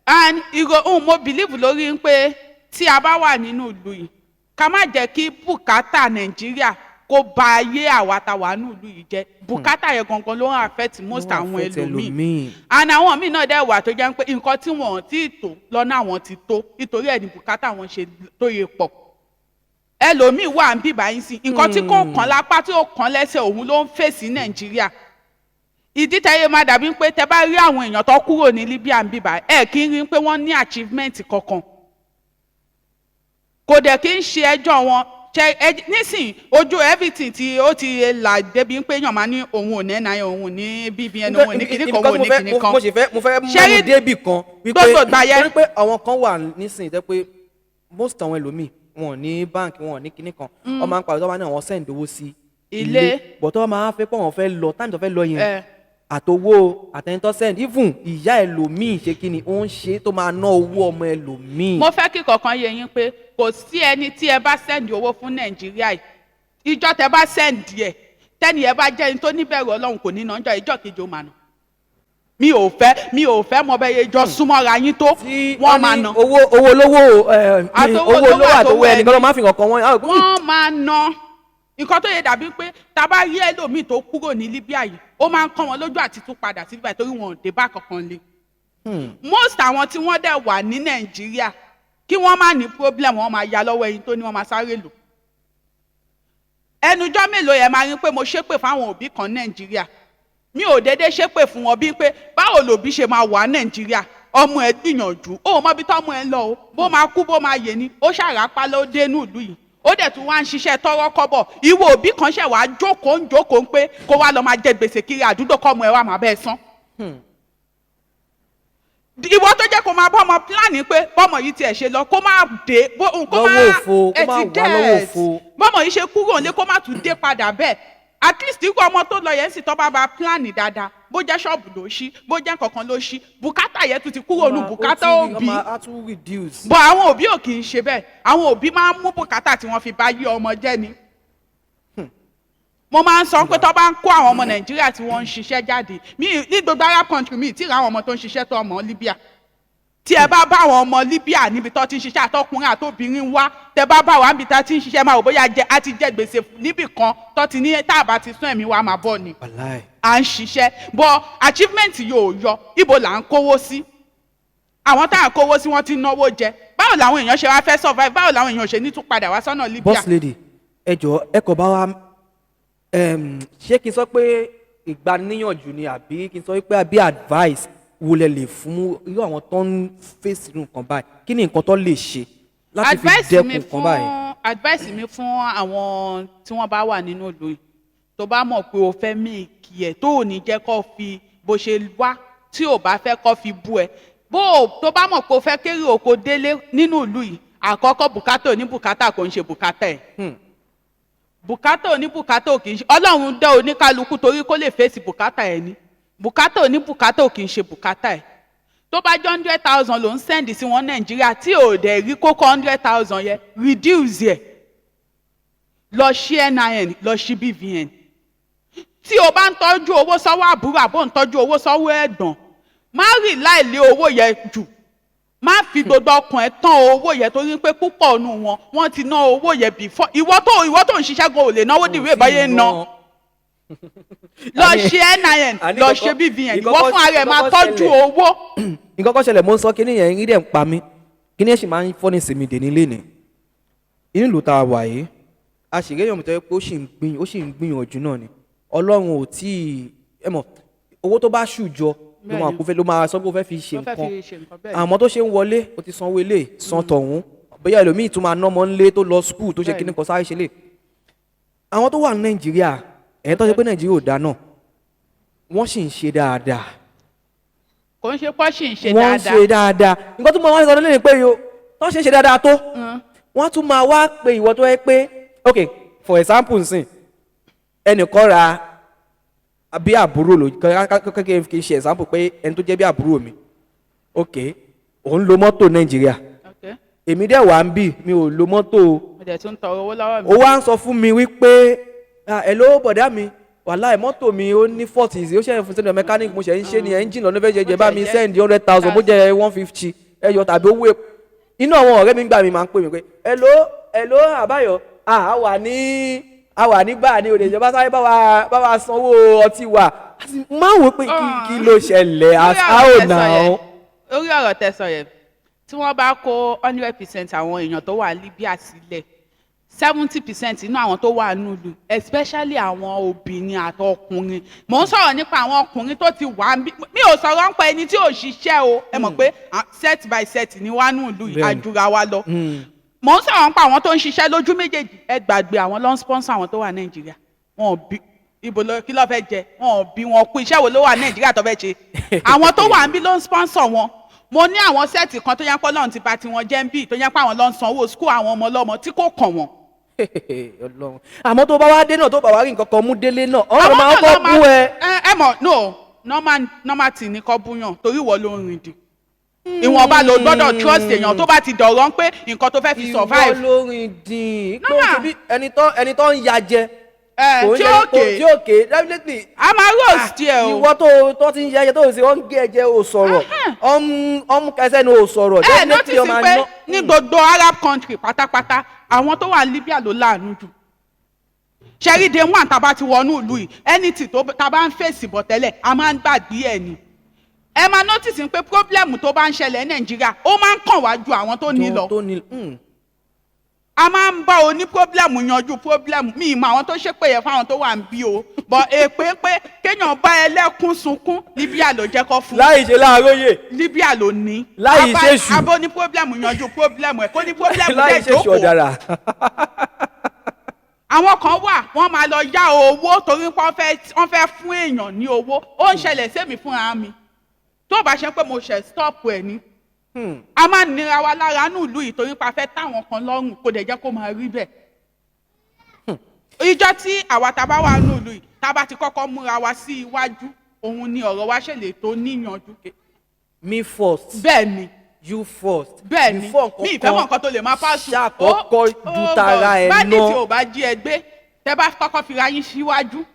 And ìrò mo believe lórí ń pé tí a bá wà nínú ìlú yìí, ká má jẹ́ kí bùkátà Nàìjíríà kó ba ayé àwa tá wà nínú ìlú yìí jẹ́. Bùkátà yẹn gangan ló ń affect most Ló ń àwọn affect ẹlòmíì. ẹlòmíì. And àwọn míì náà dẹ̀ wà tó jẹ́ pé nǹkan tí wọ́n ti tó lọ́nà àwọn ti tó, nítorí ẹ̀ ní bùkátà wọn ṣe tó yẹ pọ̀. Ẹlòmíì wà ń bíbá yín sí, nǹkan tí kò kàn lápá tí ó kàn lẹ́sẹ̀, òun ló ń fèsì Nàìjíríà. Ìdí tẹ́yẹ máa dàbí pé tẹ bá rí àwọn èèyàn tó kúrò ní Libya ń bíbá ẹ, kí n rí pé wọ́n ní achievement kankan, kò dẹ̀ kí n ṣe ẹjọ́ wọn. Ṣe ẹ nísìn, ojú everything tí ó ti là débi pé èèyàn máa ní òun ò ní NIN, òun ò ní BVN, òun ò ní kíní kan, òun ò ní kíní kan. Mo fẹ́ Ṣé mú débì kan wípé Gbogbo ìgbà yẹn- torí pé àwọn kan wà nísìnyí tẹ́ pé most àwọn ẹlòmíì, wọn ò ní báǹkì, wọn ò ní kíní kan, wọ́n máa ń pariwo tó bá ní àwọn send owó sí Ilé. But tó máa fẹ́ pé àwọn fẹ́ lọ, time tó fẹ́ lọ yẹn, àtowó àtẹnitọ́ send, even ìyá ẹlòmíì ṣe kí ni ó ń ṣe tó máa ná owó ọmọ ẹlòmíì. Mo fẹ́ kí kọ̀ọ̀kan yé yín pé kò sí ẹni tí ẹ bá send owó fún Nàìjíríà yìí, ìjọ tẹ bá send ẹ̀, tẹ́ni ẹ bá jẹ́ ẹni tó níbẹ̀rù Ọlọ́run, kò ní náà ìjọ kejì ó máa nà. Mi ò fẹ́ mọ bẹ́ẹ̀ yẹ jọ súnmọ́ra yín tó, Tí wọ́n máa ní ná. Owó olówó Àtowó owó olówó olówó àtowó àtowó ẹnìkan ló máa fi nǹkan wọn. Wọ́n máa ná. Nǹkan tó yẹ dàbí pé tá a bá rí ẹlòmíì tó kúrò ní Libya yìí, ó máa ń kọ́ wọn lójú àti tún padà sí ibà, torí wọn ò dé bá kankan lé. Most àwọn tí wọ́n dẹ̀ wà ní Nàìjíríà, kí wọ́n má ní problem, wọ́n máa ya lọ́wọ́ ẹyin tó ní wọ́n máa sáré lò. Ẹnujọ́ mélòó yẹn máa rí pé mo ṣépè fáwọn òbí kan Nàìjíríà. Mi ò déédéé ṣépè fún wọn, bíi pé báwo lòbí ṣe máa wà Nàìjíríà, ọmọ ẹ gbìyànjú, ó mọ bí tọmọ ẹ ń lọ o, bó máa kú, bó máa yè ni, ó ṣàràpá ló dé inú ìlú yìí, ó dẹ̀ tún wá ń ṣiṣẹ́ tọ́rọ́ kọ́bọ̀. Ìwọ òbí kan ṣẹ̀ wá jókòó ń jókòó ń pé kó wá lọ máa jẹ gbèsè kiri àdúgbò, kọ́mọ ẹ wá máa bẹ́ẹ̀ san. Ìwọ tó jẹ́ kó máa bọ́mọ plan pé bọ́mọ yìí tiẹ̀ ṣe lọ, kó má dé kó má Lọ́wọ́ òfo, kó ẹ má ti wá lọ́wọ́ get. òfo. Bọ́mọ yìí ṣe kúrò nílé, kó má tún dé padà bẹ́ẹ̀. At least irú ọmọ tó lọ yẹn sì tọ́ bá ba plan dáadáa, bó jẹ́ ṣọ́ọ̀bù ló ṣí, bó jẹ́ kankan ló ṣí, bùkátà yẹn tún ti kúrò nù bùkátà òbí. Á tún reduce. Bọ̀ àwọn òbí ò kì í ṣe bẹ́ẹ̀. Àwọn òbí máa ń mú bùkátà tí wọ́n fi bá yí ọmọ jẹ́ ni. Mo máa ń sọ pé tó bá ń kó àwọn ọmọ Nàìjíríà tí wọ́n ń ṣiṣẹ́ jáde mi ní gbogbo Arab country, mi tí ì àwọn ọmọ tó ń ṣiṣẹ́ tó ọmọ Libya. Tí ẹ bá bá àwọn ọmọ Libya níbi tó ti ń ṣiṣẹ́, àtọkùnrin àtobìnrin wá, tẹ bá bá wa níbi tó ti ń ṣiṣẹ́, máa wò bóyá jẹ á ti jẹ gbèsè níbì kan tó ti ní tá a bá ti sún ẹ̀mí wa máa bọ̀ ni. Wàláì. À ń ṣiṣẹ́, bọ́ achievement yóò yọ. Ibo là ń kówó sí? Àwọn tá à ń kówó sí, wọ́n ti náwó jẹ. Báwo làwọn èèyàn ṣe wá fẹ́ survive? Báwo làwọn èèyàn ṣe ní tún padà wá sọ́nà Libya? Boss lady, ẹ jọ̀ọ́, ẹ kò bá wa ṣé kí n sọ pé ìgbaniníyànjú ni, àbí kí n sọ pé àbí advice wo lẹ lè fún irú àwọn tó ń fèsì irú nǹkan báyìí? Kí ni nǹkan tó lè ṣe láti fi Advice dẹ́kun mi nǹkan fún báyìí? Advice mi fún àwọn tí wọ́n bá wà nínú ìlú yìí, tó bá mọ̀ pé o fẹ́ make ẹ̀, tó ò ní jẹ́ kó fi bó ṣe wá, tí ò bá fẹ́ kó fi bú ẹ, bó o tó bá mọ̀ pé o fẹ́ kéré oko délé nínú ìlú yìí, àkọ́kọ́, bùkátà òní bùkátà kò ń ṣe bùkátà ẹ̀. Bùkátà òní bùkátà ò kì í ṣe. Ọlọ́run dá oníkálukú torí kó lè fèsì bùkátà ẹ̀ ní. Bùkátà òní bùkátà ò kì í ṣe bùkátà ẹ̀. Tó bá jẹ́ 100,000 ló ń send sí wọn Nàìjíríà, tí ò dẹ̀ rí kókó 100,000 yẹn, reduce ẹ̀, lọ sí NIN, lọ sí BVN. Tí o bá ń tọ́jú owó sọ́wọ́ àbúrò, àbó ń tọ́jú owó sọ́wọ́ ẹ̀gbọ́n, má rí láìlé owó yẹn jù, má fi gbogbo ọkàn ẹ tán owó yẹn, torí pé púpọ̀ nù wọn, wọ́n ti ná owó yẹn before ìwọ tó ń ṣiṣẹ́ gan ò lè náwó dìwé ìbáyé ń ná. Lọ ṣe NIN, lọ ṣe BVN, ìwọ fún ara ẹ máa tọ́jú owó. Nǹkan kan ṣẹlẹ̀, mo ń sọ kíní yẹn rí dẹ̀ ń pa mí, kíní yẹn sì máa ń fọ́ ní ìsinmi dè nílé ni. Inú ìlú tá a wà yìí, a sì réyàn mi tó yẹ pé ó sì ń gbìyànjú náà ni. Ọlọ́run ò tí ì ẹ mọ̀, owó tó bá ṣù jọ ló máa kó fẹ́, ló máa sọ pé ó fẹ́ fi ṣe Ó fẹ́ nǹkan. fi ṣe nǹkan, bẹ́ẹ̀ ni. Àmọ́ tó ṣe ń wọlé, ó ti sanwó ilé, san tọ̀hún, bóyá ẹlòmíì tún máa ná ọmọ ńlé tó lọ school, tó ṣe kíní kan sáré ṣe lè. Àwọn tó wà ní Nàìjíríà, ẹ̀yìn tó ṣe pé Nàìjíríà ò dáa náà, wọ́n sì ń ṣe dáadáa. Kò ń ṣe pọ́ sì ń ṣe Wọ́n ń dáadáa. ṣe dáadáa. Nǹkan tó máa wá sọ lẹ́yìn pé yo tó ṣe ń ṣe dáadáa tó, wọ́n tún máa wá pé ìwọ tó yẹ pé, ok, for example, nsìn ẹnìkan ra bí àbúrò ló kékeré, kì í ṣe example pé ẹni tó jẹ́ bí àbúrò mi, ok, òun lo mọ́tò Nàìjíríà. Èmi dẹ̀ wà ń bì, mi ò lo mọ́tò. Mo dẹ̀ tún tọrọ owó lọ́wọ́ mi. Ó wá ń sọ fún mi wípé, "Ah, hello bọ̀dá mi, wàláì mọ́tò mi ó ní fault, ó ṣe fún sẹ́ni mechanic, mo ṣe ń ṣe ni engine lọ́nà fẹ́ jẹ́, bá mi send 100,000, bó jẹ́ 150 ẹyọ tàbí owó epo." Inú àwọn ọ̀rẹ́ mi gbà mí máa ń pè mí pé, "Hello, hello Àbáyọ, a wà ní báà ní òde ìjọba, sáré bá wa sanwó ọtí wa." A sì máa ń wò pé kí ló ṣẹlẹ̀, as Lórí how ọ̀rọ̀ tẹ́ sọ yẹn, now. Lórí ọ̀rọ̀ tẹ́ sọ yẹn, tí wọ́n bá kó 100% àwọn èèyàn tó wà Libya sílẹ̀, 70% inú àwọn tó wà nílùú, especially àwọn obìnrin àtọkùnrin. Mò ń sọ̀rọ̀ nípa àwọn ọkùnrin tó ti wà ń bí. Mi ò sọ̀rọ̀ nípa ẹni tí ò ṣiṣẹ́ o. Ẹ mọ̀ pé set by set ni wá nílùú yìí, àjùra wa lọ. Mò ń sọ̀rọ̀ nípa àwọn tó ń ṣiṣẹ́ lójú méjèèjì. Ẹ gbàgbé àwọn ló ń sponsor àwọn tó wà Nàìjíríà. Wọn ò bí ibo ló kí ló fẹ́ jẹ, wọn ò bí wọn kú iṣẹ́ wo ló wà Nàìjíríà tó fẹ́ ṣe. Àwọn tó wà ń bí ló ń sponsor wọn. Mo ní àwọn set kan tó yẹ pé Ọlọ́run ti bà tiwọn jẹ́ ń bí, tó yẹ pé àwọn ló ń sanwó school àwọn ọmọ ọlọ́mọ tí kò kàn wọ́n. Ọlọ́run, àmọ́ tó bá wá dé náà, tó bá wá rí nǹkan kan mú délé náà, ọ̀rọ̀ máa náà kọ́ ló bú ẹ. Ẹ mọ̀, no, normal normal tí ní kọ́ búyàn, torí ìwọ ló ń rìn dì. Ìwọ̀nba ló gbọ́dọ̀ trust èèyàn tó bá ti dọ̀rọ̀ ń pé nǹkan tó fẹ́ fi survive. Ìwọ ló rìn dín pé Normal. ó ṣe bí ẹni tó ń ya jẹ. Ẹ Kò ń tí yẹ ó kè tí ó ké definitely. A máa roast díẹ̀ o. Ìwọ tó ti ń ya jẹ, tó ń ṣe wọ́n ń gé ẹjẹ, ò sọ̀rọ̀, ọmú kẹsẹ́ ni ò sọ̀rọ̀. Ẹ Definitely notice ọmọ pé àná. ní gbogbo Arab country pátápátá, àwọn tó wà ní Libya ló láàánú jù. Ṣẹ́rí, day one tá a bá ti wọnú ìlú yìí, anything tó tá a bá ń fèsì bọ̀ tẹ́lẹ̀, a máa ń gbàgbé ẹ̀ ni. Ẹ máa notice pé problem tó bá ń ṣẹlẹ̀ ní Nàìjíríà, ó máa ń kàn wá ju àwọn tó ní lọ. Tó ní. A máa ń bá oní problem yanjú problem. Mi ìmọ̀ àwọn tó ṣépè yẹn fáwọn tó wà ń bí o, but èpè pé kéèyàn bá ẹlẹ́kún sunkún, Libya ló jẹ́ kó fún. Láì ṣe láàróyè. Libya ló ní. Láì ṣèṣù. Abó ní problem yanjú problem ẹ̀, kó ní problem Láì dẹ̀ ṣe jókòó. ṣọ̀dàrà. Àwọn kan wà, wọ́n máa lọ yá owó torí pé wọ́n fẹ́ fún èèyàn ní owó. Ó ń ṣẹlẹ̀ sẹ́mi fúnra mi, tó bá ṣe pé mo ṣe stop ẹ̀ ní. A máa ń nira wa lára ní ìlú yìí torí pé a fẹ́ táwọn kan lọ́rùn, kò dẹ̀ jẹ́ kó máa rí bẹ́ẹ̀. Ìjọ tí àwa tá a bá wà ní ìlú yìí, tá a bá ti kọ́kọ́ múra wa sí iwájú, òun ni ọ̀rọ̀ wa ṣe lè tó níyanjú. Me first. Bẹ́ẹ̀ ni. You first. Bẹ́ẹ̀ ni. Before nǹkan Mi ìfẹ́ mọ̀ nǹkan tó lè máa pàṣẹ. Ṣàkọ́kọ́ ju tara ẹ̀ Bandit ná. ò bá jí ẹ gbé, tẹ bá kọ́kọ́ fira yín síwájú.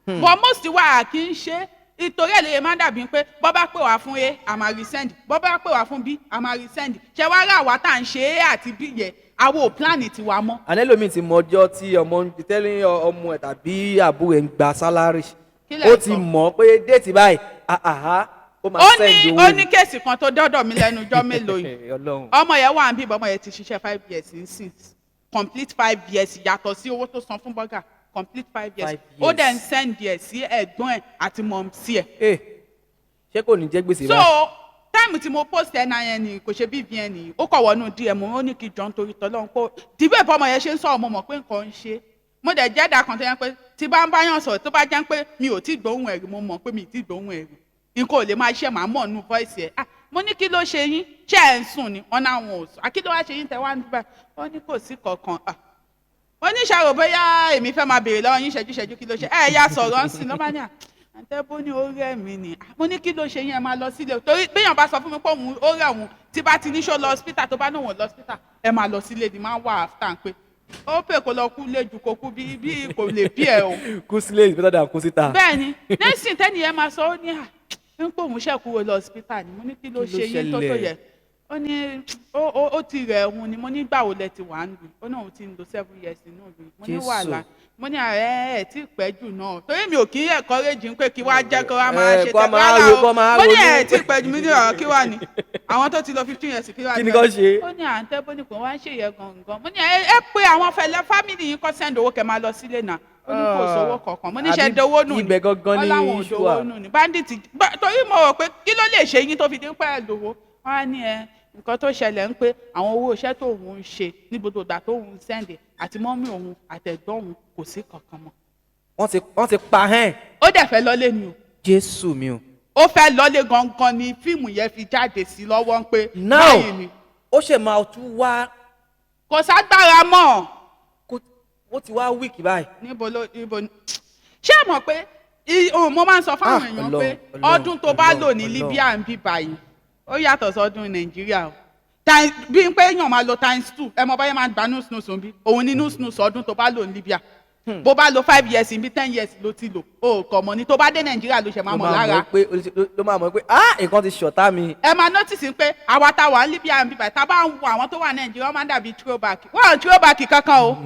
But most wa kì í ṣe ìtorí ẹ̀ lè máa dàbí pé bọ́ bá pè wá fún A, a máa resend, bọ́ bá pè wá fún B, a máa resend. Ṣé wàá rà wá tá à ń ṣe A àti B yẹ, àwọn ò plan tiwa mọ́. Anẹ́lòmíì ti mọ ọjọ́ tí ọmọ ń tẹ́lẹ̀, ọmọ ẹ̀ tàbí àbúrò ẹ̀ ń gba salary. Kí lẹ̀ Ó ń ti sọ? mọ̀ pé date báyìí, àhá, ó máa Ó send ní owó. Ó ní case kan tó dọ́dọ̀ mi lẹ́nu ọjọ́ mélòó yìí. Ọlọ́run. Ọmọ yẹn wà ń bí, ọmọ yẹn ti ṣiṣẹ́ 5 years nsìn, complete 5 years, yàtọ̀ sí owó tó san fún bọ́gà, complete 5 years. 5 Ó dẹ̀ ń years. send ẹ̀ sí ẹ̀gbọ́n ẹ̀ àti mumsy ẹ̀. Eh, ṣé kò ní jẹ́ gbèsè So báyìí? Time tí mo post NIN ni kò ṣe BVN ni, ó kọ̀ wọnú DM, ó ní kí jọ nítorí tọ́lọ́run pé dìbò ìbọn ọmọ yẹn ṣe ń sọ̀rọ̀, mo mọ̀ pé nǹkan ń ṣe. Mo dẹ̀ jẹ́ ẹ̀dá kan tó yẹn pé tí bá ń báyàn sọ̀rọ̀, tó bá jẹ́ pé mi ò tí gbóhùn ẹ̀rí, mo mọ̀ pé mi ì tí gbóhùn ẹ̀rí, nǹkan ò lè máa ṣe, màá mọ̀ nù voice ẹ̀. Ah, mo ní kí ló ṣe yín, ṣé ẹ̀ ń sùn ni? Wọ́n náà wọn ò sùn. Àkí ló wá ṣe yín tẹ wá ń dúpẹ́? Ó ní kò sí kankan. Ah, mo ní ṣàrò bóyá èmi fẹ́ máa béèrè lọ́wọ́ yín ṣẹ́jú ṣẹ́jú kí ló ṣe ẹ̀ ya sọ̀rọ̀ ń sìn ló bá ní à àtẹ́bó ní ó rẹ̀ mí ni. Ah, mo ní kí ló ṣe yín, ẹ máa lọ sílé o, torí béèyàn bá sọ fún mi pé òun ó rẹ̀ òun, tí bá ti ní ṣó lọ hospital, tó bá ní òun ò lọ hospital, ẹ máa lọ sílé ni. Máa wà after pé ó pè kó lọ kú lé ju kó kú bí bí kò lè bí ẹ o. Kú sílé is better than kú síta. Bẹ́ẹ̀ ni. Nísìn tẹ́ni yẹn máa sọ, ó ní à ń pò òun ṣẹ̀ kúrò lọ hospital ni. Mo ní kí ló Kí ló ṣe yín tó ṣẹlẹ̀? yẹ? Ó ní ó ti rẹ̀ òun ni. Mo ní gbà wo lẹ ti wà ń lù? Ó náà òun ti ń lo 7 years nínú ìlú. Mo ní Jésù. wàhálà. Mo ní ààrẹ ẹ̀ tí pẹ́ jù náà, torí mi ò kí encourage ń pé kí wá jẹ́ kó wá máa Eh, ṣe kó tẹ́ máa rárá ro- o. kó máa Mo ní ronú. ẹ̀ tí pẹ́ jù. Mi ní ọ̀rọ̀ kí wà ní àwọn tó ti lọ 15 years, kí wà Kí ni kó ṣe? Ó ní à ń tẹ́ bó ní kò wá ń ṣèyẹ gangan. Mo ní ẹ pé àwọn fẹlẹ family yín kọ́ send owó kẹ́ máa lọ sílé náà. Ó ní kò sówó kankan. Mo ní ṣe Àbí dowó nù ni? Ibẹ̀ gangan Wọ́n ni láwọn ò issue dowó wà. nù ni bandit. Torí mo rò pé kí ló lè ṣe yín tó fi dín pẹ́ lówó. Wọ́n á ní ẹ nǹkan tó ṣẹlẹ̀ ń pé àwọn owó iṣẹ́ tó òun ń ṣe ní gbogbo ìgbà tó òun ń send àti mummy òun àtẹ̀gbọ́n òun, kò sí kankan mọ́. Wọ́n ti pa hẹ́n. Ó dẹ̀ fẹ́ lọ́lé ni o. Jésù mi o. Ó fẹ́ lọ́lé gangan ni fíìmù yẹn fi jáde sí lọ́wọ́ ń pé Now báyìí ni. Ó ṣe máa tún wá. Kò ságbára mọ́. Kó ó ti wá weak báyìí. Níbo ló níbo ni? Ṣé ẹ mọ̀ pé mo máa ń sọ fáwọn Ah, èèyàn Ọlọ́run, pé Ọlọ́run, ọdún tó bá lò ní Ọlọ́run. Libya ń bí báyìí, ó yàtọ̀ sọ́dún Nàìjíríà o. Bí n pé èèyàn máa lo times two. Ẹ mọ báyẹn máa gba nus nus bí òun ní nus nus ọdún tó bá lò ní Libya. Bó bá lo 5 years níbi, 10 years ló ti lò o kọ̀ mọ́ ni. Tó bá dé Nàìjíríà ló ṣe máa Ló mọ̀ máa lára. mọ̀ pé ló máa mọ̀ pé ah, nǹkan ti ṣọ̀tá mi. Ẹ máa notice pé àwa tá wà ní Libya ń bí báyìí, tá a bá ń wo àwọn tó wà Nàìjíríà, wọ́n máa ń dàbí throwback. Wọ́n ò throwback kankan o,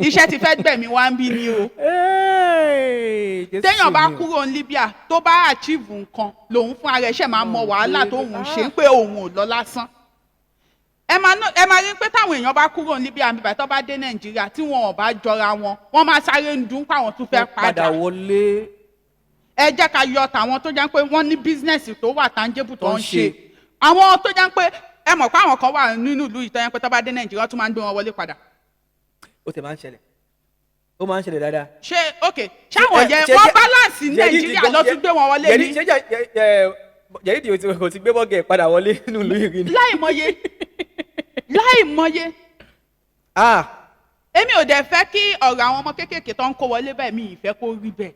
iṣẹ́ ti fẹ́ gbẹ̀mí wá ń bí ni o. Hey, Jésù Téèyàn bá mi o. kúrò ní Libya, tó bá achieve nǹkan lòun fún ara ẹ̀ ṣe máa mọ wàhálà tóun ṣe ń pé òun ò lọ lásán. Ẹ máa rí pé táwọn èèyàn bá kúrò ní Libya níbà, tó bá dé Nàìjíríà, tí wọn ò bá jọra wọn, wọ́n máa sáré ń dún páwọn tún fẹ́ padà padà. wọlé. Ẹ jẹ́ ká yọ tàwọn tó jẹ́ pé wọ́n ní business tó wà tangible tó Tó ń ń ṣe. ṣe. Àwọn tó jẹ́ pé, ẹ mọ̀ pé àwọn kan wà nínú ìlú yìí tó jẹ́ pé tó bá dé Nàìjíríà, wọ́n tún máa ń gbé wọn wọlé padà. Ó tẹ̀ máa ń ṣẹlẹ̀, ó máa ń ṣẹlẹ̀ dáadáa. Ṣé ok, ṣáwọn yẹn wọ́n balance ní Nàìjíríà lọ tún gbé wọn wọlé ní? Ṣé jẹ̀dí kò ti gbé bọ́ọ̀gì ẹ̀ padà wọlé nínú ìlú yìí ni? Láìmọye, láìmọye. Ah. Èmi ò dẹ̀ fẹ́ kí ọ̀rọ̀ àwọn ọmọ kéékèèké tó ń kó wọlé bẹ́ẹ̀, mi ì fẹ́ kó rí bẹ́ẹ̀.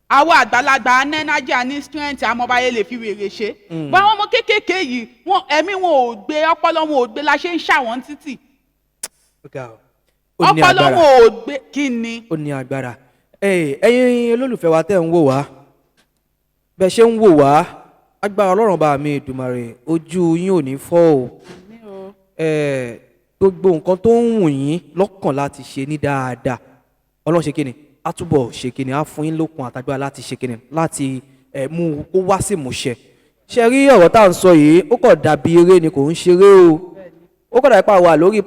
Àwọn àgbàlagbà ní energy, ní strength, amọ̀báyé lè fi wèrè ṣe bá àwọn ọmọ kéékèèké yìí, wọn ẹ̀mí wọn ò gbé, ọpọlọ wọn ò gbé, la ṣe ń ṣàwọn títì. Ó ga o. Ó ní Ọpọlọ agbára. wọn ò gbé, kí ni? Ó ní agbára. Ẹ̀yin olólùfẹ́ wa tẹ́ ń wò wá, bẹ́ẹ̀ ṣe ń wò wá, agbára Ọlọ́run bá mi Èdùmàrè, ojú yín ò ní fọ́ o. Gbogbo nǹkan tó ń wù yín lọ́kàn láti ṣe ní dáadáa, Ọlọ́run ṣe kíni, á túbọ̀ ṣe kíni, á fún yín lókun àtàgbára láti ṣe kíni, láti mú un kó wá sí ìmúṣẹ. Ṣe rí ọ̀rọ̀ tá à ń sọ yìí, ó kàn dàbí eré ni, kò ń ṣeré o. Ó kàn dàbí pa wà lórí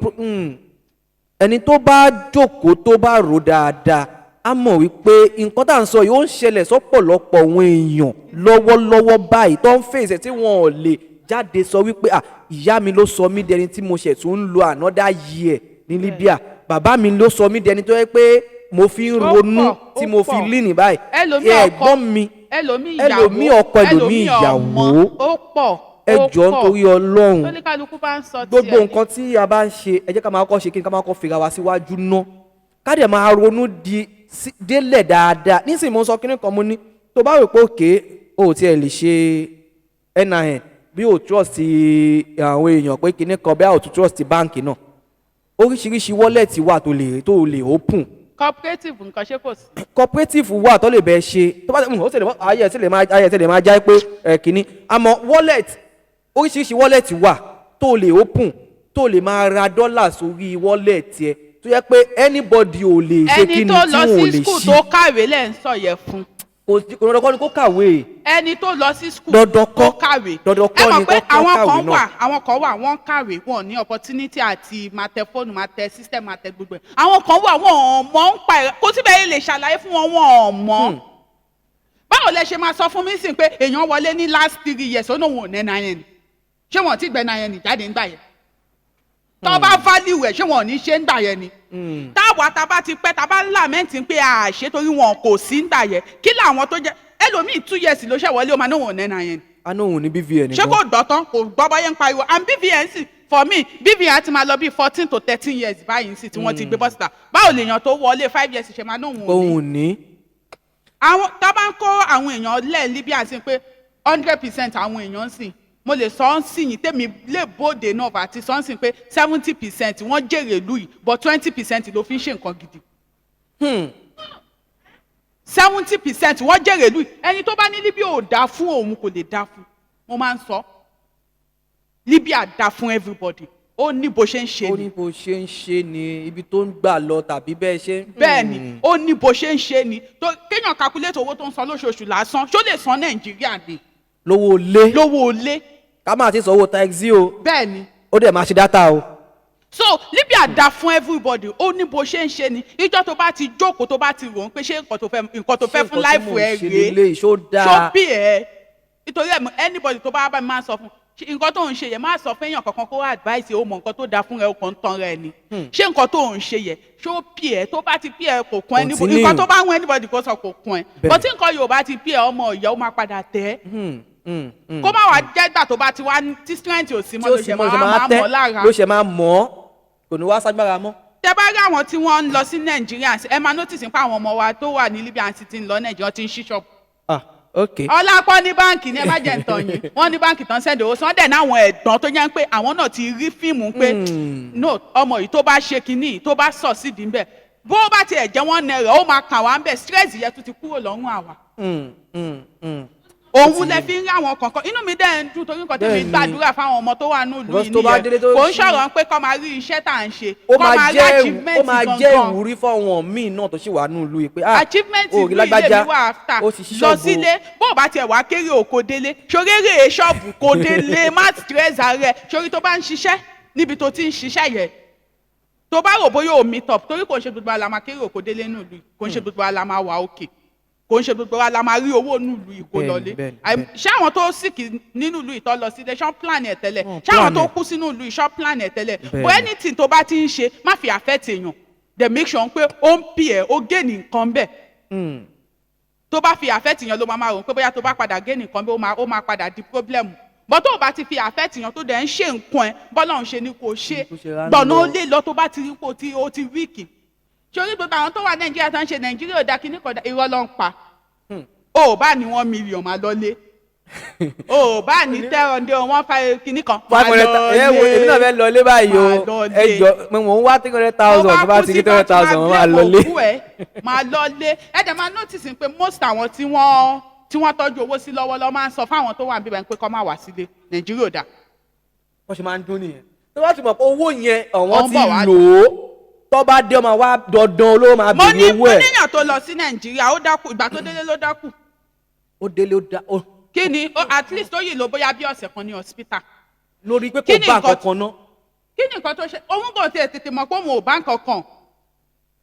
ẹni tó bá jókòó, tó bá rò dáadáa, á mọ̀ wípé nǹkan tá à ń sọ yìí, ó ń ṣẹlẹ̀ sọ́pọ̀lọpọ̀ àwọn èèyàn lọ́wọ́lọ́wọ́ báyìí tó ń fèsì, tí wọn ò lè jáde sọ wípé, "Ah, ìyá mi ló sọ mí dẹni tí mo ṣẹ̀ tún ń lo another year ní Libya. Bàbá mi ló sọ mí dẹni tó yẹ pé mo fi ń Ó ronú pọ̀, tí ó mo fi pọ̀. lé ní báyìí." Ẹlòmíì ọkọ, Ẹ̀gbọ́n mi, ẹlòmíì ìyàwó, ẹlòmíì ọkọ, ẹlòmíì ọmọ. ìyàwó. Ó pọ̀. Ẹ Ó jọ̀ọ́, pọ̀. nítorí Ọlọ́run, Tóníkàlùkù bá ń sọ tiẹ̀ gbogbo ni. nǹkan tí a bá ń ṣe, ẹ jẹ́ ká máa kọ́ ṣe kí ni, ká máa kọ́ fira wa síwájú ná, ká dẹ̀ máa ronú di délẹ̀ dáadáa. Nísìnyí, mo ń sọ kíní kan, mo ní tó bá rò pé òkè o ò tiẹ̀ lè ṣe NIN, bí o trust àwọn èèyàn pé kíní kan, bí a ò tún trust báǹkì náà, oríṣiríṣi wallet wà tó lè open. Cooperative nǹkan, ṣé kò sí? Cooperative wà tó lè bẹ́ẹ̀ ṣe. Tó bá ó sì lè ayé ẹ̀ sì lè máa, ayé ẹ̀ sì lè máa já pé ẹ̀ kínní. Àmọ́ wallet, oríṣiríṣi wallet wà tó lè open, tó lè máa ra dọ́là sórí wallet ẹ, tó yẹ pé anybody ò lè ṣe Ẹni kíni tó tí lọ wọn ò sí lè school ṣí. tó kàwé lẹ́ ń sọ yẹ fún. Kò sí, kò dandan kọ́ ni kó kàwé. Ẹni tó lọ sí school Dandan tó kọ́. kàwé. Dandan kọ́ Ẹ mọ̀ ni pé kó àwọn kàwé kan náà. wà, àwọn kan wà, wọ́n kàwé, wọn ò ní opportunity àti máa tẹ fóònù, máa tẹ system, máa tẹ gbogbo ẹ̀. Àwọn kan wà, wọn ò mọ̀ ń pa ẹ̀, kó síbẹ̀ yìí lè ṣàlàyé fún wọn, wọn ò mọ̀. Báwo lẹ ṣe máa sọ fún mi sìn pé èèyàn wọlé ní last 3 years, ó náà wọn ò ní NIN? Ṣé wọn ò tí gbẹ NIN jáde ńgbà yẹn? Tó bá value ẹ̀, ṣé wọn ò ní ṣe ń gbà yẹn ni? Táwa tá a bá ti pẹ́, tá a bá ń lament pé a ṣe torí wọn kò sí ń gbà yẹn, kí làwọn tó jẹ́ ẹlòmíì 2 years ló ṣẹ̀ wọlé, ó máa ní òun ò ní NIN? A ní òun ní BVN. Ṣé kò gbọ́ tán? Kò gbọ́ báyẹn ń pariwo. And BVN sì, for me, BVN ti máa lọ bí 14 to 13 years báyìí sí tí wọ́n ti gbé bọ́ síta. Báwo lèèyàn tó wọlé 5 years ṣe máa ní òun ò ní? Òun ní. Àwọn tó bá ń kó àwọn èèyàn lẹ̀ Libya sí pé 100% àwọn èèyàn sì, mo lè sọ ọ́n sí yìí, tèmi lè bóde náà àti sọ ọ́n sí pé 70% wọ́n jèrè ìlú yìí, but 20% ló fi ń ṣe nǹkan gidi. 70% wọ́n jèrè ìlú yìí. Ẹni tó bá ní Libya ò dáa fún òun, kò lè dáa fún. Mo máa ń sọ, Libya dáa fún everybody, ó ní bó ṣe ń ṣe Ó ni. ní bó ṣe ń ṣe ni, ibi tó ń gbà lọ tàbí bẹ́ẹ̀ ṣe. Bẹ́ẹ̀ ni, ó ní bó ṣe ń ṣe ni. Tó kéèyàn calculate owó tó ń san lóṣooṣù lásán, ṣó lè san Nàìjíríà ni? Lówó lé. Lówó ilé. Ká máa ti sanwó taxi o. Bẹ́ẹ̀ ni. Ó dẹ̀ máa ṣe data o. So Libya dá fún everybody, ó ní bó ṣe ń ṣe ni. Ìjọ tó bá ti jókòó, tó bá ti rò ó pé ṣé nǹkan tó fẹ́ fún life ẹ rèé, rèé, ṣó dáa? Ṣó bí ẹ nítorí ẹ mọ̀, anybody tó bá bá mi máa ń sọ fún, ṣé nǹkan tó ń ṣe yẹn, máa sọ fún èèyàn kankan kó advice, ó mọ nǹkan tó dáa fún ẹ, ó kàn ń tan rẹ ni. Ṣé nǹkan tó ń ṣe yẹn, ṣó bí ẹ? Tó bá ti bí ẹ, kò kún ẹ. Continue. Nǹkan tó bá ń wọ́n anybody kó sọ, kò kún ẹ. Bẹ́ẹ̀. But tí nǹkan yóò bá ti bí ẹ, ọmọ ìyá, ó máa padà tẹ́ ẹ. Kó má wàá jẹ́gbà tó bá ti wá tí strength ò sí Tí mọ́ ó ló sì ṣe mọ́ ló ṣe máa máa máa tẹ́ mọ̀ lára. Ló ṣe máa mọ̀ ọ́, kò ní wá ságbára mọ́. Tẹ bá rí àwọn tí wọ́n ń lọ sí Nàìjíríà, ẹ máa notice pé àwọn ọmọ wa tó wà ní Libya ti ń lọ Nàìjíríà, ti ń ṣí ṣọ́ọ̀bù. Ah, ok. Ọlápọ̀ ní báǹkì ní, ẹ má jẹ́ ǹtàn yín, wọ́n ní báǹkì tán send owó sọ́n dẹ̀ ní. Àwọn ẹ̀gbọ́n tó jẹ́ pé àwọn náà ti rí fíìmù pé no, ọmọ yìí tó bá ṣe kinní, tó bá sọ̀ sídìí ńbẹ̀, bó bá tiẹ̀ jẹ́ ₦1, ó máa kàn wá ńbẹ̀, stress yẹn tún ti kúrò lọ́rùn àwa. Òun lẹ fi ń rí àwọn kọ̀ọ̀kan. Inú mi dẹ̀ ń dùn torí nǹkan tẹ́mi gbàdúrà fáwọn ọmọ tó wà nílùú Because yìí tó bá délé nìyẹn. tó Kò ń ṣí- sọ̀rọ̀ pé kọ́ máa rí iṣẹ́ tá à ń ṣe, Ó kọ́ máa máa rí jẹ́ achievement ó máa jẹ́ gangan. ìwúrí fáwọn míì náà tó sì wà nínú ìlú yìí pé, ah, Achievement ó rí ìlú ilé lágbájá, mi wà after. ó sì ṣí Lọ ṣọ́ọ̀bù. sílé, bó o bá tiẹ̀ wá kéré oko délé, ṣoréré ṣọ́ọ̀bù kò délé, má stress ara ẹ̀. Ṣorí tó bá ń ṣiṣẹ́ níbi tó ti ń ṣiṣẹ́ yẹn, tó bá rò bóyá ò meet up, torí kò ń ṣe gbogbo wa la máa kéré oko délé nínú ìlú yìí, kò ń ṣe gbogbo wa la máa wà òkè, kò ń ṣe gbogbo wa la máa rí owó nínú ìlú yìí kó lọlé. Ṣé àwọn tó sick nínú ìlú yìí tó lọ sílé, ṣán plan ẹ̀ tẹ́lẹ̀? Wọ́n Ṣé àwọn plan tó ẹ̀. kú sínú ìlú yìí, ṣán plan ẹ̀ tẹ́lẹ̀? But anything tó bá ti ń ṣe, má fi affect èèyàn. Then make sure pé ó ń pì ẹ́, ó gain nǹkan bẹ́ẹ̀. Tó bá fi affect yẹn, ló máa rò pé bóyá tó bá padà gain nǹkan bẹ́ẹ̀, ó máa padà di problem. But tó o bá ti fi affect yẹn, tó dẹ̀ ń ṣe nǹkan ẹ̀ bọ́lá ń ṣe ni kò ṣe, Kò ṣe ránú gbọ̀nà lọ. ó lè lọ. Tó bá ti rí pé o ti weak, sórí gbogbo àwọn tó wà Nàìjíríà tó ń ṣe Nàìjíríà ò dá kíní kan dá, irọ́ ló ń pa. O ò bá ní 1 million, máa lọlé. O ò bá ní 1000 one five kíní kan, máa 500 ẹ wo, èmi náà fẹ́ lọ ilé báyìí o. Máa lọ Ẹ lé. jọ, mo ń wá 300,000. Tó bá ti rí 300,000, máa lọ lé. Òkú ẹ máa lọ lé. Ẹ dẹ̀ máa notice pé most àwọn tí wọ́n tọ́jú owó sí lọ́wọ́lọ́wọ́ máa ń sọ fáwọn tó wà níbí báyìí pé kó má wá sílé, Nàìjíríà ò dáa. Wọ́n ṣe máa ń dún nìyẹn. Tó bá ti mọ̀ pé owó yẹn àwọn Ọ̀n ti bọ̀ wá. lò ó, tó bá dé, ọmọ wa dandan olówó máa Mo ní béèrè owó mo ẹ̀. níyàn tó lọ sí Nàìjíríà, ó dákú. Ìgbà tó délé ló dákú. Ó délé, ó dá ó Kí ni at least ó yìí ló bóyá bí ọ̀sẹ̀ kan ní hospital. Lórí pé Kí kò ni bá nǹkan nǹkan kan ná. Kí ni nǹkan tó ṣe? Òun kò tiẹ̀ tètè mọ̀ pé òun ò bá nǹkan kan,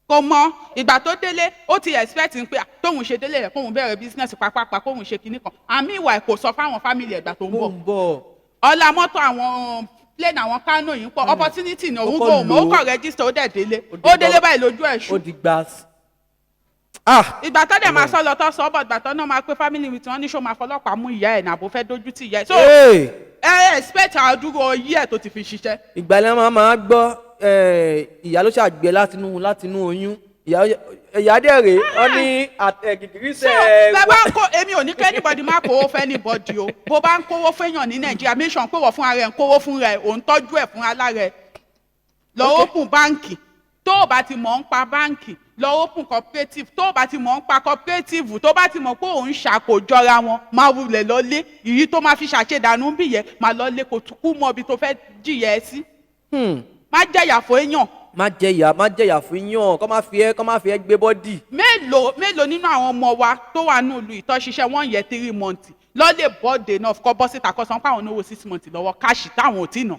kò mọ. Ìgbà tó délé, ó ti expect pé, ah, tóun ṣe délé rẹ̀, kóun bẹ̀rẹ̀ business pápápá, kóun ṣe kinní kan. Àmì ìwà ẹ̀, kò sọ fáwọn family ẹ̀gbà tó ń Ó bọ̀. ń bọ̀. Ọlá mọ́tò, àwọn plane, àwọn Kánò yìí ń pọ̀, opportunity ni. Òun Ó kò kàn mọ̀, ó lò ó. kàn register, ó dẹ̀ délé. Ó di Ó délé báyìí, lójú ẹ̀ ṣú. Ó di gbas. Ah. Ìgbà tó dẹ̀ máa sọ lọ, tó sọ bọ̀, ìgbà tó náà máa pé family mi tí wọ́n ní, ṣó máa fọlọ́pàá mú ìyá ẹ̀ nàbó fẹ́ dójú tì ìyá ẹ̀? So Hey! ẹ expect àdúró yí ẹ̀ tó ti fi ṣiṣẹ́. Ìgbà lẹ́yìn máa gbọ́ ìyá ló ṣàgbé látinú oyún. Ìyá dẹ̀ rèé, wọ́n ní So àtẹ̀gìgírísẹ̀. bẹ́ẹ̀ bá ń kó, èmi ò ní kí anybody má kówó fún anybody o. Bó bá ń kówó fẹ́yàn ní Nàìjíríà, make sure pé wọ́n fún ara ẹ̀ ń kówó fún rẹ̀, ò ń tọ́jú ẹ̀ fún ara ẹ̀. Lọ open báǹkì. Tó o bá ti mọ̀ ń pa báǹkì, lọ open cooperative. Tó o bá ti mọ̀ ń pa cooperative, tó bá ti mọ̀ pé òun ṣàkójọra wọn, máa wulẹ̀ lọlé. Ìyí tó máa fi ṣàṣedànù bí yẹ, máa lọlé, kò tún kú mọ́ ibi tó fẹ́ jìyà ẹ sí. Má jẹ̀yà fún èèyàn. Má jẹyà, má jẹyà fún yàn, kọ́ má fi ẹ́ gbé body. Mélòó mélòó nínú àwọn ọmọ wa tó wà ní ìlú ìtọ́ ṣiṣẹ́ wọ́n yẹ 3 months lọ́lẹ̀ bọ́ọ̀dẹ̀ náà, kọ́ bọ́ síta, kọ́ san páwọn náwó 6 months lọ́wọ́, cash táwọn ò tí ì ná,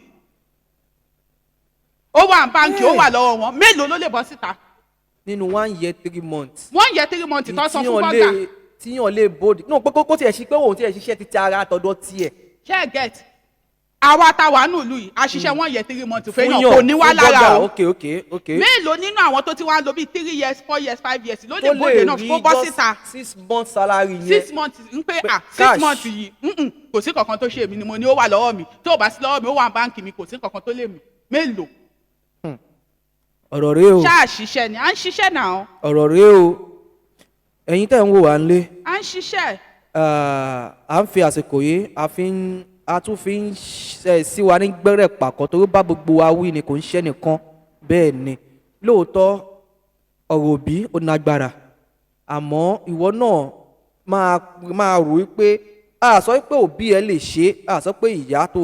ó wà ní báńkì, ó wà lọ́wọ́ wọn. Mélòó ló lè bọ́ síta? Nínú one year 3 months. 1 year 3 months tó san fún Tíyàn bọ́gà. Tíyàn lè bóde no pé kó tiẹ̀ ṣe pé òun tiẹ̀ ṣiṣẹ́ títí ara tọ̀dọ̀ tiẹ̀. Ṣé ẹ get? Àwa tá wà ní ìlú yìí, àṣìṣe 1 year 3 months Fún fẹ́yàn yàn, kò ní wá fún lára bọ́gà, o. ok. Mélòó nínú àwọn tó ti wá ń lo bíi 3 years, 4 years, 5 years ló lè Tó bóde lè náà rí kó bọ́ just síta? 6 months salary yẹn. 6 months ń pé, ah, 6 Cash. months yìí, kò sí kankan tó ṣe èmi ni mo ní, ó wà lọ́wọ́ mi. Tó o bá sí lọ́wọ́ mi, ó wà ní báńkì mi, kò sí kankan tó lè mí. Mélòó? Ọ̀rọ̀ rèé o. Ṣáà ṣiṣẹ́ ni, à ń ṣiṣẹ́ náà. Ọ̀rọ̀ rèé o, ẹ̀yin tẹ̀ ń wò wá nílé. À ń ṣiṣẹ́. À ń fi àsìkò yìí, a fi ń a tún fi ń ṣe sí wa ní gbẹ́rẹ̀ pàkọ́, torí bá gbogbo wa wí ni, kò ń ṣe nìkan. Bẹ́ẹ̀ ni, lóòótọ́ ọ̀rọ̀ òbí ó nágbára, àmọ́ ìwọ náà máa rò wípé a sọ pé òbí ẹ lè ṣe é, a sọ pé ìyá tó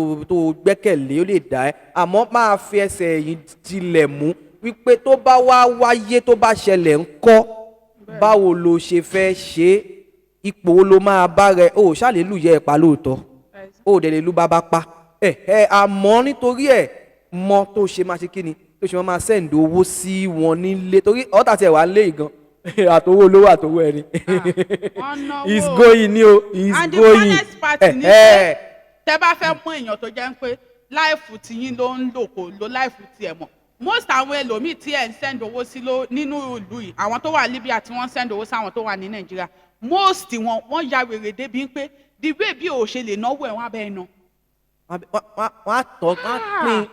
gbẹ́kẹ̀lé ó lè dá ẹ, àmọ́ máa fi ẹsẹ̀ ẹ̀yìn tilẹ̀ mú wípé tó bá wá wáyé, tó bá ṣẹlẹ̀ ńkọ́, báwo lo ṣe fẹ́ ṣe é? Ipò wo ló máa bá rẹ? O ò ṣàlè lù yẹ ẹ pa lóòótọ́, o ò dẹ̀ lè lu bàbá pa ẹ ẹ, àmọ́ nítorí ẹ mọ tó ṣe máa ṣe, kí ni tó ṣe máa send owó sí wọn nílé, torí ọ̀tá tiẹ̀ wà ń lé yìí gan, àtowó olówó àtowó ẹni Wọ́n náwó. Is going ni o, is And the going. honest part ni pé tẹ bá fẹ́ mú èèyàn tó jẹ́ pé life tiyín ló ń lò, kò lo life tiẹ̀ mọ̀. Most àwọn ẹlòmíì tí ẹ̀ ń send owó sí ló nínú ìlú yìí, àwọn tó wà Libya tí wọ́n ń send owó sáwọn tó wà ní Nàìjíríà, most wọn, wọ́n ya wèrè débi pé the way bí o ṣe lè náwó ẹ̀, wọ́n á bẹ́ẹ̀ ná. Wọ́n á tọ́, wọ́n á pín.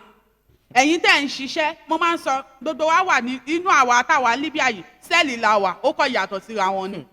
Ẹ̀yin tẹ́ ń ṣiṣẹ́, mo máa ń sọ, gbogbo wa wà ní inú àwa táwa Libya yìí, cell la wà, ó kọ́ yàtọ̀ síra wọn ni.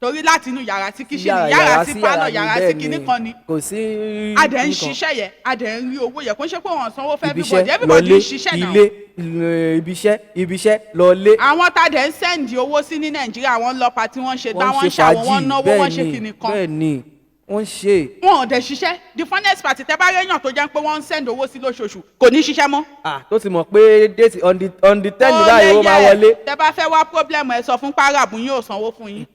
Torí láti inú yàrá sí kitchen, yàrá sí pálọ̀, yàrá sí kinní kan ni. Kò sí. A dẹ̀ ń kinní kan. ṣiṣẹ́ yẹn, a dẹ̀ ń rí owó yẹn. Kò ń ṣe pé wọ́n sanwó fún Ibi everybody. iṣẹ́ Everybody lọlé, ń ṣiṣẹ́ náà. ilé, ibi iṣẹ́, ibi iṣẹ́ lọlé. Àwọn tá a dẹ̀ ń send owó sí ní Nàìjíríà, wọ́n ń lọ party, wọ́n ń ṣe dá, Wọ́n wọ́n ń ń ṣe ṣàwọn, wọ́n fàájì. ń náwó, wọ́n ń ṣe Bẹ́ẹ̀ ni. kinní kan. Bẹ́ẹ̀ ni, wọ́n ń ṣe. Wọn ò dẹ̀ ṣiṣẹ́. The funniest part, tẹ́ bá réyàn tó jẹ́ pé wọ́n ń send owó sí lóṣooṣù, kò ní ṣiṣẹ́ mọ́. Ah, tó ti mọ̀ pé date on the 10 Ó báyìí lè ó máa yẹ. wọlé. Tẹ́ bá fẹ́ wá problem, ẹ sọ fún parabu yín ò sanwó fún yín.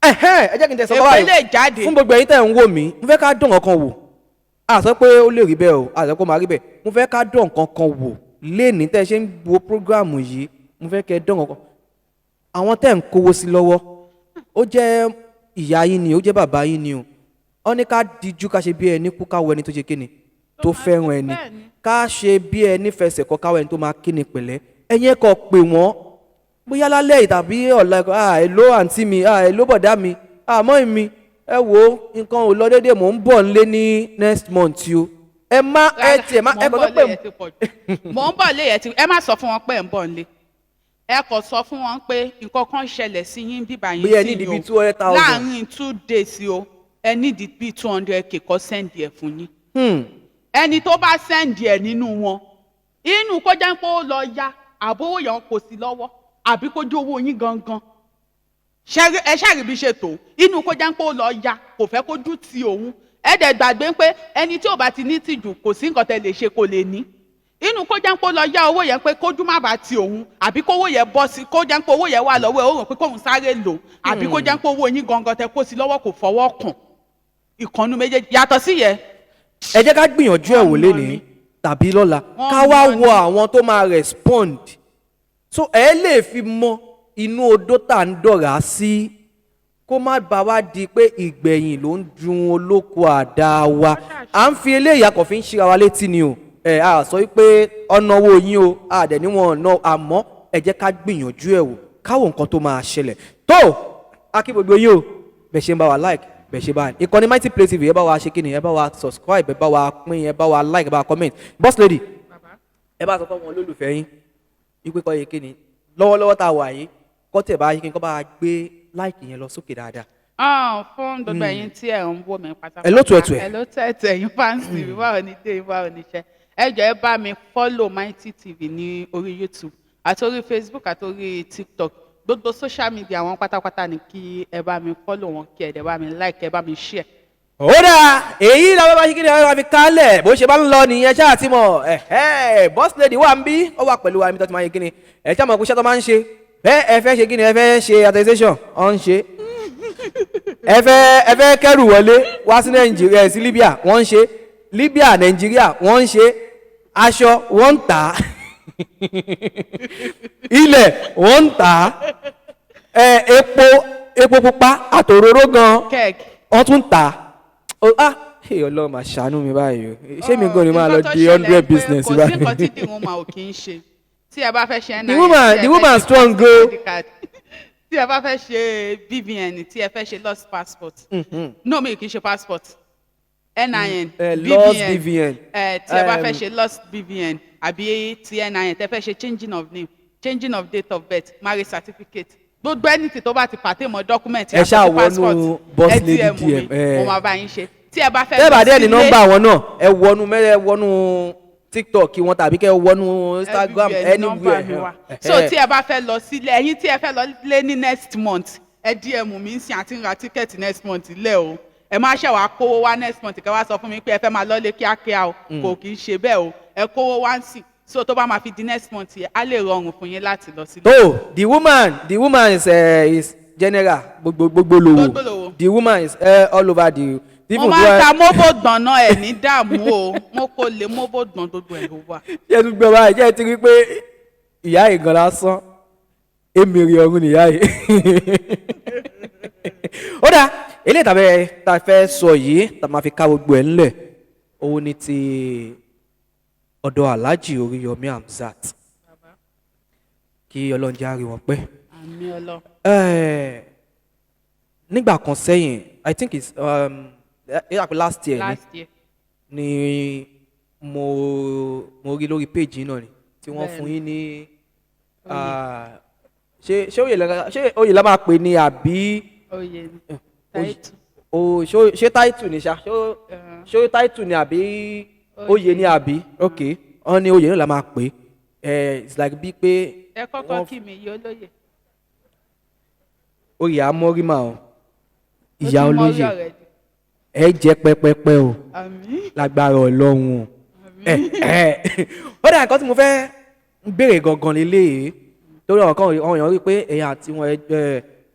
Ẹ̀hẹ́n, ẹ jẹ́ kí n tẹ̀sán Èpè báyìí. lè jáde. Fún gbogbo ẹ̀yin tẹ̀ ń wò mí, mo fẹ́ ká dán nǹkan wò. A sọ pé ó lè rí bẹ́ẹ̀ o, a sọ pé ó máa rí bẹ́ẹ̀. Mo fẹ́ ká dán nǹkan kan wò léèní tẹ́ ẹ ṣe ń wo program yìí. Mo fẹ́ kẹ́ dán nǹkan kan. Àwọn tẹ́ ń kówó sí lọ́wọ́, ó jẹ́ ìyá yín ni, ó jẹ́ bàbá yín ni o, wọ́n ní ká dijú, ká ṣe bí ẹni kú, ká wo ẹni tó ṣe kíni, tó fẹ́ràn ẹni. Ká ṣe bí ẹni fẹsẹ̀ kọ, káwọ ẹni tó máa kíni pẹ̀lẹ́. Ẹ̀yin ẹ̀ kọ́ pè wọ́n, bóyá lálẹ́ yìí tàbí ọ̀la ẹ̀kọ́. "Ah, hello àǹtí mi. Ah, hello bọ̀dá mi. Ah, mọ́ mi, ẹ wo, nǹkan ò lọ déédéé, mò ń bọ̀ nílé ní next month o." Ẹ má ẹ tiẹ̀ má ẹ Mò ń kọ́ bọ̀ tó pè lé yẹn ti pọ̀ jù. Mò ń bọ̀ lé yẹn ti, ẹ má sọ fún wọn pé ẹ̀ ń bọ̀ nílé. Ẹ kò sọ fún wọn pé nǹkan kan ṣẹlẹ̀ sí yín bíbá yín Bóyá ẹ sí need yín bíi o. 200,000. Láàárín 2 days o, ẹ need bíi 200K, kó send ẹ̀ fún yín. Ẹni tó bá send ẹ̀ nínú wọn, inú kó jẹ́ pé ó lọ ya àbówó yẹn kò sí lọ́wọ́, àbí kó jẹ́ owó yín gangan. Ẹ ṣàrí bí ṣe tó, inú kó jẹ́ pé ó lọ ya, kò fẹ́ kójú ti òun. Ẹ dẹ̀ gbàgbé pé ẹni tí ò bá ti ní tìjú, kò sí nǹkan tẹ́ lè ṣe kò lè ní. Inú kó jẹ́ pé ó lọ yá owó yẹn pé kójú má bàa ti òun, àbí kówó yẹn bọ́ sí, kó jẹ́ pé owó yẹn wà lọ́wọ́ ẹ̀, ó rò pé kóun sáré lò, àbí kó jẹ́ pé owó yín gangan tẹ kó sí lọ́wọ́, kò fọwọ́ kàn. Ìkànnù méjèèjì yàtọ̀ sí yẹn. Ẹ jẹ́ ká gbìyànjú ẹ̀ wò Wọ́n lénìí ní. tàbí lọ́la, Wọ́n ká wá mọ̀ wo ní. àwọn tó máa respond, so ẹ lè fi mọ inú odó tá à ń dọ̀rá sí, kó má bá wa di pé ìgbẹ̀yìn ló ń dun olóko àdá wa. À ń fi eléyìí akọ̀ fi ń ṣíra wa létí ni o. Ẹ a sọ wípé ọ̀nà owó yín o, a dẹ̀ níwọ̀n ọ̀nà, àmọ́ ẹ jẹ́ ká gbìyànjú ẹ̀ wò, káwọn nǹkan tó máa ṣẹlẹ̀ tó. A kí gbogbo yín o, bẹ́ẹ̀ ṣe ń bá wa like, bẹ́ẹ̀ ṣe bá wa ìkànnì Mighty Play TV. Ẹ bá wa ṣe kí ni, ẹ bá wa subscribe, ẹ bá wa pín, ẹ bá wa like, ẹ bá wa comment. Boss lady, ẹ bá sọ fún wọn olólùfẹ́ yín wípé kọ́ yẹ kí ni lọ́wọ́lọ́wọ́ tá a wà yìí, kọ́ tẹ̀ bá yẹ kí n kọ́ bá gbé like yẹn lọ sókè dáadáa. Ah, fún gbogbo ẹ̀yin tí ẹ̀ ń wò mí pátápátá. Hello to ẹ̀. Hello to ẹ̀, ẹ̀yin fans mi, báwo ni dé, báwo ni iṣẹ́? Ẹ jọ̀ọ́, ẹ bá mi follow Mighty TV ní orí YouTube àti orí Facebook àti orí TikTok. Gbogbo social media wọn pátápátá ni kí ẹ bá mi follow wọn, kí ẹ dẹ̀ bá mi like, ẹ bá mi share. Ó dáa, èyí làwọn bá ṣe kí ni àwọn fi kálẹ̀ bó ṣe bá ń lọ nìyẹn. Ṣáà tí mọ̀ ẹ̀hẹ́, boss lady wà ń bí, ó wà pẹ̀lú wa níbi tó ti máa yẹ kí ni. Ẹ̀ ṣáà mọ̀ pé iṣẹ́ tó máa ń ṣe bẹ́ẹ̀, ẹ fẹ́ ṣe kí ni, ẹ fẹ́ ṣe attestation, ọ̀ ń ṣe. Ẹ fẹ́ kẹ́rù wọlé wá sí Nàìjíríà, sí Libya, wọ́n ń ṣe. Libya, Nàìjíríà, wọ́n ń ṣe. Aṣọ, wọ́n ń tà á. Ilẹ̀, wọ́n ń tà á. Ẹ epo pupa àtòróró gan, Keg. wọ́n tún tà á. Ó ah, hey, Ọlọ́run máa ṣàánú mi báyìí o. Ṣé mi gan ni máa lọ Nǹkan tó di ṣẹlẹ̀ 100 pé business kò sí báyìí? nǹkan tí the woman ò kì í ṣe. Tí ẹ bá fẹ́ ṣe NIN, tí ẹ The fẹ́ woman ṣe strong o. ID card, tí ẹ bá fẹ́ ṣe BVN, tí ẹ fẹ́ ṣe lost passport, no, mi kì í ṣe passport, NIN, Lost BVN. Tí ẹ bá fẹ́ Um, ṣe lost BVN àbí ti NIN, tẹ fẹ́ ṣe changing of name, changing of date of birth, marriage certificate, gbogbo anything tó bá ti pàtẹ́ mọ́ document Ẹ ṣáà yàtọ̀ sí passport, wọnú Boss ẹ Lady DM mi, DM, eh. mo máa bá yín ṣe. Tí ẹ bá fẹ́ Tẹ́ bá lọ dẹ́ ní sílé- nọ́mbà wọn náà, ẹ wọnú mẹ́rẹ̀, ẹ wọnú TikTok wọn tàbí kẹ́ ẹ wọnú Instagram, Everywhere ni nọ́mbà anywhere. mi wà. So tí ẹ bá fẹ́ lọ sílé, ẹ̀yin tí ẹ fẹ́ lọ lé ní next month, ẹ DM mi ń sìn àti ń ra ticket next month lẹ̀ o. Ẹ má ṣe wàá kówó wá next month kẹ́ wá sọ fún mi pé ẹ fẹ́ máa lọ́lé kíákíá o. Kò kì í ṣe bẹ́ẹ̀ o. Ẹ kówó wá ń sìn, so tó bá máa fi di next month yẹn, á lè rọrùn fún yín láti lọ sílé. Tó the woman is general, gbogbo gbogbo lòwò. Gbogbo lòwò. The woman is all over the Mo máa ń ta mọ́bò gbọ̀n náà, ẹ̀ ní dààmú o. Mo kò lè mọ́bò gbọ̀n, gbogbo ẹ̀ ló wà. Ṣé ẹ tún gbọ́ báyìí? Ṣé ẹ ti rí pé ìyá yìí gan lásán, èmìrì ọ̀run nìyá yìí? Ó dáa, eléyìí tàbí tá a fẹ́ sọ yìí, tá a máa fi ká gbogbo ẹ̀ ńlẹ̀, òun ni ti ọ̀dọ̀ Alhaji Oríyọmí Hamzat, kí Ọlọ́run jẹ́ á rí wọn pẹ́. Àmín Ọlọ́. Nígbà kan sẹ́yìn, I think it's last year ni Last year. Ni mo rí lórí page yìí náà ni tí wọ́n fún yín ní, ah, ṣé oyè la máa pè ní àbí Oyè ni, title. O ṣé title ni ṣá? Ṣó title ni àbí oyè ni àbí? Ok, wọ́n ní oyè náà la máa pè é. It's like bíi pé Ẹ kọ́kọ́ kí mi, ìyá olóyè. Oyè amọ́rímà o. Ó Ìyá ti mọ orí olóyè already. Ẹ jẹ́ pẹ́pẹ́pẹ́ o. Àmín. Lágbára Ọlọ́run o. Ẹ ẹ, ó dà, nǹkan tí mo fẹ́ béèrè gangan lélẹ́yìí, torí àwọn kan, àwọn èèyàn rí i pé ẹ̀yin àti wọn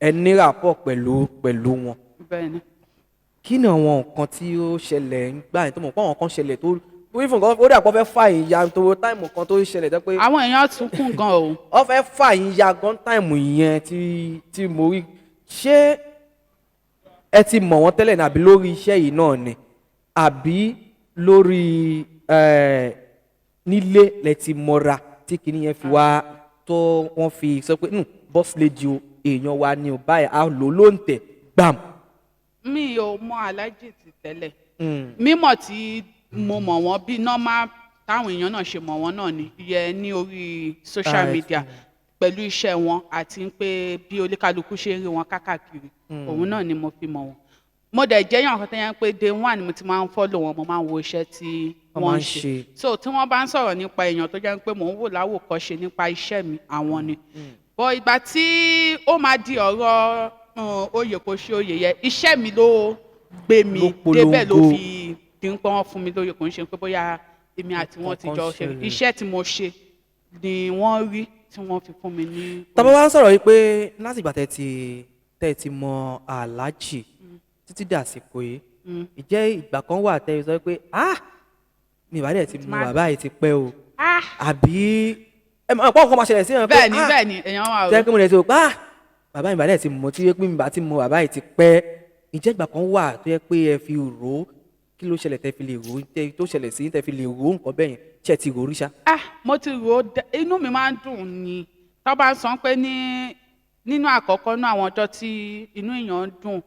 ẹ ní rapport pẹ̀lú wọn. Bẹ́ẹ̀ni. Kí ni àwọn nǹkan tí ó ṣẹlẹ̀ ń gbà yẹn tó mọ̀ pé àwọn kan ṣẹlẹ̀ tó even gan, ó dà pé wọ́n fẹ́ fà yín ya tó time kan tó ṣẹlẹ̀ tó pé Àwọn èèyàn sunkún gan o. Wọ́n fẹ́ fà yín ya gan time yẹn tí mo rí. Ṣé ẹ ti mọ̀ wọ́n tẹ́lẹ̀ ní, àbí lórí iṣẹ́ yìí náà ni, àbí lórí nílé lẹ ti mọ́ra tí kinní yẹn fi wá tó wọ́n fi sọ pé, "Boss lady o, èèyàn wa ni o," báyìí á lò ló ń tẹ̀ gbàm"? Mi ò mọ aláàjì ti tẹ́lẹ̀. Mímọ̀ tí mo mọ̀ wọ́n, bí normal táwọn èèyàn náà ṣe mọ̀ wọ́n náà ni yẹ ní orí social media pẹ̀lú iṣẹ́ wọn, àti pé bí oníkálukú ṣe ń rí wọn kákàkiri, òun náà ni mo fi mọ̀ wọ́n. Mo dẹ̀ jẹ́ yàn kan tó yẹn pé day one ni mo ti máa ń follow wọn, mo máa ń wo iṣẹ́ tí wọ́n wọ́n máa ń ń ṣe. ṣe. So tí wọ́n bá ń sọ̀rọ̀ nípa èèyàn tó jẹ́ pé mò ń wò láwòkọ́ṣe nípa iṣẹ́ mi, àwọn ni. But ìgbà tí ó máa di ọ̀rọ̀ oyè kò ṣe oyè yẹ, iṣẹ́ mi ló gbé mi Ló débẹ̀, ló polongo. fi di ń pé wọ́n fún mi lóye. Kò ń ṣe pé bóyá èmi àti wọn ti Nǹkan jọ ṣe. ṣẹlẹ̀. Iṣẹ́ tí mo ṣe ni wọ́n rí tí wọ́n fi fún mi ní. Tàbá wá ń sọ̀rọ̀ yìí pé láti ìgbà tẹ́ ti mọ Aláàjì títí dé àsìkò yìí, ìjẹ́ ìgbà kan wà tẹ́ ẹ sọ pé, "Ah, mi ìbá dẹ̀ ti mọ bàbá yìí ti pẹ́ o," Ah! àbí ẹ máa pọ́n nǹkan máa ṣẹlẹ̀ sí ẹ̀ pé, Bẹ́ẹ̀ni. "Ah," Bẹ́ẹ̀ni, èèyàn wà o. tẹ́ pé mo lè ti rò pé, "Ah, bàbá mi ìbá dẹ̀ ti mọ," tí yẹ pé mi bá ti mọ bàbá yìí ti pẹ́. Ìjẹ́ ìgbà kan wà tó yẹ pé ẹ fi rò ó? Kí ló ṣẹlẹ̀ tẹ́ fi lè rò ó, tẹ́ tó ṣẹlẹ̀ sí tẹ́ fi lè rò ó nǹkan bẹ́ẹ̀ yẹn? Ṣé ẹ ti rò ó rí ṣá? Ah, mo ti rò ó. Inú mi máa ń dùn ni tó bá ń sọ pé ní nínú àkọ́kọ́ náà, àwọn ọjọ́ tí inú èèyàn ń dùn,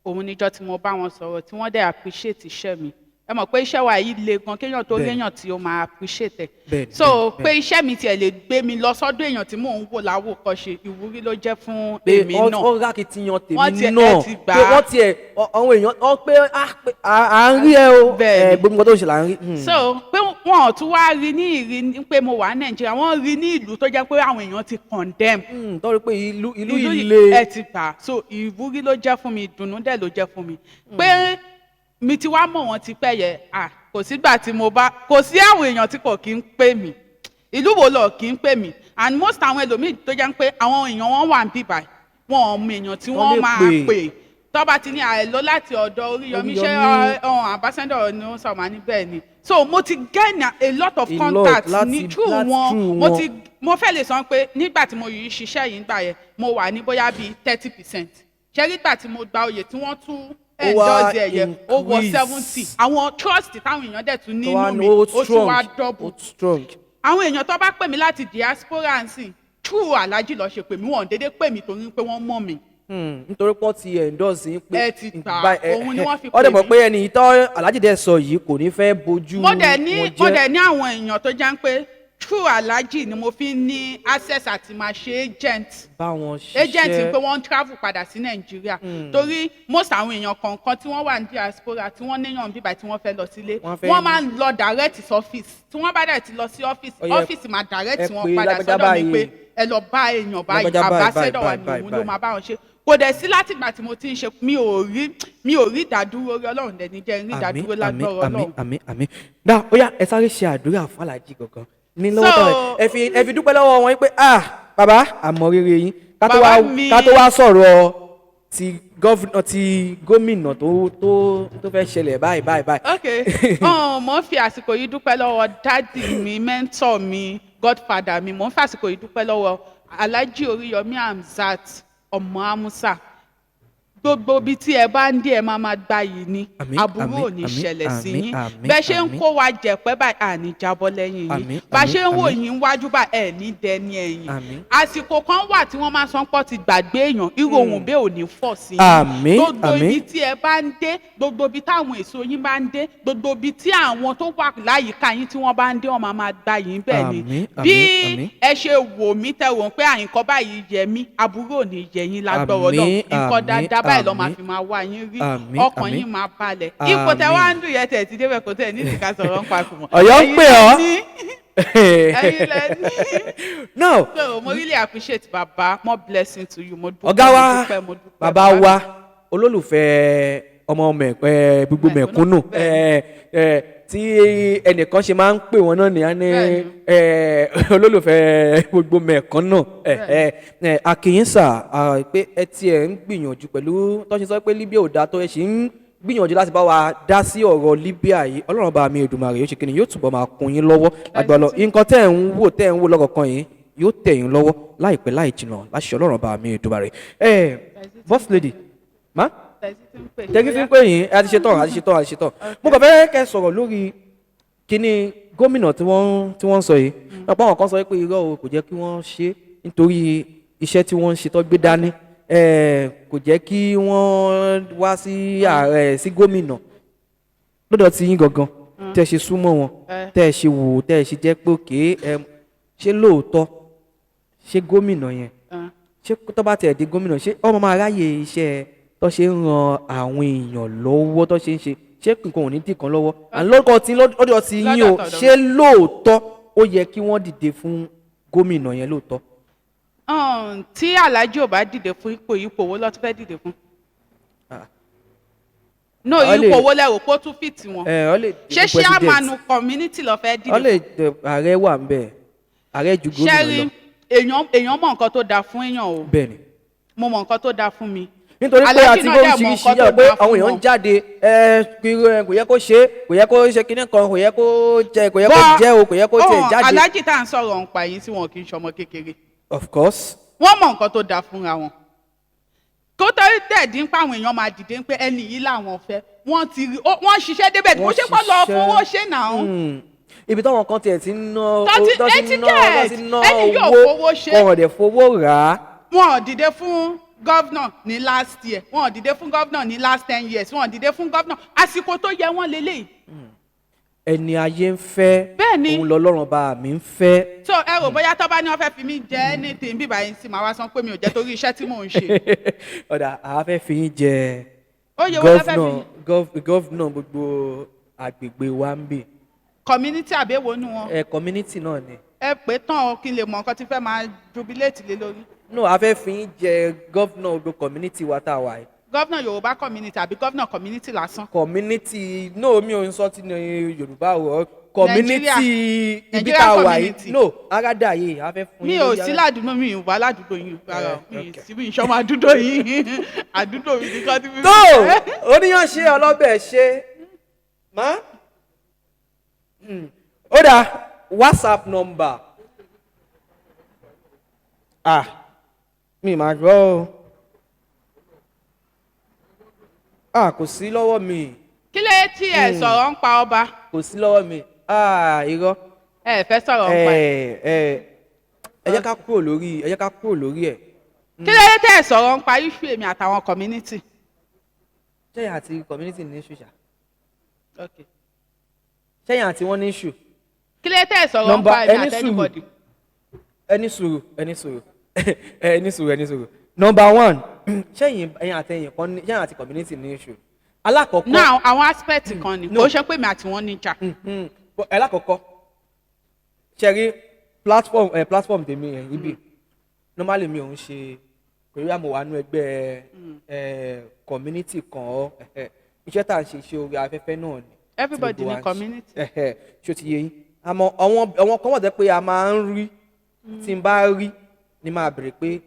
òun níjọ́ tí mo bá wọn sọ̀rọ̀, tí wọ́n dẹ̀ appreciate iṣẹ́ mi. Ẹ mọ̀ pé iṣẹ́ wa yìí le gan, kéèyàn tó réèyàn tí ó máa appreciate ẹ̀. So pé iṣẹ́ mi tiẹ̀ lè gbé mi lọ sọ́dọ̀ èèyàn tí mò ń wò láwòkọ́ṣe, ìwúrí ló jẹ́ fún Pé èmi náà. Wọ́n rákìtìyàn tèmi Wọ́n tiẹ̀- náà ẹ ti gbà pé á. wọ́n tiẹ̀ àwọn èèyàn wọ́n pé, ah, pé à ń rí ẹ o. Bẹ́ẹ̀ni. Ẹ, gbogbo nǹkan tó ń ṣe là ń rí. So pé wọn ò tún wá rí ní ìrí ní pé mo wà ní Nàìjíríà, wọ́n rí ní ìlú tó jẹ́ pé àwọn èèyàn ti condemn. Tọ́rí pé ìlú ìlú ilé. Ẹ ti gbà. So ìwúrí ló jẹ́ fún mi, ìdùnnú dẹ̀ ló jẹ́ fún mi pé mi ti wá mọ̀ wọ́n ti pẹ́ yẹ. À, kò sígbà tí mo bá, kò sí àwọn èèyàn tí kò kí ń pè mí, ìlú wo lọ kí ń pè mí. And most àwọn ẹlòmíì tó jẹ́ pé àwọn èèyàn wọn wà ń bíbà, wọn ò mọ èèyàn tí Wọ́n wọ́n lè máa pè. pè. Tó bá ti ní àìlọ́ láti ọ̀dọ̀ Oríyọmí, ṣé Oríyọmí. Ọ̀hún ambassador ni ó sọ ma ní bẹ́ẹ̀ ni. So mo ti gain a lot of A lot contacts ní through láti wọn. through Mo wọn. ti, mo fẹ́ lè sọ pé nígbà tí mo yìí ṣiṣẹ́ yìí nígbà yẹn, mo wà ní bóyá bíi 30%. Ṣé nígbà tí mo gba oyè tí wọ́n tún Ó wá endorse ẹ̀yẹ, ó wọ increase. 70. Àwọn trust táwọn èèyàn dẹ̀ tún Tó wá nínú mi, ní ó tún wá strong, double. ó strong. Àwọn èèyàn tó bá pè mí láti diaspora ń sìn, through Alhaji lọ ṣe pè mí. Wọ́n déédéé pè mí torí pé wọ́n mọ̀ mí. Nítorí pé wọ́n ti endorse yín pé Ẹ ti gbà, òun ni wọ́n fi wọ́n dẹ̀ pè mọ̀ mí. pé ẹni ìtọ́ Alhaji dẹ̀ sọ yìí kò ní fẹ́ bójú Mo dẹ̀ ní wọn mo jẹ́. dẹ̀ ní àwọn èèyàn tó jẹ́ pé through Alhaji ni mo fi ń ní access àti máa ṣe agent. Bá wọn ṣiṣẹ́. Agent pé wọ́n ń travel padà sí Nàìjíríà, torí most àwọn èèyàn kọ̀ọ̀kan tí wọ́n wà ní diaspora, tí wọ́n níyàn bíbá, tí wọ́n fẹ́ lọ sílé, Wọ́n fẹ́ wọ́n máa ń lọ direct sí office. Tí wọ́n bá dẹ̀ ti lọ sí office, Ó yẹ office máa direct ẹ wọn pé padà lágbájá sọ́dọ̀ mi pé báyìí. ẹ lọ bá èèyàn báyìí, Lágbájá báyìí, ambassador wa báyìí, ni, báyìí, òun ló báyìí. máa bá wọn ṣe. Kò dẹ̀ sí látìgbà tí mo ti ń ṣe, mi ò rí ìdádúró rí. Ọlọ́run dẹ̀ ní jẹ́ ń rí ìdádúró lágbọ́rọ̀ Àmín. Ọlọ́run. Àmín, àmín. Náà ó yá, ẹ sáré ṣe àdúrà fún Aláàjì gangan ní lọ́wọ́ So- tọ́ ẹ fi dúpẹ́ lọ́wọ́ wọn pé, ah, bàbá, àmọ́ rere yín. Ká tó Bàbá wá mi- ká tó wá sọ̀rọ̀ ti governor, ti gómìnà tó fẹ́ ṣẹlẹ̀ báyìí báyìí báyìí. Ok, mo ń fi àsìkò yìí dúpẹ́ lọ́wọ́ daddy mi, mentor mi, godfather mi. Mo ń fi àsìkò yìí dúpẹ́ lọ́wọ́ Alhaji Oríyọmí Hamzat ọmọ Amusa. Gbogbo ibi tí ẹ bá ń dé, ẹ máa máa gba yìí ni. Àmín, Aburú àmín, ò ní àmín, ṣẹlẹ̀ sí àmín, yín. àmín, Bẹ́ẹ̀ ṣe ń àmín. kó wa jẹ̀pẹ́ báyìí, àní jábọ́ lẹ́yìn yín. Àmín, Bá ṣe ń wò àmín. yín wájú bá, ẹ̀ ní dẹni ẹ̀yìn. Àmín. Àsìkò kan wà tí wọ́n máa sọ pé ti gbàgbé èèyàn, irú ohun bẹ́ẹ̀ ò ní fọ̀ sí yín. Àmín, Gbogbo àmín. ibi tí ẹ bá ń dé, gbogbo ibi táwọn èso yín bá ń dé, gbogbo ibi tí àwọn tó wà láyìíká yín tí wọ́n bá ń dé, wọ́n máa máa gba yín bẹ́ẹ̀ ni. Àmín, àmín, Bí àmín. ẹ ṣe wò mí, tẹ wò ó pé àyìnkọ́ báyìí yẹ mí, aburú ò ní yẹ yín lágbọ́rọ̀ Àmín, Ọlọ́run. Nǹkan àmín, dáadáa Báyìí lọ́ máa Àmín. fi máa wá yín rí. Àmín, Ọkàn àmín. yín máa balẹ̀. Ipò tẹ wá ń dùn yẹn, tẹ̀ ti débẹ̀, kò tẹ̀ ní ìdíkà sọ̀rọ̀ ń pa kùmọ̀. Ọ̀yọ́ ń Ẹ̀yin pè lẹ ọ́. ní, ẹ̀yin lẹ ní. No. So mo really appreciate baba. More blessing to you. Mo dúpẹ́, Ọ̀gá wa, mo dúpẹ́, mo dúpẹ́. bàbá wa, olólùfẹ́ ọmọ mẹ gbogbo mẹ̀kúnnù, Mẹ̀kúnnù. ẹ tí ẹnìkan ṣe máa ń pè wọ́n náà ní á ní olólùfẹ́ gbogbo mẹ̀kúnnù. ẹ ẹ ẹ akínyìn sà pé ẹ tiẹ̀ ń gbìyànjú pẹ̀lú tó ṣe sọ pé Libya ò dáa tó, ẹ sì ń gbìyànjú láti bá wa dá sí ọ̀rọ̀ Libya yìí. Ọlọ́run bá mi Èdùmàrè yóò ṣe kíni, yóò túbọ̀ máa kún yín lọ́wọ́ àgbàlọ́. Nǹkan tẹ́ ẹ̀ ń wò, tẹ́ ẹ̀ ń wò lọ́kọ̀ọ̀kan yìí, yóò tẹ̀ yín lọ́wọ́ láìpẹ́ láì jìnnà láṣẹ Ọlọ́run bá mi Èdùmàrè. Boss lady ma, tẹ́kí sí pé yín ẹ ti ṣe tán, a ti ṣe tán, a ti ṣe tán. Mo kàn fẹ́ kẹ́ sọ̀rọ̀ lórí kíní gómìnà tí wọ́n ń sọ yìí. Ọ̀pọ̀ àwọn kan sọ pé irọ́ o, kò jẹ́ kí wọ́n ṣe é nítorí iṣẹ́ tí wọ́n ń ṣe tó gbé dání, kò jẹ́ kí wọ́n wá sí ààrẹ, sí gómìnà. Lọ́dọ̀ tí yín gangan, tẹ́ ṣe súnmọ́ wọn, tẹ́ ṣe wò, tẹ́ ṣe jẹ́ pé òkè ẹ, ṣé lóòótọ́, ṣé gómìnà yẹn, ṣé tó bá tiẹ̀ di gómìnà, ṣé ọmọ máa ráyè iṣẹ́ tó ṣe ń ran àwọn èèyàn lọ́wọ́ tó ṣe ń ṣe? Ṣé nǹkan ò ní dì kan lọ́wọ́? À lọ́kọ̀ tí lọ́dọ̀ tí yín o, Lọ́dọ̀ tọ̀dọ̀. ṣé lóòótọ́ ó yẹ kí wọ́n dìde fún gómìnà yẹn lóòótọ́? Tí Alhaji ò bá dìde fún ipò, ipò wo ló tún fẹ́ dìde fún? Ah. No, Ọ ipò wo lẹ rò pé ó tún fit wọn? Ẹ ọ lè Ṣé dìde president. chairman community ló fẹ́ dìde Ọ lè ààrẹ wà ń bẹ̀, ààrẹ ju gómìnà Ṣẹ́rí, lọ. èèyàn mọ nǹkan tó dáa fún èèyàn o. Bẹ́ẹ̀ ni. Mo mọ nǹkan tó dáa fún mi. Nítorí pé Alhaji àti náà dẹ̀ mọ oríṣiríṣi nǹkan tó yà pé dáa fún àwọn èèyàn ń wọn. jáde, ẹ kiri, ẹ kò yẹ kó ṣe, kò yẹ kó ṣe kinní kan, kò yẹ kó jẹ, kò yẹ kó jẹ o, kò yẹ kó tiẹ̀ jáde. Alhaji tá à ń sọ̀rọ̀ ń pa yìí, tí wọn kì í ṣọmọ kékeré, Of course. Wọ́n mọ nǹkan tó dáa fúnra wọn. Kó tó dẹ̀ dín pé àwọn èèyàn máa dìde pé ẹni yìí làwọn fẹ́, wọ́n ti rí wọ́n ṣiṣẹ́ débẹ̀. Kó ṣe pọ́ lọ Ṣiṣẹ́. fowó ṣe náà. Ibi táwọn kan tiẹ̀ ti ń ná Tó tó ti ń ná, tó ti ń ná ẹni yóò owó, fowó ṣe. Wọn ò dẹ̀ fowó rà á. Wọn ò dìde fún governor ní last year, wọn ò dìde fún governor ní last 10 years, wọn ò dìde fún governor. Àsìkò tó yẹ wọ́n lélẹ́yìí. Ẹni ayé ń fẹ́, Bẹ́ẹ̀ ni. òun lọ́lọ́run bá mi ń fẹ́. So ẹ rò bóyá tó bá ní wọ́n fẹ́ fi mí jẹ anything bíbá yín sí, màá wá sọ pé mi ò jẹ́ torí iṣẹ́ tí mò ń ṣe. Ọ̀dà, àwa fẹ́ fi yín jẹ Ó yẹ wọ́n fẹ́ fi governor gbogbo àgbègbè wa ń bì. Community àbẹ̀wò nù wọn? Ẹ community náà ni. Ẹ pé tán o, kí n lè mọ nǹkan tí fẹ́ máa jubilate lé lórí. No, a fẹ́ fi yín jẹ governor gbogbo community wa tá a wà yìí. Governor Yorùbá community àbí governor community lásán? Community, no, mi ò ń sọ ti ní Yorùbá o, community ibi Nigeria tá a wà yìí. community. No, arada yìí, a fẹ́ fún Mi yín ò lórí sí ládùúgbò, mi ò wá ládùúgbò yìí rárá. Mi ì sí, mi ì sọmọ àdúgbò yìí, àdúgbò mi nìkan tí mi. Tó oníyàn ṣe, ọlọ́bẹ̀ ṣe má. Ó dà, WhatsApp number, ah, mi máa gbọ́ o. Ah, kò sí lọ́wọ́ mi. Kí ló tí ẹ sọ̀rọ̀ ń pa ọba? Kò sí lọ́wọ́ mi. Ah, irọ́. Ẹ fẹ́ sọ̀rọ̀ ń pa ẹ̀? Ẹ ẹ ẹ jẹ́ ká kúrò lórí, ẹ jẹ́ ká kúrò lórí ẹ̀. Kí ló tẹ́ ẹ sọ̀rọ̀ ń pa issue èmi àtàwọn community? Ṣẹ́yìn àti community ní issue ṣá? Okay. Ṣẹ́yìn àti wọ́n ní issue? Kí ló tẹ́ ẹ sọ̀rọ̀ ń Number- pa èmi ẹni àti sùúrù. anybody? Ẹni sùúrù, ẹni sùúrù, ẹni sùúrù, ẹni sùúrù. Number one, ṣẹ́yìn ẹ̀yìn àti ẹ̀yìn kan ní, ṣẹ́yìn àti community ní issue? Alákọ̀ọ́kọ́, Now, àwọn aspect kan ni. No. Kò ṣe pé èmi àti wọn níjà. But alákọ̀ọ́kọ́, ṣe rí platform tèmi yẹn ibi, normally mi ò ń ṣe pẹ̀lú àmọ́ wà nú ẹgbẹ́ community kan ọ́ iṣẹ́ tá à ń ṣe, iṣẹ́ orí afẹ́fẹ́ náà ni tí Everybody gbogbo ní wa ń ṣe. community. Ṣó ti yé yín? Àmọ́ àwọn kan wà tẹ́ pé a máa ń rí, tí n bá rí ni máa bèrè pé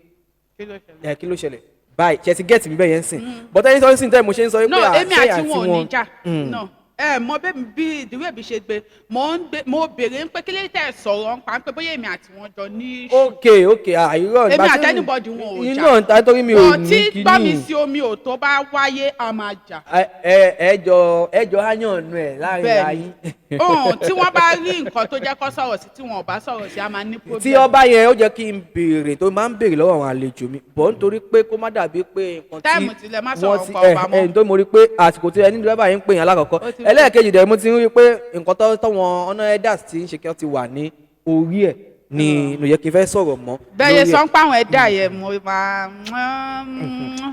Kí ló ṣẹlẹ̀? Ẹ kí ló ṣẹlẹ̀ báyìí? Ṣe ti get mi bẹ́ẹ̀ yẹn ń sìn? But ẹni sọ sí tẹ́ mo ṣe ń sọ No, pé à, èmi ṣé àti wọn ò níjà. No, ẹ mọ bẹ́ẹ̀ bí ìdíwé mi ṣe gbé, mo ń gbé, mo béèrè ń pé kí ló tẹ̀ sọ̀rọ̀ ń pa ń pé bóyá èmi àti wọn jọ ní issue. Ok, àìrọ̀. Èmi àti anybody wọn ò jà. Iná ta torí mi ò But ní tí kíní. gbọ́ mi sí omi ò tó bá wáyé, a máa jà. Ẹ jọ áyànnú ẹ láàrin Bẹ́ẹ̀ni. ayé. Ohun tí wọ́n bá rí nǹkan tó jẹ́ kó sọ̀rọ̀ sí, tí wọn ò bá sọ̀rọ̀ sí, a máa ní problem. Tí ọba yẹn, ó jẹ́ kí n béèrè tó máa ń béèrè lọ́wọ́ àwọn àlejò mi bọ̀, nítorí pé kó má dàbí pé nǹkan tí Time tilẹ̀ má sọ̀rọ̀ wọ́n ti nípa ọba mọ́. Ẹ nítorí mo rí pé àsìkò tí ẹni dírẹ́bà yẹn ń pè yẹn alákọ̀ọ́kọ́. Ó ti Ẹlẹ́ẹ̀kejì dẹ̀, mo ti ń rí pé nǹkan tọ́wọn ọ̀nà elders ti ń ṣe kí wọ́n ti wà ní orí ẹ̀. Ni ló yẹ kí n fẹ́ sọ̀rọ̀ mọ́ Bẹ́ẹ̀ yẹ lórí ẹ̀. Sọ pé àwọn ẹ̀dá yẹn, mo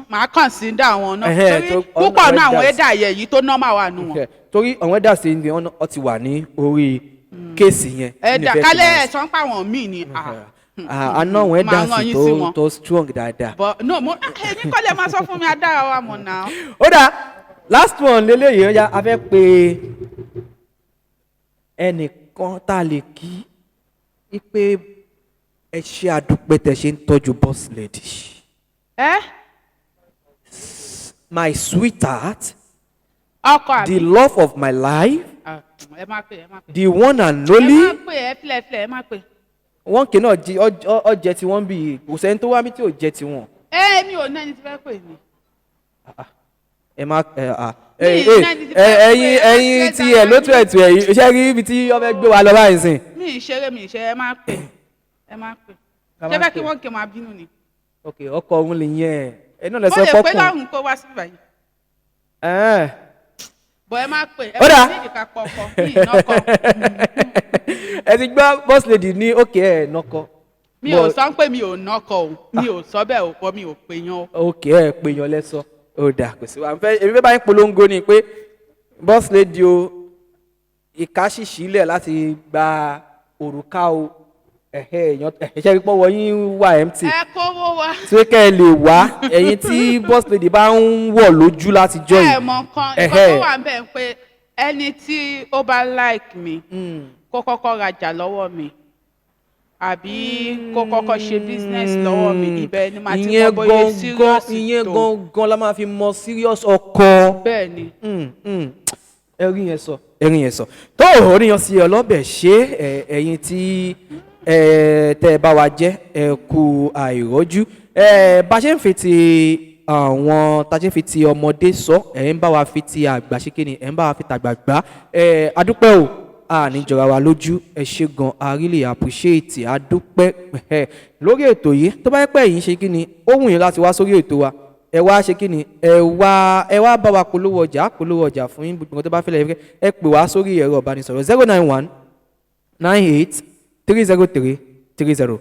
máa consider àwọn náà, torí púpọ̀ náà àwọn elders. ẹ̀dá yẹn yìí tó normal wà nù wọn. Okay. Torí àwọn ẹ̀dá sí ni wọ́n ti wà ní orí case yẹn. Ẹ̀dá Ní ìfẹ́ kálẹ̀ ti ẹ̀ sọ pé àwọn míì ni ah. máa àná àwọn ẹ̀dá Máa rán sí yín tó sí wọn. tó strong dáadáa. But no, mo ẹ̀yin kọ́ lè máa sọ fún mi, adára wa mọ̀ náà. Ó dáa, last one lélẹ́yìí. Ó yá, a fẹ́ pe ẹnìkan tá a lè kí i pé ẹ ṣe àdúpẹ́ tẹ̀ ṣe ń tọ́jú boss lady. Ẹ My sweetheart, ọkọ àbí. the love of my life, Ah, ẹ má pè, ẹ má pè. the one and Ẹ only. má pè, ẹ filẹ̀ filẹ̀, ẹ má pè. Wọ́n kì náà jí ọ jẹ tiwọn bí kò sẹ́ni tó wá bí tí ò jẹ tiwọn. Ẹ mi ò ní ẹni tí fẹ́ pè mí. Ẹ má ẹ à Mi ẹ ì ní ẹni tí ẹ fẹ́ pè, ẹyin ẹ má ẹyin ṣe tí ẹ lótú ẹtù ẹyin ṣé rí ibi tí ọbẹ gbé wa lọ báyìí sìn. Mi ì ṣeré, mi ì ṣeré, ẹ má pè, ẹ má pè. Ká Ṣé má fẹ́ kí pè. wọ́n kí n máa bínú ni? Ok, ọkọ òun lè yẹn ẹ náà lè Mo sọ lè pé fọkùn. lọ́rùn kó wá sí báyìí. Ẹn. Bọ̀ ẹ má pè, ẹ Ó dáa. má ní ìdíkà pọ̀pọ̀ mi ì nọ́kọ. Ẹ ti gbọ́, boss lady ní òkè ẹ̀ nọkọ. Mi ò sọ pé mi ò nọ́kọ o, mi ò sọ bẹ́ẹ̀ o, bọ́ mi ò pè yan o. Ok, ẹ pè yan lẹ́sọ. Ó dà, kò sí wa fẹ́ èmi fẹ́ bá yín polongo ni pé boss lady o, ìka ṣìṣì lẹ̀ láti gba òrùka o. Ẹ̀hẹ́ èèyàn ẹ̀ṣẹ́ pípọ́ wọ yín wà empty. Ẹ kówó wá. Tí kẹ́ ẹ lè wá ẹ̀yin tí boss lady bá ń wọ̀ lójú láti jọ Ẹ yìí. mọ nǹkan nǹkan tó wà ń bẹ̀ ń pé ẹni tí ó bá like mi, kó kọ́kọ́ rajà lọ́wọ́ mi àbí kó kọ́kọ́ ṣe business lọ́wọ́ mi, ibẹ̀ ni màá ti mọ Ìyẹn bóyá gangan serious ìyẹn tó. gangan la máa fi mọ serious ọkọ. Bẹ́ẹ̀ ni. Ẹrí yẹn sọ, ẹrí yẹn sọ tó oníyan sí ọlọ́bẹ̀. Ṣé ẹ̀yin tí ẹ tẹ́ ẹ bá wa jẹ́, ẹ kú àìrọ́jú. Ẹ bá ṣe ń fi ti àwọn tá a ṣe ń fi ti ọmọdé sọ, ẹ̀ ń bá wa fi ti àgbà ṣe kí ni, ẹ̀ ń bá wa fi tàgbà gbá. Ẹ adúpẹ́ o, a ní jọra wa lójú. Ẹ ṣé gan, a really appreciate, adúpẹ́. Ẹ lórí ètò yìí, tó bá yẹ pé ẹ̀yin ṣe kí ni, ó wù yín láti wá sórí ètò wa, ẹ wá ṣe kí ni, ẹ wá bá wa polówó ọjà, polówó ọjà fún yín, gbogbo nǹkan tó bá fẹ́lẹ̀ ẹ ẹ pè wá sórí ẹ̀rọ ìbánisọ̀rọ̀ 0919830330,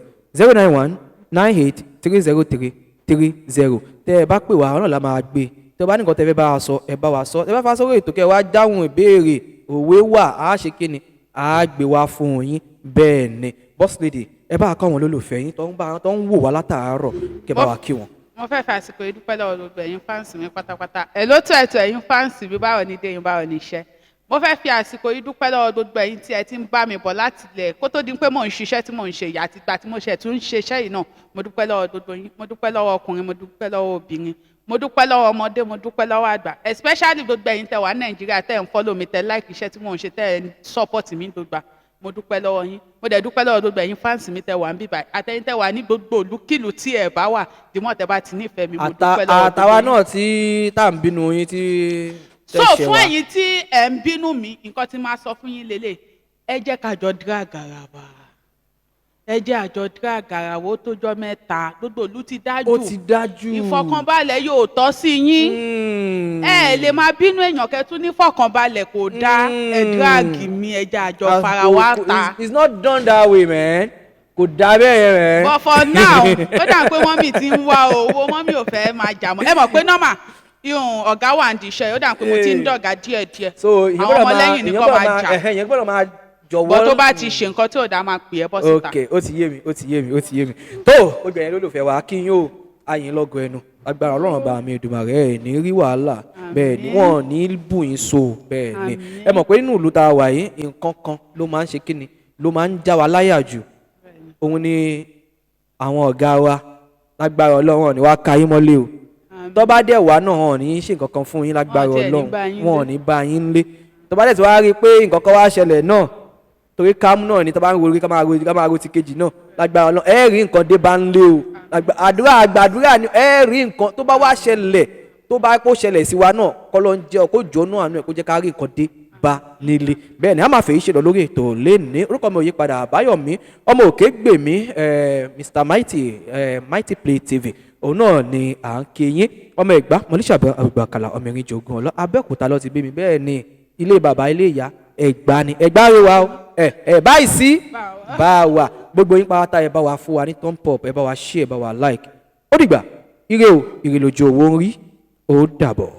0919830330. Tẹ ẹ bá pè wá, ọ̀nà la máa gbé. Tẹ ẹ bá ní nǹkan tẹ fẹ́ bá wa sọ, ẹ bá wa sọ. Tẹ bá fa sórí ètò, kẹ wá dáhùn ìbéèrè, òwe wà, á ṣe kí ni, á gbé wá fún yín. Bẹ́ẹ̀ ni, boss lady, ẹ bá kọ́ àwọn olólùfẹ́ yín tó ń bá tó ń wò wá látàárọ̀, kẹ bá wa kí wọn. Mo fẹ́ fi àsìkò yìí dúpẹ́ lọ́wọ́ gbogbo ẹ̀yin fans mi pátápátá. Ẹ̀ ló tó ẹ̀tọ́ ẹ̀yin fans mi, báwo ni dé yín, báwo ni iṣẹ́? Mo fẹ́ fi àsìkò yìí dúpẹ́ lọ́wọ́ gbogbo ẹ̀yin tí ẹ ti ń bá mi bọ̀ láti ilẹ̀ kó tó di pé mò ń ṣiṣẹ́ tí mò ń ṣe ìyá àti ìgbà tí mo ṣe tún ń ṣe iṣẹ́ yìí náà. Mo dúpẹ́ lọ́wọ́ gbogbo yín. Mo dúpẹ́ lọ́wọ́ ọkùnrin, mo dúpẹ́ lọ́wọ́ obìnrin, mo dúpẹ́ lọ́wọ́ ọmọdé, mo dúpẹ́ lọ́wọ́ àgbà, especially gbogbo ẹ̀yin tẹ́ wà ní Nàìjíríà, tẹ́ ń follow mi, tẹ́ like iṣẹ́ tí mò ń ṣe, tẹ́ ń support mi gbogbo. Mo dúpẹ́ lọ́wọ́ yín. Mo dẹ̀ dúpẹ́ lọ́wọ́ gbogbo ẹ̀yin fans mi tẹ́ wà ń bíbà, àtẹ̀yin tẹ́ wà ní gbogbo ìlúkìlú tí ẹ bá wà, dìmọ̀ tẹ́ bá ti nífẹ̀ẹ́ mi. Mo dúpẹ́ lọ́wọ́ Àtàwa gbogbo yín. náà tí tá à ń bínú yín tí So tẹ́ ṣe fún wá. ẹ̀yin tí ẹ̀ ń bínú mi, nǹkan tí máa sọ fún yín lélẹ̀: ẹ jẹ́ ká jọ drag ara wa, ẹ jẹ́ àjọ drag ara wa. Ó tójọ́ mẹ́ta, gbogbo ìlú ti dájú. Ó ti dájú. Ìfọkànbalẹ̀ yóò tọ́ sí yín. Ẹ lè máa bínú èèyàn kẹtún ní fọkànbalẹ̀, kò dáa. Ẹ drag mi, ẹ jẹ́ àjọ fara wa ta. It's not done that way, man. Kò dá bẹ́ẹ̀ yẹn, man. But for now, ó dà pé mummy ti ń wá owó, mummy ò fẹ́ máa jà mọ́. Ẹ mọ̀ pé normal ihun ọ̀gá wà ní iṣẹ́, ó dà pé mo ti ń dọ̀gá díẹ̀díẹ̀. So ìyẹn Àwọn gbọ́dọ̀ máa ọmọlẹ́yìn ìyẹn nìkan gbọ́dọ̀ máa máa jà. Ẹ̀hẹ́, ìyẹn gbọ́dọ̀ máa jọ̀wọ́. Bọ́ tó bá ti ṣe nǹkan tí ò dá, máa pè é bọ́ síta. Ok, ó ti yé mi, ó ti yé mi, ó ti yé mi. Tó o gbẹ̀yìn lólùfẹ́ wa, kí yín o, ayìn lọ́gọ ẹnu agbára Ọlọ́run bá mi Èdùmàrè, ẹ̀ ní rí wàhálà. Bẹ́ẹ̀ ni, wọ́n ò ní bù yín so. Bẹ́ẹ̀ ni. Ẹ mọ̀ pé nínú ìlú tá a wà yìí, nǹkan kan ló máa ń ṣe kíni, ló máa ń já wa láyà jù, òun ni àwọn ọ̀gá wa. Lágbára Ọlọ́run, ní wàá ka yín mọ́lé o. Tó bá dẹ̀ wá náà, wọn ò ní ṣe nǹkan kan fún yín lágbára Wọn ò tiẹ̀ ní Ọlọ́run. bá yín Wọn ò lé. ní bá yín lé. Tó bá dẹ̀ tí wàá rí i pé nǹkan kan wá ṣẹlẹ̀ náà, torí kámú náà ni, tó bá ń ro ká máa ro ti kejì náà, lágbára Ọlọ́run, ẹ rí nǹkan dé bá ń lé o. Àdúrà àgbàdúrà ni ẹ rí nǹkan tó bá wá ṣẹlẹ̀, tó bá kó ṣẹlẹ̀ sí wa náà, kọ́ ló ń jẹ́ ọ kó jọ náà, àánú ẹ̀ kó jẹ́ ká rí nǹkan dé bá nílé. Bẹ́ẹ̀ ni, a máa fèyí ṣe lọ lórí ètò lẹ́ni. Orúkọ mi ò yí padà, Àbáyọ̀mí ọmọ òkè gbèmí, Mr Mighty, Mighty Play TV, òun náà ni à ń kí yín. Ọmọ Ẹ̀gbá mọ̀lẹ́sà àgbàkàlà, ọmọ ìrìn jogun ọ̀lọ́, Abẹ́òkúta ló ti bí mi. Bẹ́ẹ̀ ni, ilé bàbá, ilé ìyá, Ẹ̀gbá ni. Ẹ̀gbá rẹ wa o. Ẹ ẹ báyìí sí bá a wà. Gbogbo yín pátá, ẹ bá wa fún wa ní thumb up, ẹ bá wa share, ẹ bá wa like. Ó dìgbà, ire o, ire lójú owó ń rí. Ó dàbọ̀.